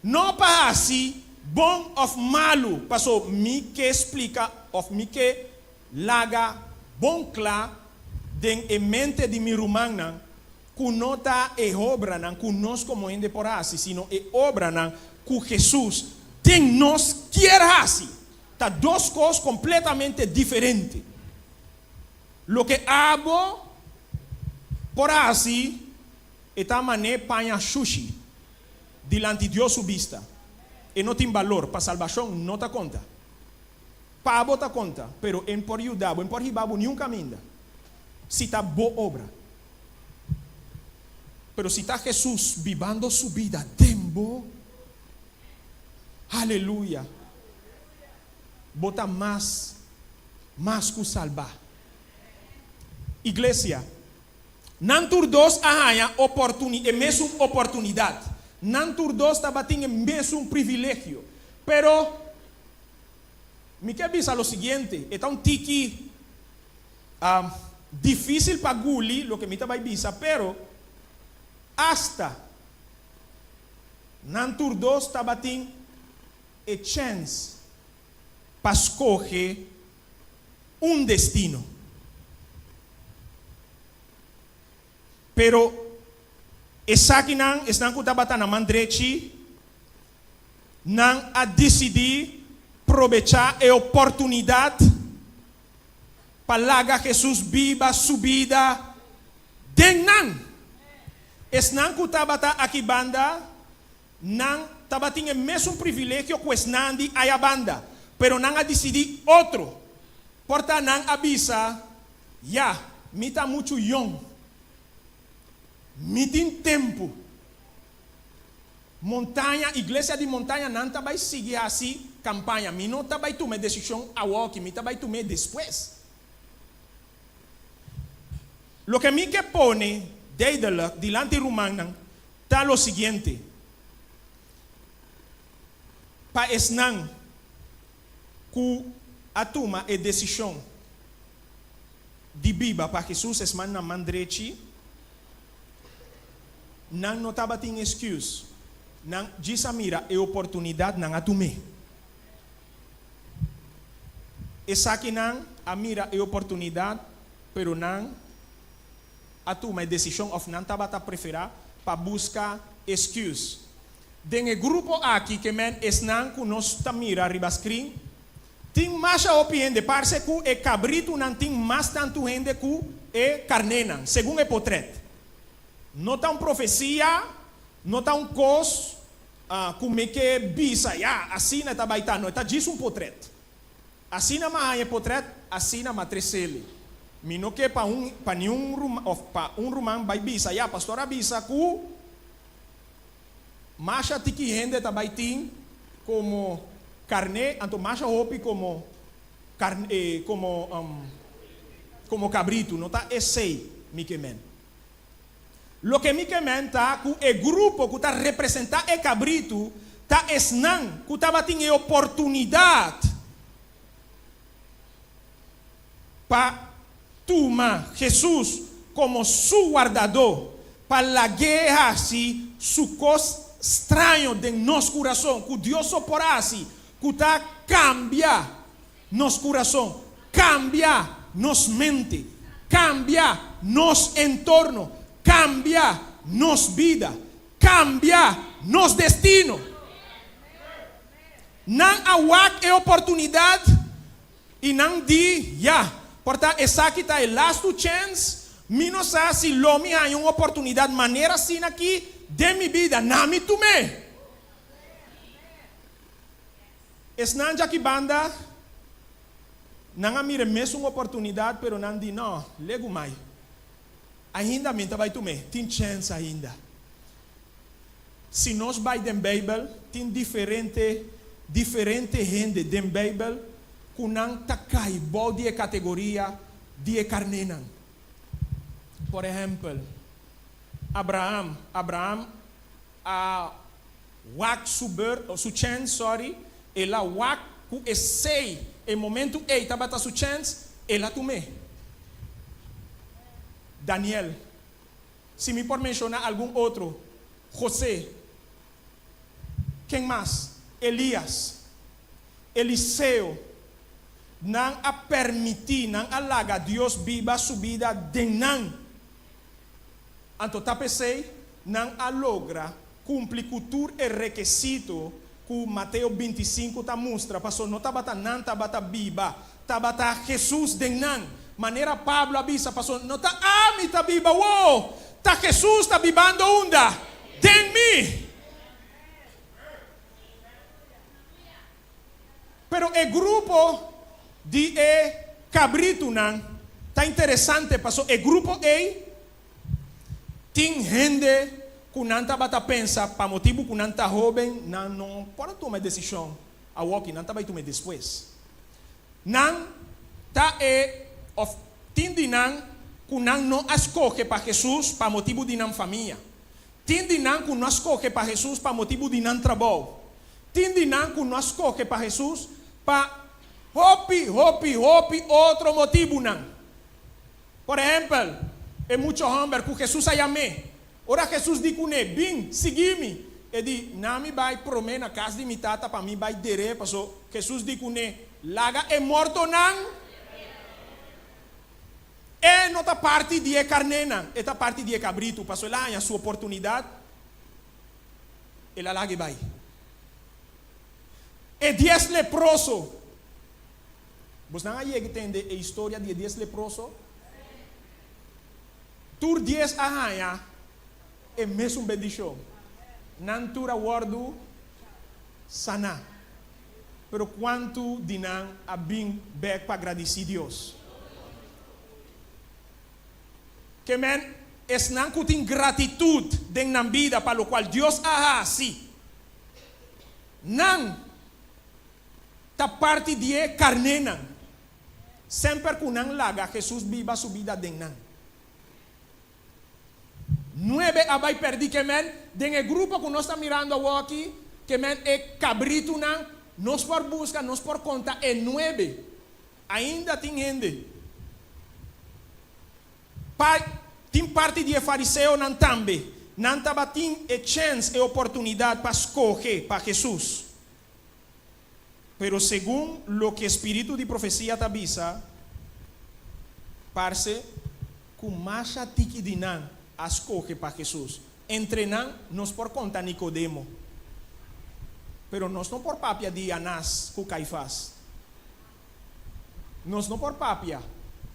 No pa hasi bon òf malu, paso mi ke splika òf mi ke laga bon kla den e mente di mi rumannan ku no ta e obranan ku nos komo hende por hasi, sino e obranan ku Hesus den nos kier hasi. Ta dos kos kompletamente diferente. Loke abo por hasi e ta man'é paña shushi dilanti Dios su bista. E no tin balor, pa salbashon no ta konta. Pa abo ta konta, pero e n'por yuda bo, e n'por hiba bo niun kaminda si ta bo obra. Pero si ta Hesus bibando su bida den bo, Aleluya! Bo ta mas, mas ku salbá. Iglesia, nan tur dos a haña oportuni, e mesun oportunidat. Nan tur dos tabatin e mesun privilegio. Pero, mi ke bisa lo siguiente, e ta un tiki difísil pa guli loke mi ta bai bisa, pero asta Nan tur dos tabatin e chèns pa skohe un destino. Pero esakinan, esnan ku tabata na man drechi, nan a disidí probechá e oportunidat pa laga Hesus biba su bida den nan. Esnan ku tabata aki banda, nan tabatin e mesun privilegio ku esnan di aya banda, pero nan a disidí otro. Por ta nan a bisa, Ya, mi ta muchu yong. Mi tin tempu. Montaña, iglesia di montaña, nan ta bai sigui hasi kampaña. Mi no ta bai tuma e desishon awoki, mi ta bai tum'é despues. Loke mi ke pone duidelijk dilanti rumannan ta lo siguiente, Pa esnan ku a tuma e desishon di biba pa Hesus esman na man drechi, nan no tabatin excuse, nan djis a mira e oportunidat nan a tum'é. Esakinan a mira e oportunidat, pero nan a tuma e desishon òf nan tabata preferá pa buska excuse. Den e grupo aki ke men esnan ku nos ta mira riba screen, tin masha hopi hende, parse ku e kabritunan tin mas tantu hende ku e karnénan, segun e potret. No ta un profesia, no ta un kos Ku mi ke bisa, ya, asina e ta bai ta. No, e ta djis un potret. Asina m'a haña e potret, asina m'a tres'el. Mi no ke pa un, pa niun ruman, òf pa un ruman bai bisa, ya, pastor a bisa ku masha tiki hende ta bai tin komo karné, anto masha hopi komo karn, komo, komo kabritu. No ta esei mi ke men. Loke mi ke men ta ku e grupo ku ta representá e kabritu ta esnan ku tabatin e oportunidat. pa tuma Hesus komo su wardadó, pa lag'é hasi su kos straño den nos kurason, ku Dios so por hasi, ku ta kambia nos kurason, kambia nos mente, kambia nos entorno, kambia nos bida, kambia nos destino. Nan a wak e oportunidat i nan di, Ya, por ta esaki ta e lastu chèns, mi no sa si lo mi haña un oportunidat manera asina aki den mi bida, na mi tum'é. Esnan djaki banda, nan a mira e mesun oportunidat, pero nan di, No, legumai. Ainda mi ta bai tum'é, tin chèns ainda. Si nos bai den Beibel, tin diferente diferente hende den Beibel ku nan ta kai bou di e kategoria di e karnénan. Por ehèmpel, Abraham. Abraham a wak su bert, su chèns, sòri, el a wak ku esei, e momentu ei tabata su chèns, el a tum'é. Daniel. Si mi por menshoná algun otro, José, ken mas? Elías, Eliseo, nan a permití, nan a laga Dios biba su bida den nan. Anto ta p'esei nan a logra kumpli ku tur e rekesito ku Mateo 25 ta mustra, pasobra no tabata nan tabata biba, tabata Hesus den nan. Manera Pablo a bisa, pasobra no ta ami ta biba awor, ta Hesus ta bibando unda? Den mi. Pero e grupo di e kabritunan ta interesante, pasobra e grupo ei tin hende ku nan tabata pensa pa motibu ku nan ta hóben nan no por a tuma e desishon awoki, nan ta bai tuma e despues. Nan ta e òf tin di nan ku nan no a skohe pa Hesus pa motibu di nan famia. Tin di nan ku no a skohe pa Hesus pa motibu di nan trabou. Tin di nan ku no a skohe pa Hesus pa hopi, hopi, hopi otro motibunan. Por ehèmpel, e mucha hòmber ku Hesus a yam'é. Ora Hesus di kuné, Bin, sigui mi, e di, Na mi bai promé na kas di mi tata pa mi bai der'é, pasó Hesus di kuné, Laga e mortonan. E no ta parti di e karnénan, e ta parti di e kabritu, pasó el a haña su oportunidat, el a laga e bai. E dies leproso. Bosnan a yega tende e historia di e dies leproso? Tur dies a haña e mesun bendishon. Nan tur a wòrdu saná. Pero kuantu di nan a bin bèk pa gradisí Dios? Ke men esnan ku tin gratitut den nan bida pa lokual Dios a hasi, nan ta parti di e karnénan, semper ku nan laga Hesus biba su bida den nan. Nuebe a bai pèrdí ke men den e grupo ku nos ta mirando awoki, ke men e kabritunan, nos por buska, nos por konta e nuebe. Ainda tin hende. Pa tin parti di e fariseonan tambe, nan tabatin e chèns, e oportunidat pa skohe pa Hesus. Pero segun loke spiritu di profesia ta bisa, parse ku masha tiki di nan a skohe pa Hesus. Entre nan nos por konta Nikodemo. Pero nos no por papia di Anás ku Kaifas. Nos no por papia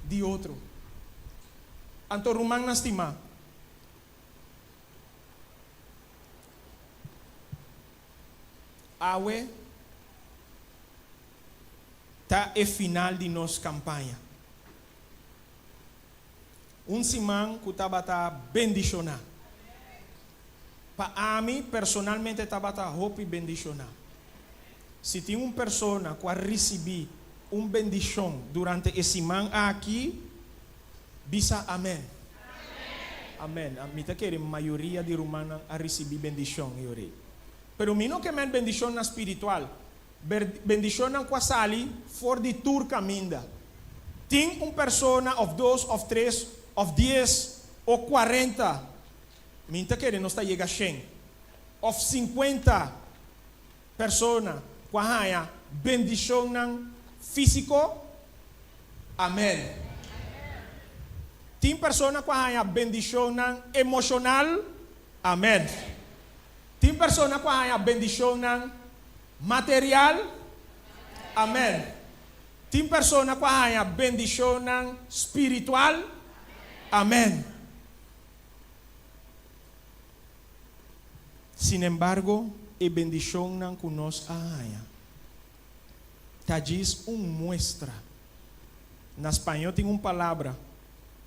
di otro. Anto rumannan stimá. Awe ta e final di nos kampaña. Un siman ku tabata bendishoná. Pa ami personalmente tabata hopi bendishoná. Si tin un persona ku a risibí un bendishon durante e siman aki, bisa amèn. Amèn. Mi ta kere mayoria di rumannan a risibí bendishon, e ora ei. Pero mi no ke men bendishonnan spiritual, bendishonnan ku a sali for di tur kaminda. Tin un persona òf dos òf tres òf dies o kuarenta, mi ta kere nos ta yega shen òf sinkuenta persona ku a haña bendishonnan físiko? Amèn. Tin persona ku a haña bendishonnan emoshonal? Amèn. Tin persona ku a haña bendishonnan material? Amèn. Tin persona ku a haña bendishonnan spiritual? Amèn. Sinembargo, e bendishonnan ku nos a haña ta djis un muestra. Na spañó tin un palabra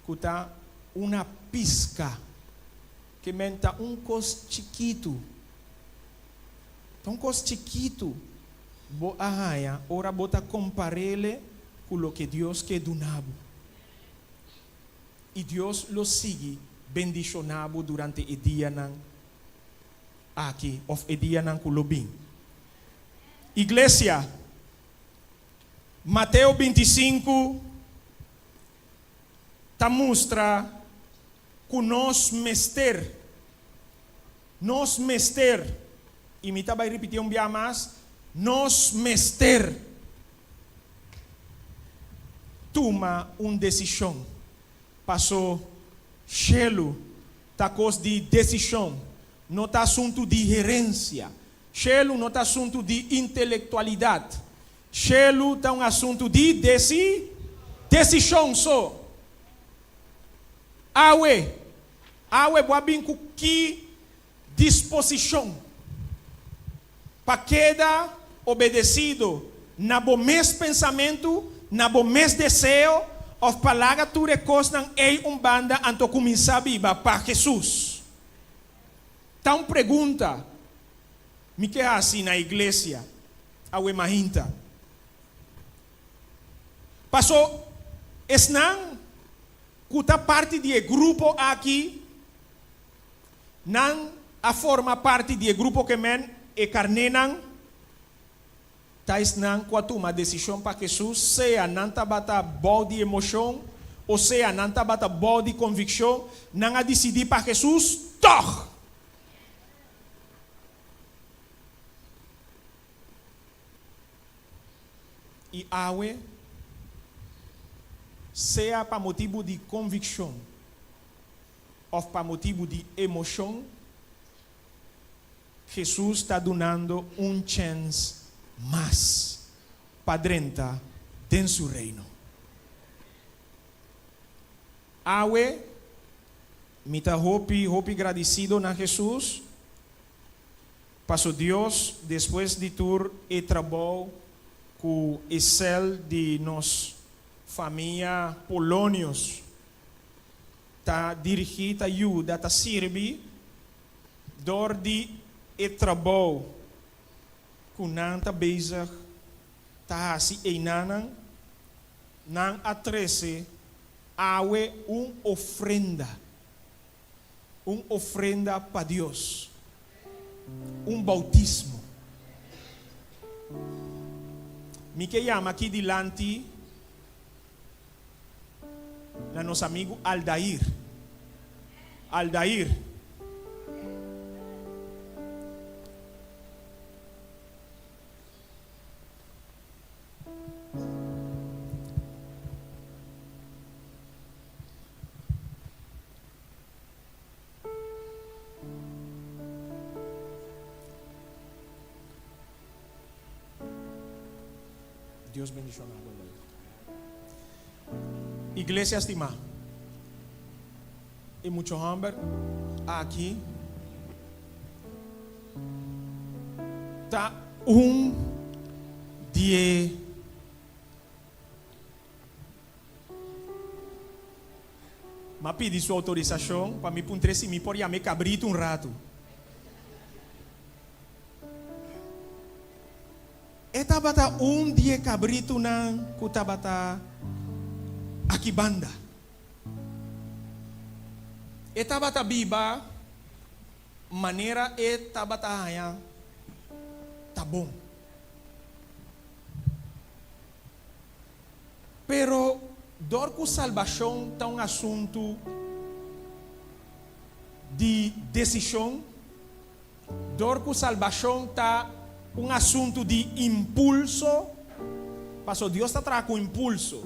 ku ta una piska, ke men ta un kos chikitu. Ta un kos chikitu bo a haña ora bo ta kompar'ele ku loke Dios ke duna bo. I Dios lo sigui bendishoná bo durante e dianan aki òf e dianan ku lo bin. Iglesia, Mateo 25 ta mustra ku nos mester, nos mester, i mi ta bai ripitié un bia mas, nos mester tuma un desishon. Paso shelu ta kos di desishon, no ta asuntu di herensia. Shelu no ta asuntu di intelektualidat. Shelu ta un asuntu di desi desishon so. Awe, awe bo a bin ku ki disposishon pa keda obedesido na bo mes pensamentu, na bo mes deseo, òf pa laga tur e kosnan ei un banda anto kuminsá biba pa Hesus? Ta un pregunta mi ke hasi na iglesia awe mainta. Paso esnan ku ta parti di e grupo aki, nan a forma parti di e grupo ke men e karnénan, Ta esnan ku a tuma desishon pa Hesus, sea nan tabata bou di emoshon o sea nan tabata bou di konvikshon, nan a disidí pa Hesus tòg. I awe, sea pa motibu di konvikshon òf pa motibu di emoshon, Hesus ta dunando un chèns mas pa drenta den su Reino. Awe, mi ta hopi, hopi gradisido na Hesus, paso Dios, despues di tur e trabou ku e sèl di nos famia Polonius ta dirigí, ta yuda, ta sirbi, Dor di e trabou ku nan ta bezig ta hasi einanan, nan a trese awe un ofrenda, un ofrenda pa Dios, un boutismo. Mi ke yama aki dilanti na nos amigu Aldair. Aldair. Dios bendiciona bo Aldair. Iglesia stimá, e mucho hòmber aki ta un di e M'a pidi su outorisashon pa mi puntr'é si mi por yam'é kabritu un ratu. E tabata un di e kabritunan ku tabata aki banda. E tabata biba manera e tabata haña ta bon. Pero. Dor ku salbashon ta un asuntu di desishon, dor ku salbashon ta un asuntu di impulso, paso Dios ta traha ku impulso,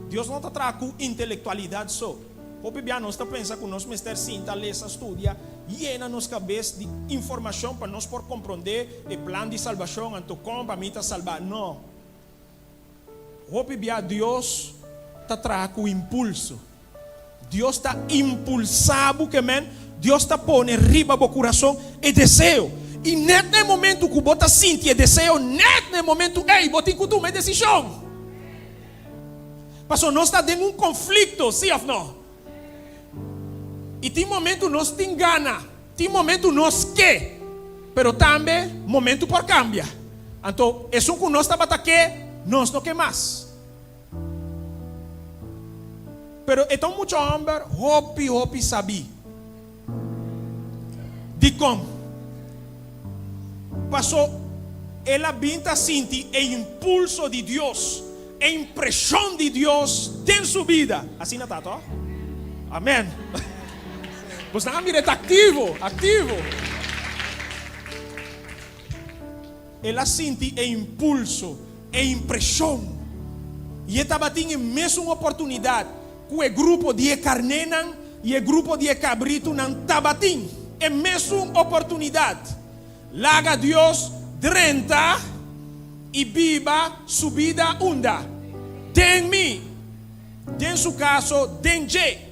Dios no ta traha ku intelektualidat so. Hopi bia nos ta pensa ku nos mester sinta, lesa, studia, yena nos kabes di informashon pa nos por komprondé e plan di salbashon, anto kon pa mi ta salbá. No. Hopi bia Dios ta traha ku impulso. Dios ta impulsá bo ke men, Dios ta pone riba bo kurason e deseo. I nèt na e momentu ku bo ta sinti e deseo, nèt na e momentu ei bo tin ku tuma e desishon. Pasobra nos ta den un konflikto, sí òf no? I tin momentu nos tin gana, tin momentu nos ke, pero tambe momentu por kambia. Anto esun ku nos tabata ke, nos no ke mas. Pero e ta un mucha hòmber hopi, hopi sabí. Dikon? Paso el a bin ta sinti e impulso di Dios, e impreshon di Dios den su bida. Asina ta, to? Amen. Bosnan a mira e ta aktivo, aktivo. El a sinti e impulso, e impreshon. I e tabatin e mesun oportunidat ku e grupo di e karnénan i e grupo di e kabritunan tabatin. E mesun oportunidat. Laga Dios drenta i biba su bida unda? Den mi. Den su kaso, den dje.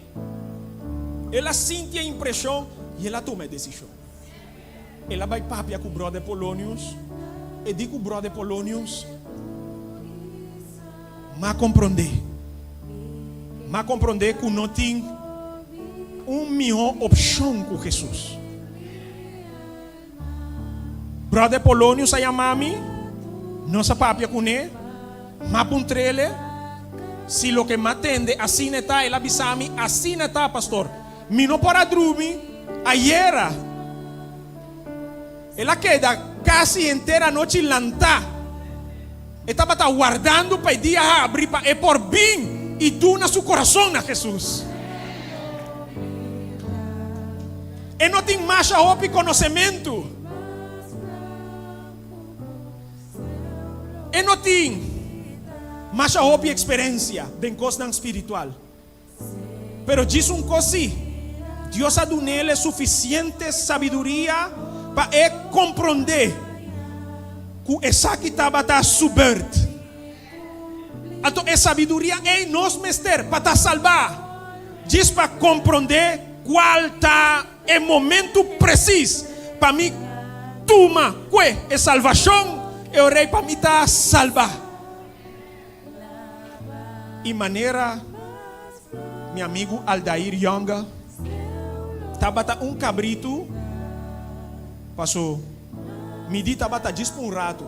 El a sinti e impreshon i el a tuma e desishon. El a bai papia ku Bròder Polonius. E di ku Bròder Polonius, M'a komprondé. M'a komprondé ku no tin un mihó opshon ku Hesus. Bròder Polonius a yama mi, nos a papia kuné, m'a puntr'ele si loke m'a tende asina e ta. El a bisa mi, Asina e ta, pastor. Mi no por a drumi ayera. El a keda kasi henter anochi lantá. E tabata wardando pa e dia habri pa e por bin i duna su kurason na Hesus. E no tin masha hopi konosementu. E no tin masha hopi eksperensia den kosnan spiritual. Pero djis un kos sí, Dios a dun'el e sufisiente sabiduria pa e komprondé ku esaki tabata su bèrt. Anto e sabiduria ei nos mester pa ta salbá, djis pa komprondé kual ta e momentu presis pa mi tuma kue e salvashon e ora ei pa mi ta salbá. I manera mi amigu Aldair Younger tabata un kabritu, paso mi di tabata djis pa un ratu.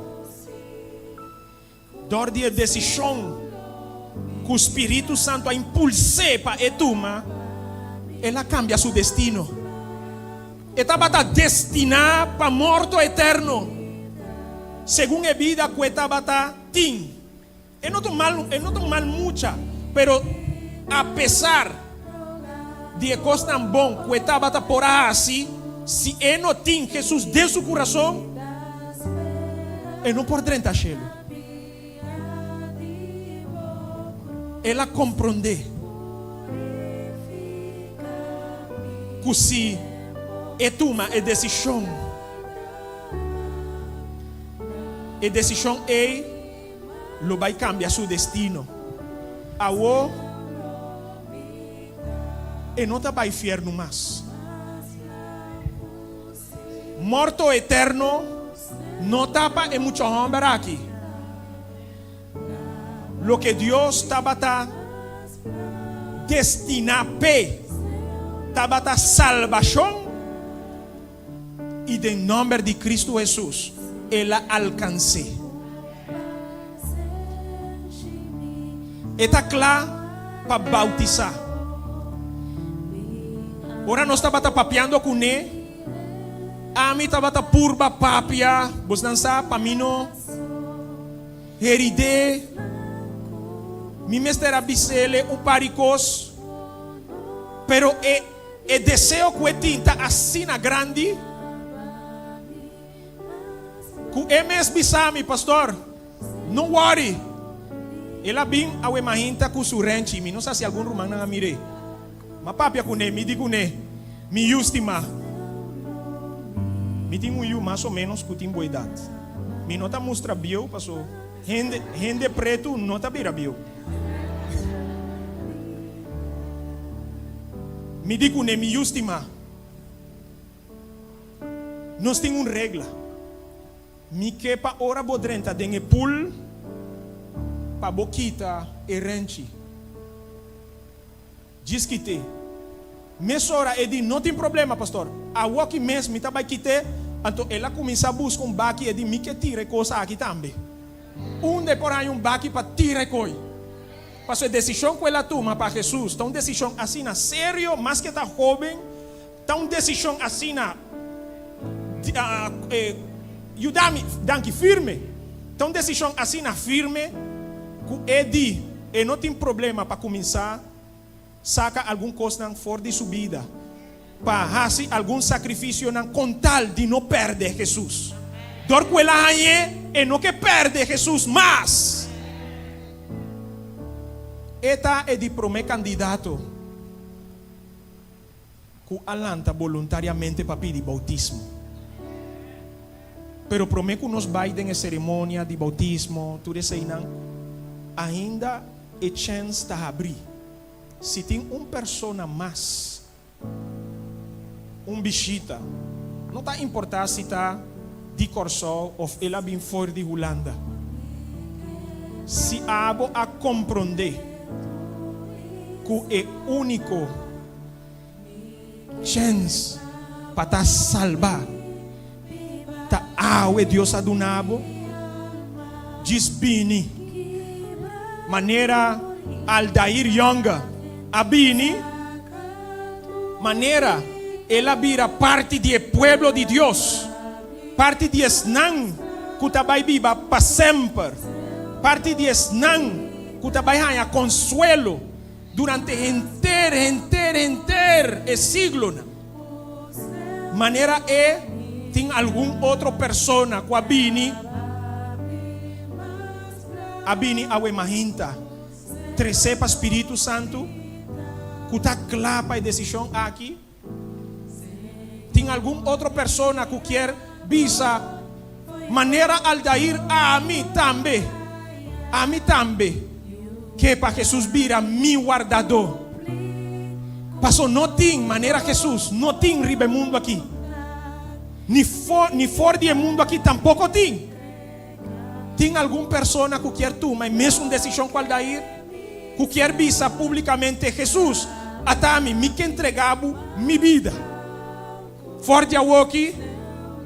Dor di e desishon ku Spiritu Santu a impuls'é pa e tuma, el a kambia su destino. E tabata destiná pa morto eterno, segun e bida ku e tabata tin. E no ta un mal, e no ta un mal mucha, pero apesar di e kosnan bon ku e tabata por a hasi, si e no tin Hesus den su kurason, e no por drenta shelu. El a komprondé ku si e tuma e desishon, e desishon ei lo bai kambia su destino. Awo e no ta bai fiernu mas. Morto eterno no ta pa e mucha hòmber aki. Loke Dios tabata destiná p'e tabata salbashon, i den nòmber di Kristu Hesus el a alkans'é. E ta kla pa bautisá. Ora nos tabata papiando kuné, ami tabata purba papia, bosnan sa, pa mi no herid'é. Mi mester a bis'ele un par di kos, pero e e deseo ku e tin ta asina grandi ku e mes bisa mi, Pastor, no worry. El a bin awe mahinta ku su renchi. Mi no sa si algun rumannan a mir'é. M'a papia kuné, mi di kuné, Mi yu stimá, mi tin un yu mas o ménos ku tin bo edat. Mi no ta mustra bieu paso hende hende pretu no ta bira bieu. Mi di kuné, Mi yu stimá, nos tin un regla. Mi ke pa ora bo drenta den e pool pa bo kita e renchi. Djis kit'é. Mesora e di, No tin problema, pastor. Awoki mes mi ta bai kit'é. Anto el a kuminsá buska un baki, e di, Mi ke tira e kos aki tambe. Unda e por haña un baki pa tira e koi? Pasobra e desishon ku el a tuma pa Hesus ta un desishon asina serio, maske e ta hóben, ta un desishon asina yuda mi, danki, firme. Ta un desishon asina firme ku e di e no tin problema pa kuminsá saka algun kosnan for di su bida pa hasi algun sakrifisionan kon tal di no pèrdè Hesus. Dor ku el a hañ'é, e no ke pèrdè Hesus mas. E ta e di promé kandidato ku a lanta boluntariamente pa pidi boutismo. Pero promé ku nos bai den e seremonia di boutismo, tur eseinan, ainda e chèns ta habrí. Si tin un persona mas, un bishita, no ta importá si ta di Kòrsou òf el a bin for di Hulanda, si abo a komprondé ku e úniko Chèns pa ta salbá ta awe Dios a duna bo. Djis bini manera Aldair Younger a bini, manera el a bira parti di e pueblo di Dios, parti di esnan ku ta bai biba pa semper, parti di esnan ku ta bai haña konsuelo. Durante henter, henter, henter e siglonan, manera e tin algun otro persona ku a bini, a bini awe mahinta, tresé pa Spiritu Santu, ku ta kla pa e desishon aki? Tin algun otro persona ku kier bisa, Manera Aldair, ami tambe, ami tambe ke pa Hesus bira mi wardadó. Paso no tin manera Hesus, no tin riba e mundu aki, ni for, ni for di e mundu aki tampoko tin. Tin algun persona ku kier tuma e mesun desishon ku Aldair? Ku kier bisa públikamente, Hesus, ata mi, mi ke entrega bo mi bida. For di awoki,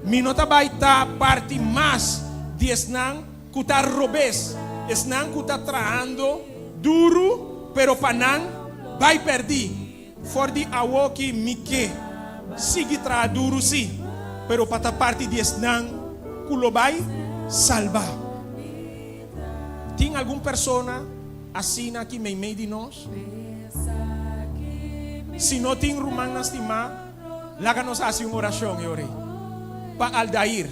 mi no ta bai ta parti mas di esnan ku ta robes, esnan ku ta trahando duru pero pa nan bai pèrdí. For di awoki mi ke sigui traha duru sí, pero pa ta parti di esnan ku lo bai salbá. Tin algun persona asina aki meimei di nos? Si no tin, rumannan stimá, laga nos hasi un orashon e ora ei pa Aldair.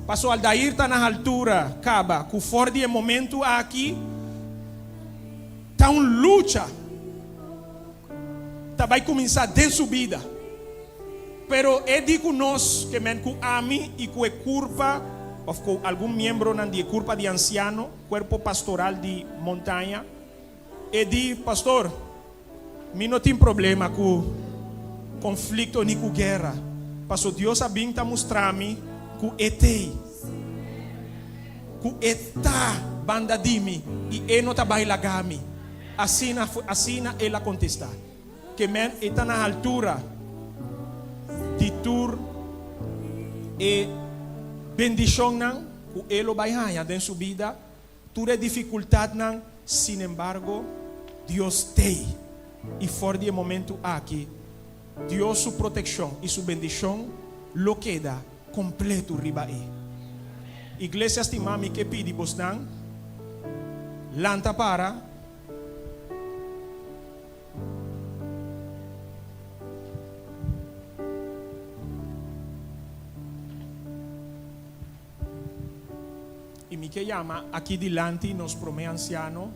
Paso Aldair ta na haltura kaba ku for di e momentu aki ta un lucha. Ta bai kuminsá den su bida. Pero e di ku nos, ke men ku ami i ku e kurpa òf ku algun miembronan di e kurpa di ansiano, kuerpo pastoral di Montaña, e di, Pastor, mi no tin problema ku konflikto ni ku guera, paso Dios a bin ta mustra mi ku e t'ei, ku e ta banda di mi i e no ta bai laga mi. Asina asina el a kontestá, Ke men e ta na haltura di tur e bendishonnan ku e lo bai haña den su bida, tur e difikultatnan, sinembargo, Dios t'ei. I for di e momentu aki, Dios su protekshon i su bendishon lo keda kompletu riba e. Iglesia stimá, mi ke pidi bosnan lanta para. I mi ke yama aki dilanti nos promé ansiano.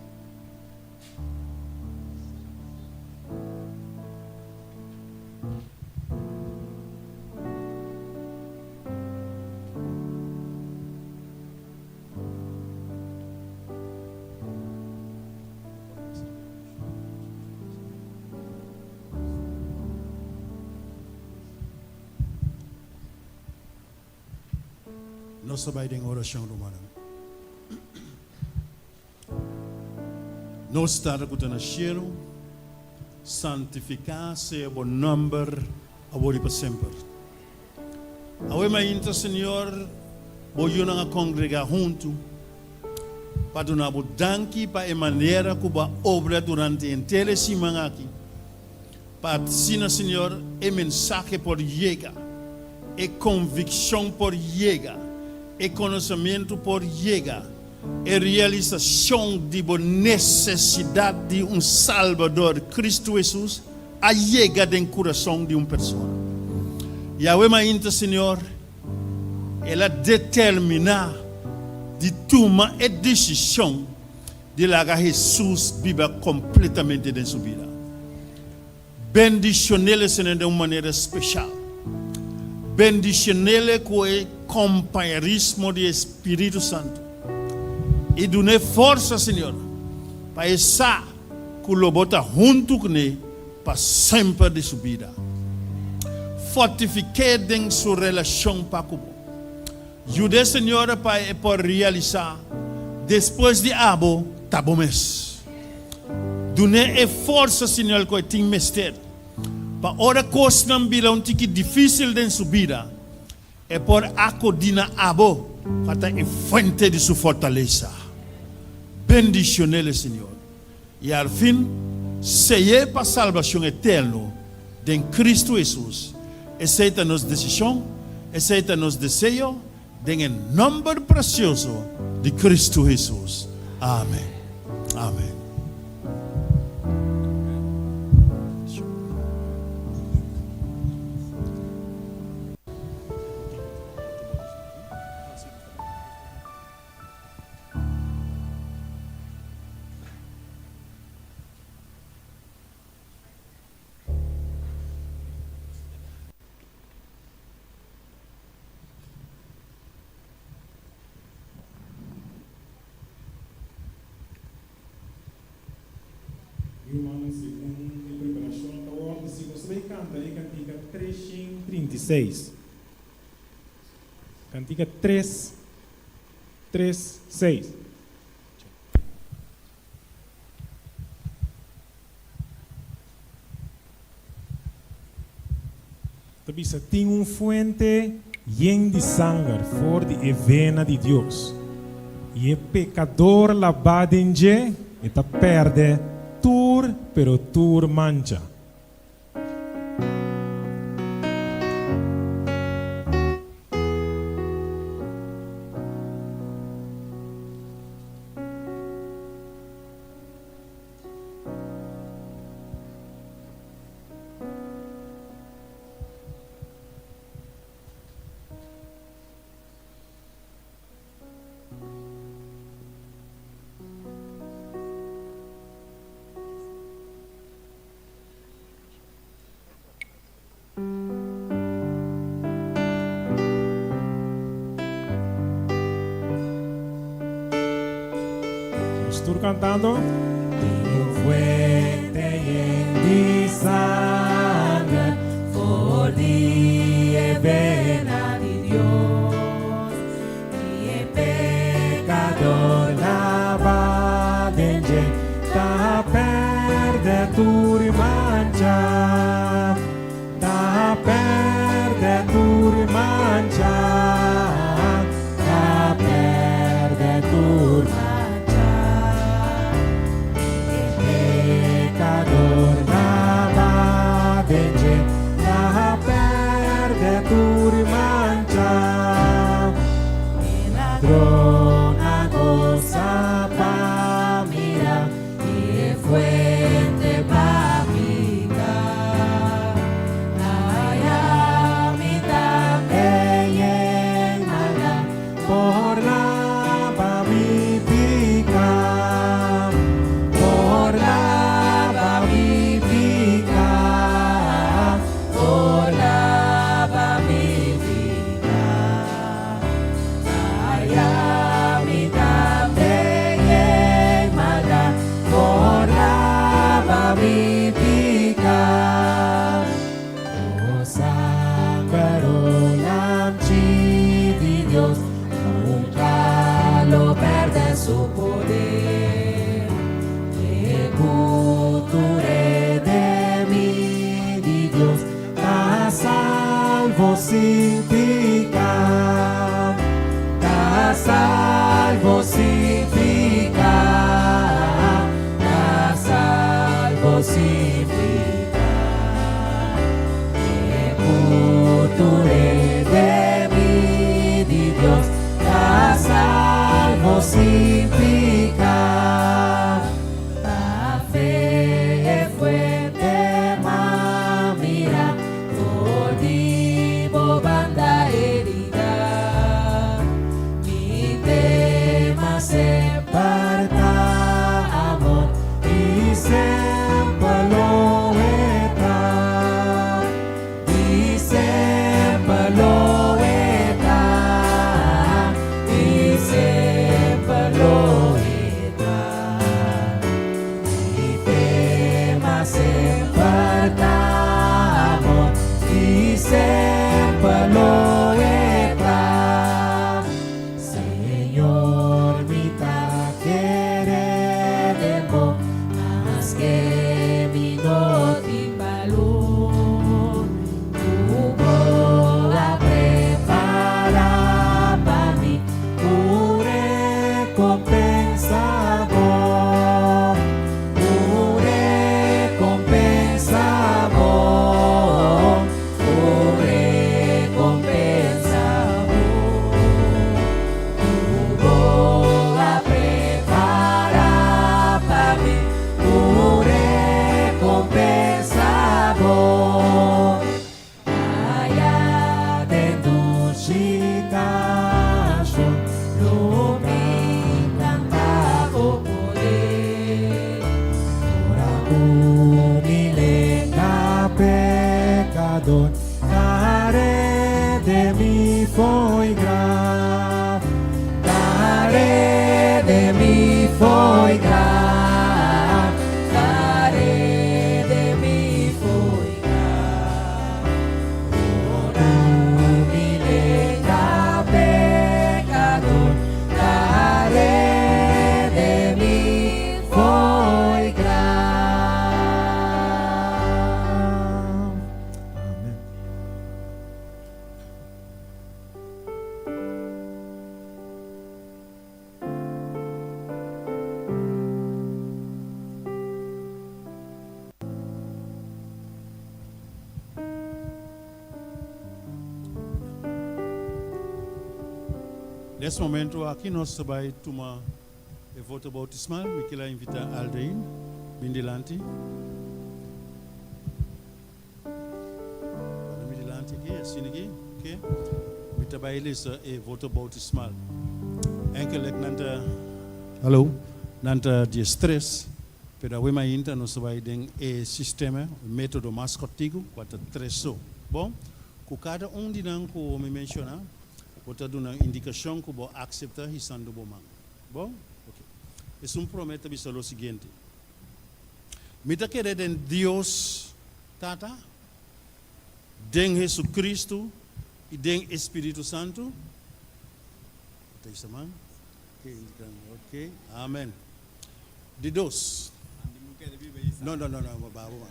Nos ta bai den orashon, rumannan. Nos Tata ku ta na shelu, santifiká sea bo nòmber awor i pa semper. Awe mainta, Señor, bo yunan a kongregá huntu pa duna bo danki pa e manera ku bo a obra durante henter e siman aki. Pa asina, Señor, e mensahe por yega, e konvikshon por yega, e konosementu por yega, e realisashon di bo nesesidat di un Salbador, Kristu Hesus, a yega den kurason di un persona. I awe mainta, Señor, el a determiná di tuma e desishon di laga Hesus biba kompletamente den su bida. Bendishon'el, Señor, den un manera speshal. Bendishon'el ku e kompañerismo di e Spiritu Santu. I dun'é forsa, Señor, pa e sa ku lo bo ta huntu kuné pa semper di su bida. Fortifik'é den su relashon pa ku bo. Yud'é, Señor, pa e por realisá despues di abo ta bo mes. Dun'é e forsa, Señor, ku e tin mester pa ora kosnan bira un tiki difísil den su bida, e por akudí na abo pa ta e fuente di su fortalesa. Bendishon'é, Señor, i al fin sey'é pa salbashon eterno den Kristu Hesus. Esei ta nos desishon, esei ta nos deseo, den e nòmber presioso di Kristu Hesus. Amen. Amen.
Mi rumannan, segun e preparashon ta wòrdu, si nos ta bai kanta e kantika 336. Kantika 3, 3, 6. Ta bisa, Tin un fuente yen di sanger for di e vena di Dios, i e pekador labá den dje, e ta pèrdè tur, pero tur mancha. Nos tur cantando. Tin un fuente yen di sanger for di e bena di Dios i e pecador laba den dje ta perde tur mancha Ta perde tur mancha Ta perde tur mancha E pecador laba.
Dios nunka lo pèrdè su poder. Te ku tur redemí di Dios ta salvo sin piká, ta salvo sin piká, ta salvo sin piká. Te ku tur redemí di Dios ta salvo sin piká. Pa fe e fuente m'a mira for di bo banda herida. Mi tema semper ta amor i semper lo e ta. I semper lo e ta. I semper lo e ta. Mi tema semper ta amor i semper lo e ta. Señor, mi ta kere den bo, maske mi no tin balor. Ku bo a prepará pa mi un rekompensa bo, un rekompensa bo, un rekompensa bo. Ku bo a prepará pa mi un rekompensa bo. Aya den dushi kashon lo mi kanta bo poder. Ora ku mi lenga pekador ta redemí fo'i graf, ta redemí fo'i graf, ta redemí fo'i graf. Ora ku mi lenga pekador ta redemí fo'i graf. Amen.
Nes momento aki nos ta bai tuma e voto bautismal. Mi kila invita Aldein bin dilanti. Para mi dilanti aki, asina aki, ok. Mi ta bai lesa e voto bautismal. Enkelek nan ta, hallo, nan ta 13, pero awe mainta nos ta bai den e sistema, e metodo mas kòrtiku, kua ta tres so. Bon, ku kada un di nan ku mi menshoná, bo ta duna un indikashon ku bo akseptá hisando bo man. Bon? Ok. Esun promé ta bisa lo siguiente. Mi ta kere den Dios Tata, den Jesucristo i den e Spiritu Santu. Bo ta hisa man? Ok, amen. Di dos. No, no, no, no, babo man.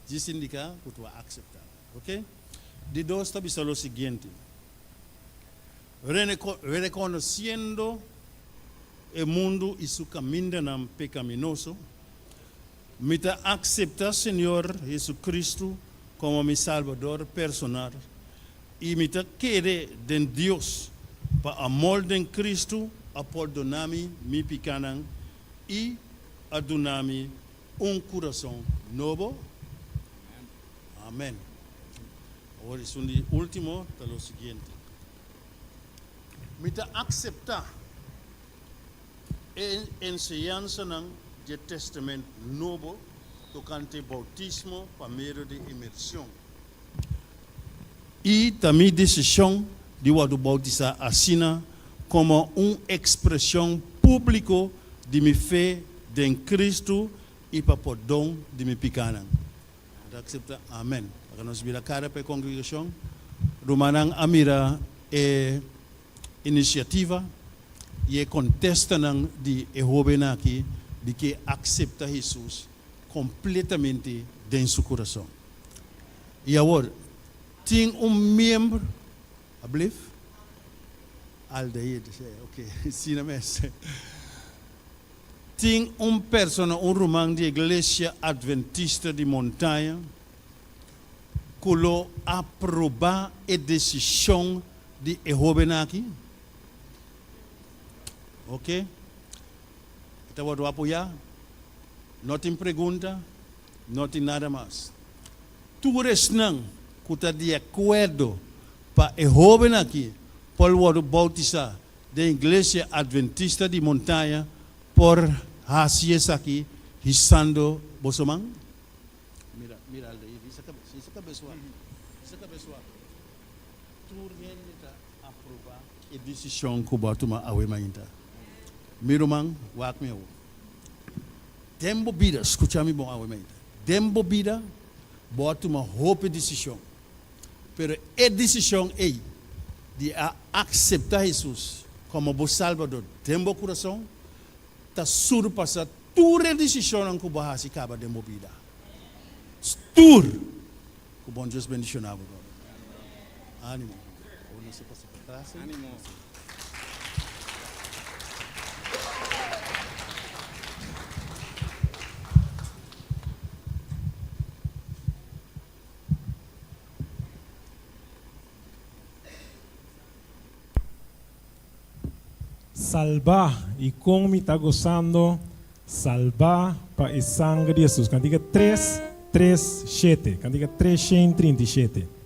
Djis indica cu tu a acepta. Ok? Di dos ta bisa lo siguiente. Reconociendo e mundu i su kamindanan pekaminoso, mi ta akseptá Señor Jesucristo komo mi Salbador personal i mi ta kere den Dios pa amor den Cristo a pordoná mi mi pikánan i a duna mi un kurason nobo. Amèn. Awor esun di último ta lo siguiente. Mi ta akseptá e enseñansanan dje Testament Nobo tokante boutismo pa medio di imershon, i ta mi desishon di wòrdu boutisá asina komo un ekspreshon públiko di mi fe den Kristu i pa pordon di mi pikánan. Ta akseptá? Amèn. Laga nos bira kara pa e kongregashon. Rumannan a mira. e inisiativa i e kontestanan di e hóbennan aki di ke akseptá Hesus kompletamente den su kurason. I awor, tin un miembro, ablief? Aldair, ok, asina mes. Tin un persona, un ruman di Iglesia Adventista di Montaña, ku lo aprobá e desishon di e hóbennan aki? Ok. E ta wòrdu apoyá. No tin pregunta, no tin nada mas. Tur esnan ku ta di akuerdo pa e hóbennan aki por wòrdu boutisá den Iglesia Adventista di Montaña por hasi esaki hisando boso man? Mira, mira Aldair, hisa kabes, hisa kabes wak, hisa kabes wak. Tur hende ta aprobá e desishon ku bo a tuma awe mainta. Mi ruman, wak mi awor. Den bo bida, skucha mi bon awe mainta, den bo bida bo a tuma hopi desishon. Pero e desishon ei di a akseptá Hesus komo bo Salbador den bo kurason ta surpasá tur e desishonnan ku bo a hasi kaba den bo bida. Tur! Ku bon Dios bendishoná bo, brother. Ánimo. Awor nos ta pasa pa tras.
Ánimo.
Salbá i kon mi ta gosando Salbá pa e sanger di Hesus. Kantika tres, tres, shete. Kantika 337.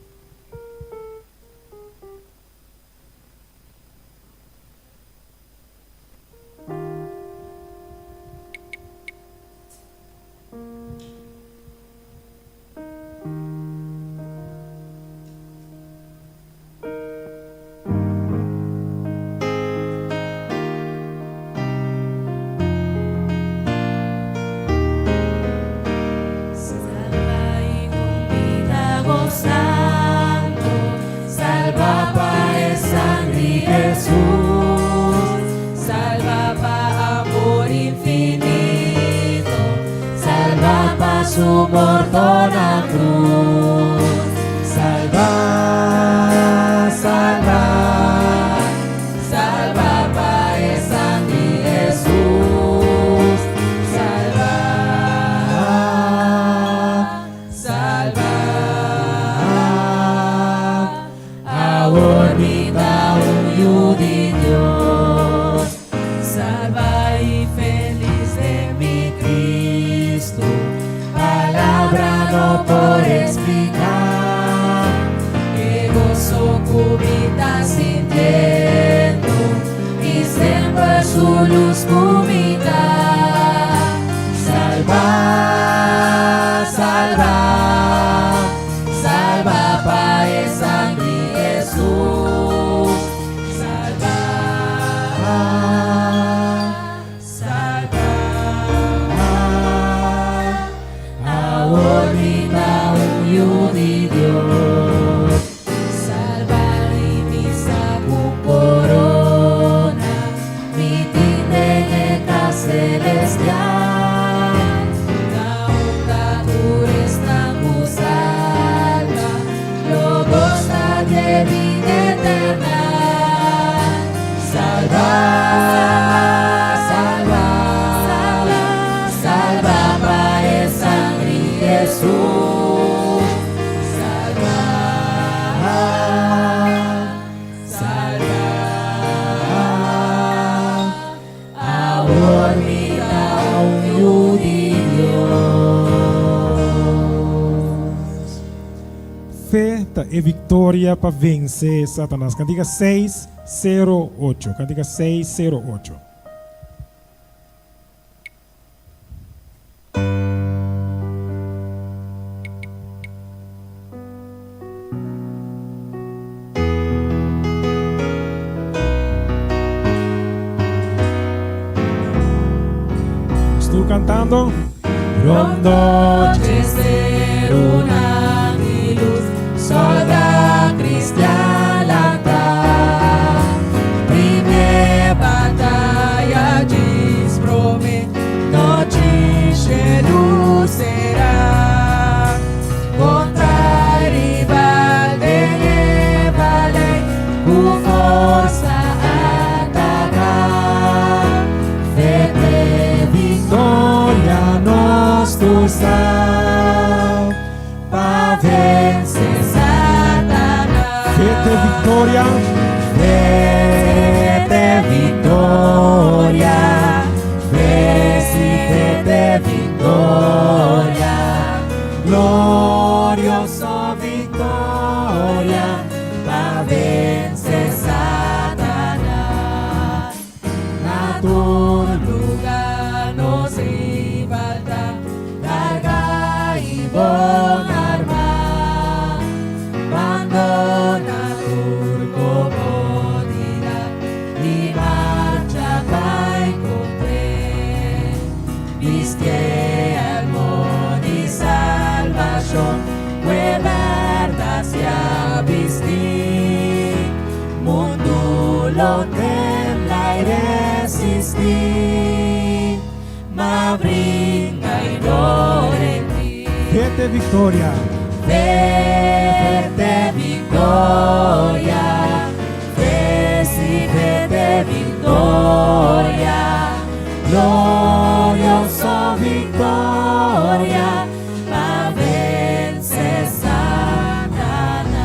Fe ta e victoria pa vence Satanas. Cantica seis sero ocho. Cantica seis sero ocho. Nos tur cantando.
Rondó dje serunan di lus, Sòldá kristian lantá. lo tembla i resistí, ma bringa i no rendí.
Fe te viktoria.
Fe te viktoria, fe sí fe te viktoria, glorioso viktoria pa vense Satanas.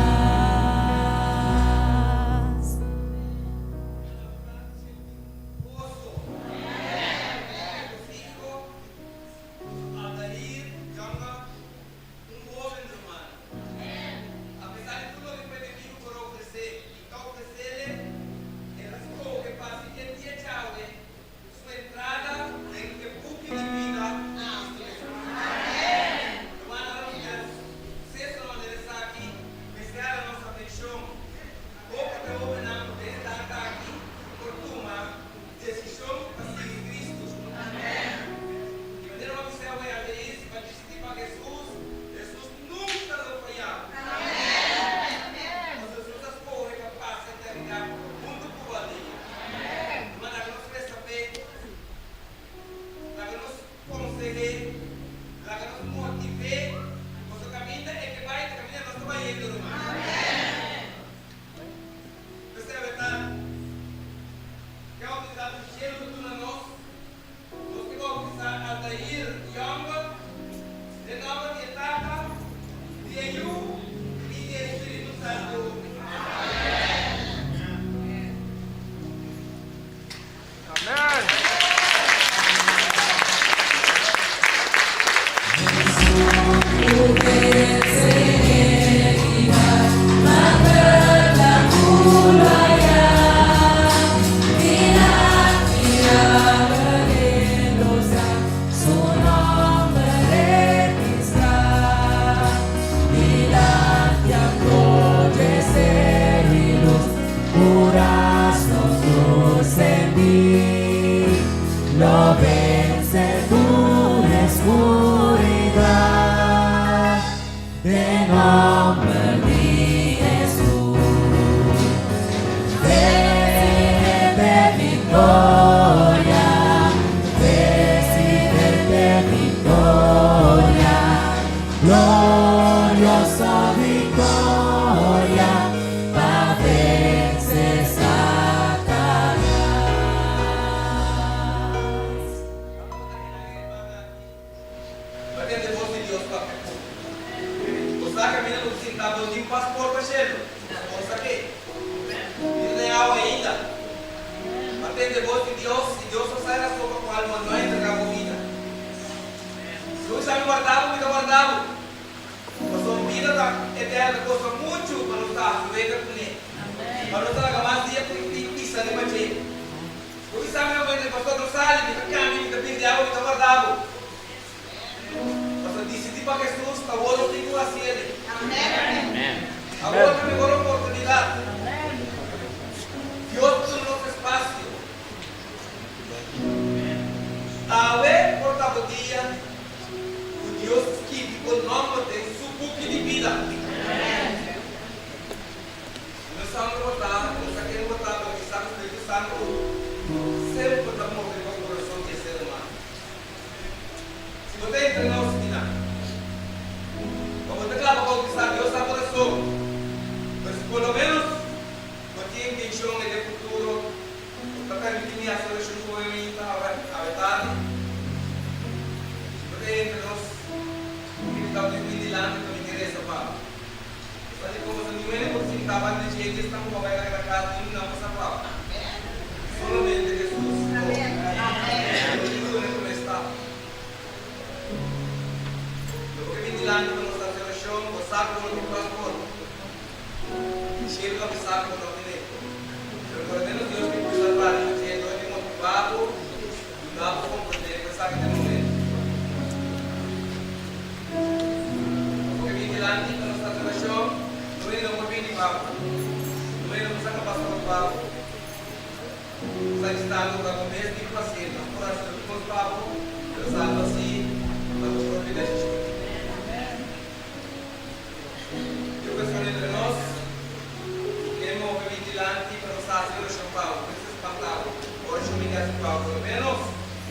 hasi orashon pa bo, mester spanta bo. Orashon mi ke hasi pa bo, por lo ménos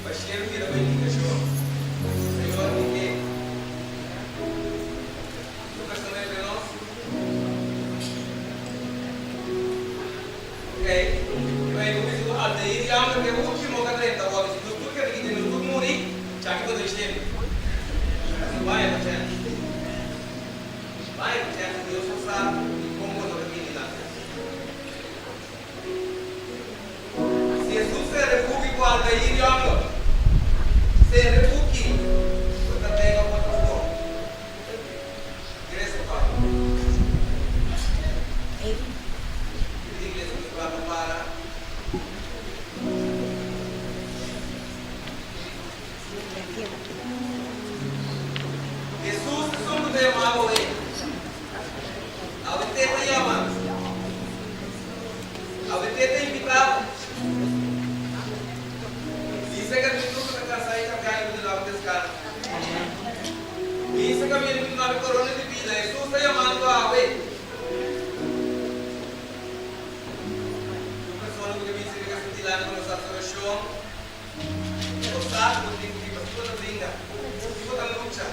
pa shelu mira bo indikashon. Señor, mi ke. Un persona entre nos? Ok. Bai, bo bisa ku Aldair i Amber ke último ka drenta wòrdu. Si nos tur keda kite, nos tur muri, chaki bo den shelu. Asina bai pa chèns. Bai pa chèns, Dios no sa dikon bo no ta bini lanti. Si Hesus sere rebuki ku Aldair i Amber, sere rebuki, bo ta den òf bo ta afó? Iglesia pa Pidi iglesia ku ta pa para. Hesus esun ku ta yama bo e. Awe te ta yama. Awe te ta invita bo. Bisa e kamindu ku ta kansa i karga i ku ta duna bo deskanso. Bisa kamindu ku ta duna bo korona di bida. Hesus ta yamando awe. Un persona ku ta bisa riba su dilanti ku nos hasi orashon, bo sa ku bo tin ku biba si bo ta bringa, si bo ta lucha.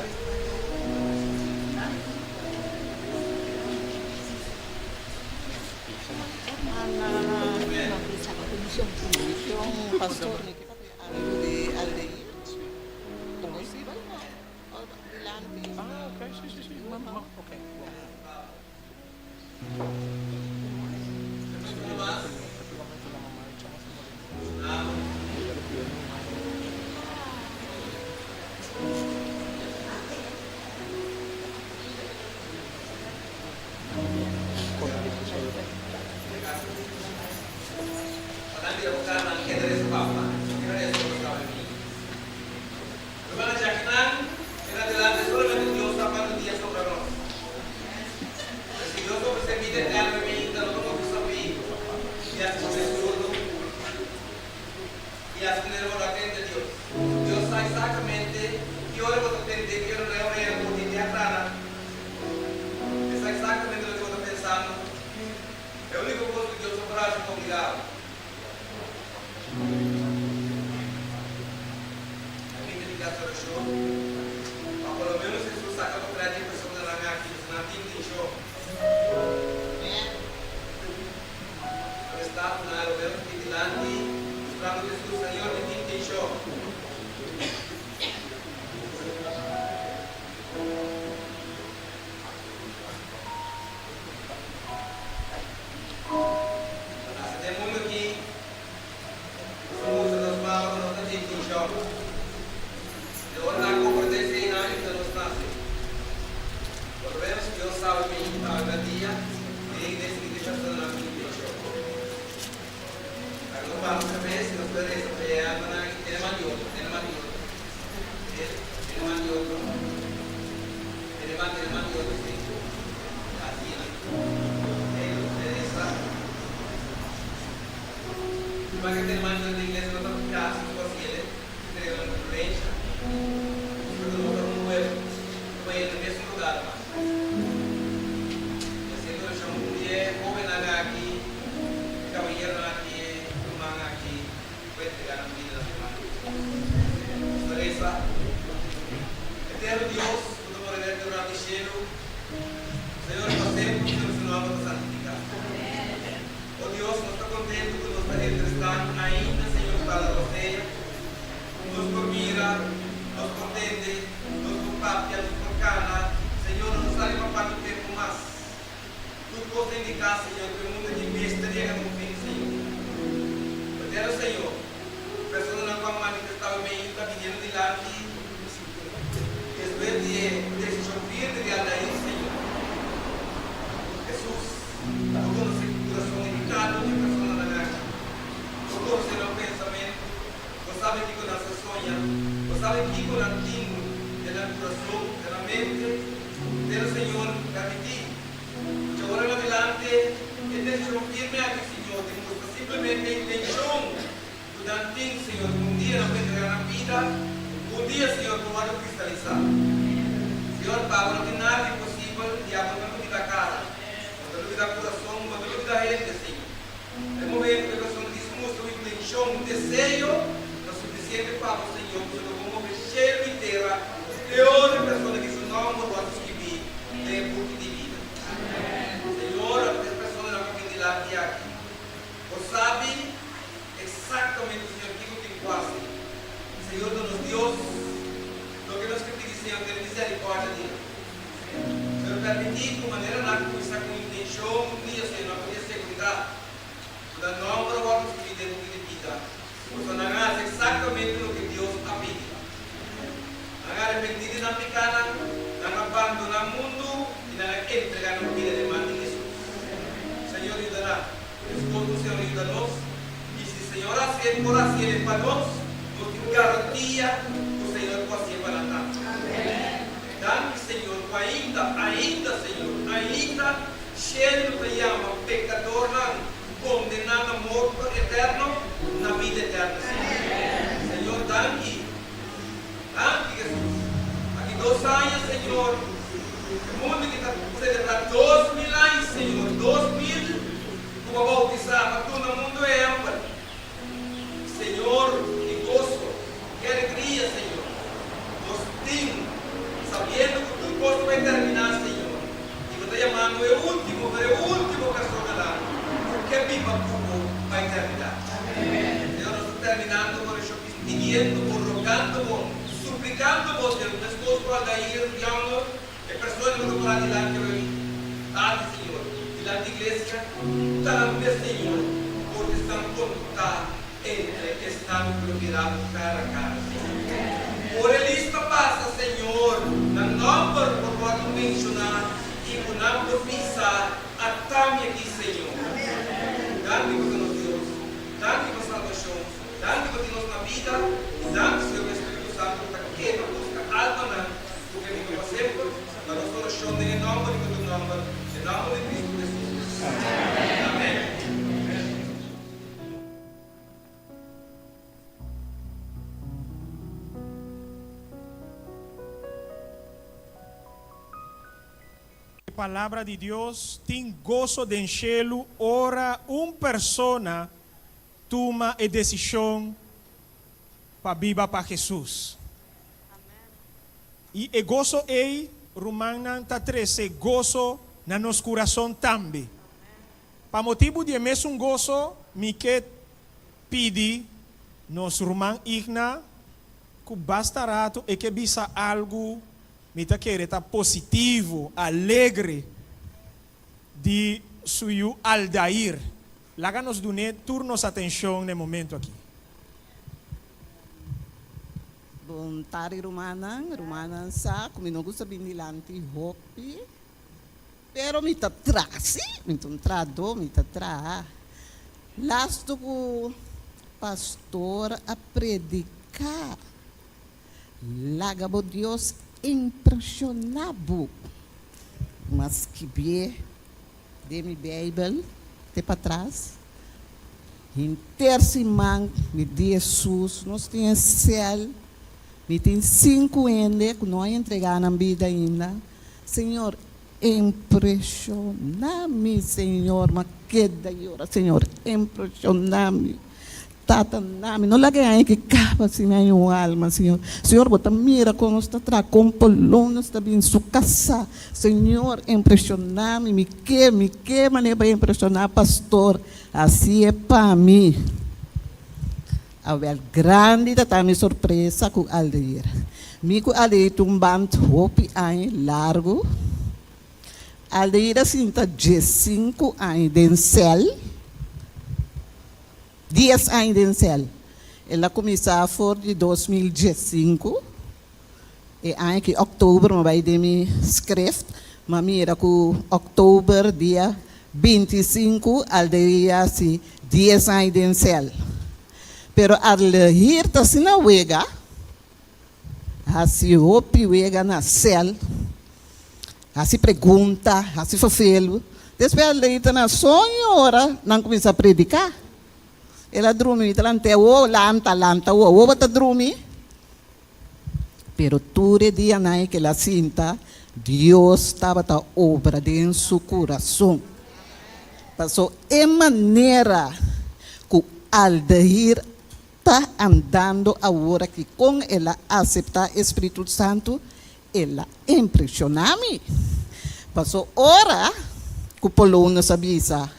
Hermana Jacknan, en adelante solamente Dios sa cuanto dia sobra nos. Pero si Dios ofrece bida eterno e ainda no ta mucho sabí di haci bo mes surdo i haci manera bo no a tende Dios. Dios sa exactamente ki ora bo ta tende, ki ora no e orea ku bo tin di atrana. E sa exactamente loke bo ta pensando. E único cos ku Dios no por haci ta obligá bo. A mi dedica su oracion pa por lo menos Hesus saca potret di e personanan aki pasobra nan tin intencion. Nan esta cu nan a lo menos bin dilanti mustrando Hesus, Señor, mi tin intencion. Pa nase den mundu aki, nos a mustra nos mama ku nos ta tin intenshon. De ora nan komprendé esei nan a yuda nos nase. Por lo menos Dios sabe mi alga dia den e iglesia ki tin personanan ku intenshon. Laga nos basa kabes i nos por resa pa e almanan aki tene man di otro, tene man di otro, tene man di otro, tene man, tene man di otro, sí. Asina. Ey nos por resa. Ima ke tene man di otro den iglesia no ta kasi ku hasiele, entrega nan influensha. Pasobra nos ta un kuerpo, ku bai na mesun lugar mas. Y haciendo oracion un di e hobennan aki, e caballeronan aki, e rumannan aki, cu a entrega nan bida na su man. Nos ta reza, Eterno Dios, cu ta mora den trono di cielo, Señor, pa semper Señor su nomber ta santifica. O Dios, nos ta contento cu nos ta entre esnan ainda, Señor, cu ta la rosea, cu nos por mira, nos por tende, nos por papia, nos por cana. Señor, nos no sa riba cuanto tempo mas. Tur cos ta indica, Señor, cu e mundo aki mester yega na un fin, Señor. Verdadero, Señor, personanan cu a manifesta hoy meinta biniendo dilanti despues di e decision firme di Aldair, Señor. Jesús, Bo conoce curason di cada un di e personanan aki. Bo conoce nan pensamentu. Bo sabe kiko nan sa soña. Bo sabe kiko nan tin den nan curason, den nan mente. Pero, Señor, permití cu djaora en adelante e decision firme aki, Señor, di mustra simplemente e intencion cu nan tin, Señor, di un dia nan por entrega nan bida, cu un dia, Señor, por wòrdu kristalisá. Señor, pa Bo no tin nada imposibel i abo no ta lubidá kara, bo no ta lubidá kurason, bo no ta lubidá hende, Señor. E momento ku e persona dis mustra un intenshon, un deseo, ta sufisiente pa bo, Señor, pasobra bo move shelu i tera peor e persona ki su nòmber wòrdu skibí den e buki di bida. Señor, ata es personanan ku bin dilanti aki. Bo sabi eksaktamente, Señor, kiko tin ku hasi. Señor ta nos Dios. Loke nos ke pidi, Señor, tene miserikòrdia di nan. Pero permití ku manera nan kuminsá ku intenshon un dia, Señor, nan por tin seguridat ku nan nòmber a wòrdu skibí den buki di bida, pasobra nan a hasi eksaktamente loke Dios a pidi. Nan a arepentí di nan pikánan, nan a bandoná mundu i nan a entregá nan bida den man di Hesus. Señor, yuda nan. Meskos ku Señor yuda nos, i si Señor hasié por hasié pa nos, nos tin garantia ku Señor por hasié pa nan tambe. Danki Señor ku ainda, ainda Señor, ainda shelu ta yama pekadornan kondená na morto eterno na bida eterno Señor. Señor danki, danki Jesus. Aki dos aña Señor, e mundu ki ta selebrá 2000 aña Señor, 2000 ku bo a boutisá pa duna mundu ehèmpel. Señor, ki goso, ki alegria, Señor, nos tin, sabiendo cu tur cos ta bay termina, Señor, y Bo ta yamando e ultimo, pero e ultimo personanan cu ke biba cu Bo pa eternidad. Señor, nos ta terminando cu oracion pidiendo Bo, rogando Bo, suplicando Bo, Señor, mescos cu Aldair Younger, e persona cu ta para dilanti awe tardi, Señor, dilanti iglesia, tambe, Señor, por esnan contá entre esnan cu lo mira bo cara a cara, Señor. Ora e lista pasa, Señor, nan nomber por wordo mencioná y cu nan por bisa, Atami aki, Señor. Danki pa ta nos Dios. Danki pa salbacion. Danki pa tin nos na bida. Y danki, Señor, pa e Spiritu Santo cu ta keda busca almanan cu ke biba pa semper. Ta nos oracion den e nomber di cu tur nomber, e nomber di Cristo Jesus. Amen.
E Palabra di Dios, Tin goso den shelu ora un persona tuma e desishon pa biba pa Hesus. I e goso ei, rumannan, ta trese goso na nos kurason tambe. Pa motibu di e mesun goso, mi ke pidi nos ruman Igna ku basta ratu e ke bisa algu mi ta kere ta positivo, alegre di su yu Aldair. Laga nos dun'é tur nos atenshon na e momentu aki.
Bon tardi rumannan, rumannan sa ku mi no gusta bin dilanti hopi. Pero mi ta traha, sí, mi ta un trahadó, mi ta traha. Lastu ku pastor a prediká, Laga bo Dios impreshoná bo. Mi a skibié den mi Beibel te patras. Henter siman mi di Hesus, nos tin e sèl, mi tin sinku hende ku no a entregá nan bida ainda. Señor, impresiona mi, Señor, m'a keda yora, Señor, impresiona mi, Tata, na mi, no laga e aña ki kaba sin haña un alma, Señor. Señor, bo ta mira kon nos ta traha, kon polon nos ta bin su kasá, Señor, impresiona mi, mi ke, mi ke manera pa impresiona pastor, hasié pa mi. Awel, grandi ta ta mi sorpresa ku Aldeir. Mi ku Aldeir tin un band hopi aña largu. Aldeir a sinta diesinku aña den sèl, dies aña den sèl. El a kuminsá for di 2015. E aña aki òktober mi a bai den mi skreft, mi a mira ku òktober dia 25 Aldeir a hasi dies aña den sèl. Pero Aldeir ta asina wega, hasi hopi wega na sèl, hasi pregunta, hasi ferfelu. Despues Aldeir ta na soño ora nan kuminsá prediká. El a drumi, mi ta lant'é, Wo, lanta, lanta, wo, wo bo ta drumi? Pero tur e dianan ei ku el a sinta, Dios tabata obra den su kurason. Paso e manera ku Aldair ta andando awor aki kon el a aseptá e Spiritu Santu, el a impreshoná mi. Paso ora ku Polonus a bisa,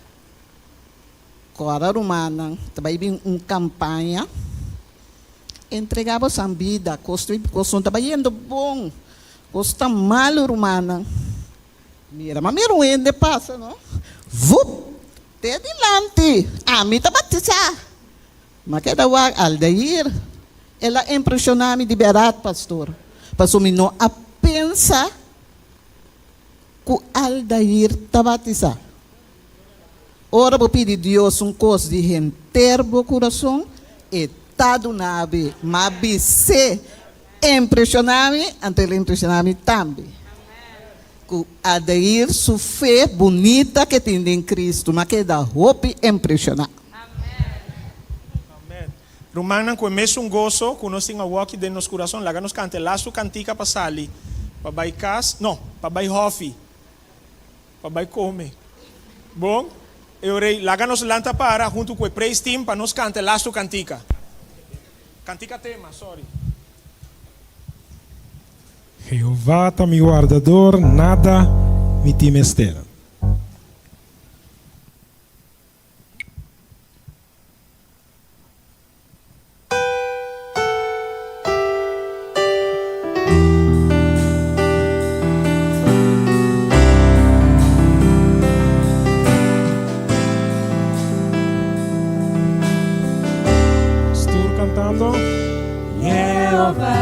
Kòrda rumannan, ta bai bin un kampaña, entregá bosan bida, kos kos no ta bayendo bon, kos ta malu rumannan. Mira, ma mira un hende pasa, no? Vup! Te dilanti! Ami ta batisá! Ma keda wak Aldair. El a impreshoná mi di bèrdat, pastor, pasobra mi no a pensa ku Aldair ta batisá. Ora bo pidi Dios un kos di henter bo kurason, e ta duna bo. Ma bis'é impreshoná mi, anto el impreshoná mi tambe. Ku Adair su fe bunita ke tin den Cristo, m'a keda hopi impreshoná.
Amen. Rumannan, ku e mesun goso ku nos tin awoki den nos kurason, laga nos kanta e lastu kantika pa sali pa bai kas, no, pa bai hòfi, pa bai kome. Bon, e ora ei, laga nos lanta para huntu ku e praise team pa nos kanta e lastu kantika. Kantika tema, sorry.
Jehová ta mi wardador, nada mi tin mester. Nos tur cantando.
Jehová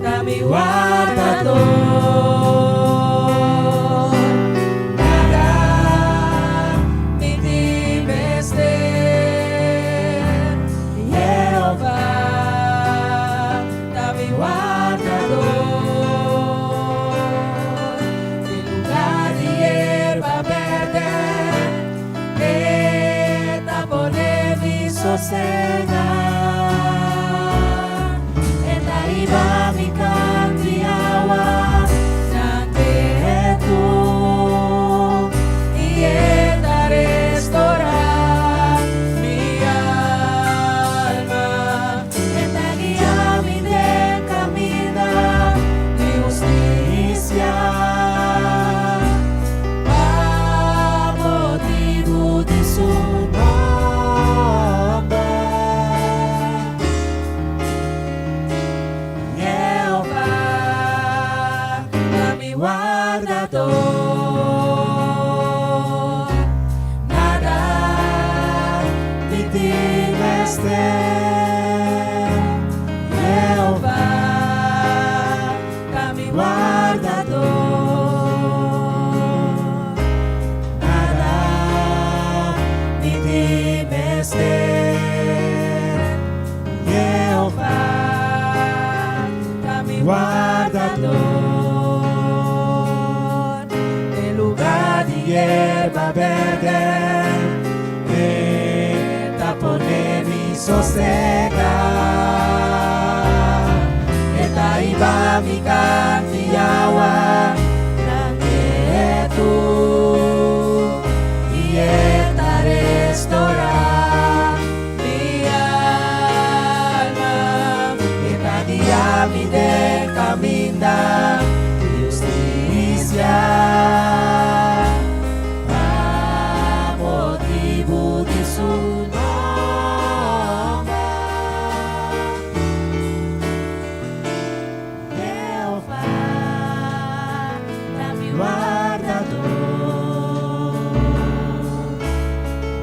ta mi wardador, nada mi tin mester. Jehová ta mi wardador, den lugar di yerba berde e ta pone mi sosega. E ta hiba mi kant'i awa nan ketu, i e ta restorá mi alma. E ta guia mi den kaminda di hustisia, pa motibu di su nòmber. Jehová ta mi wardador, nada mi tin mester. Jehová ta mi wardador, nada mi tin mester. Jehová ta mi wardador, den lugar di yerba berde e ta pone mi sosega. E ta hiba mi kant'i awa nan ketu, i e ta restorá Mi alma, e ta guia mi den kaminda di hustisia, pa motibu di su nòmber. Jehová ta mi wardador,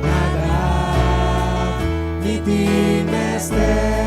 nada mi tin mester.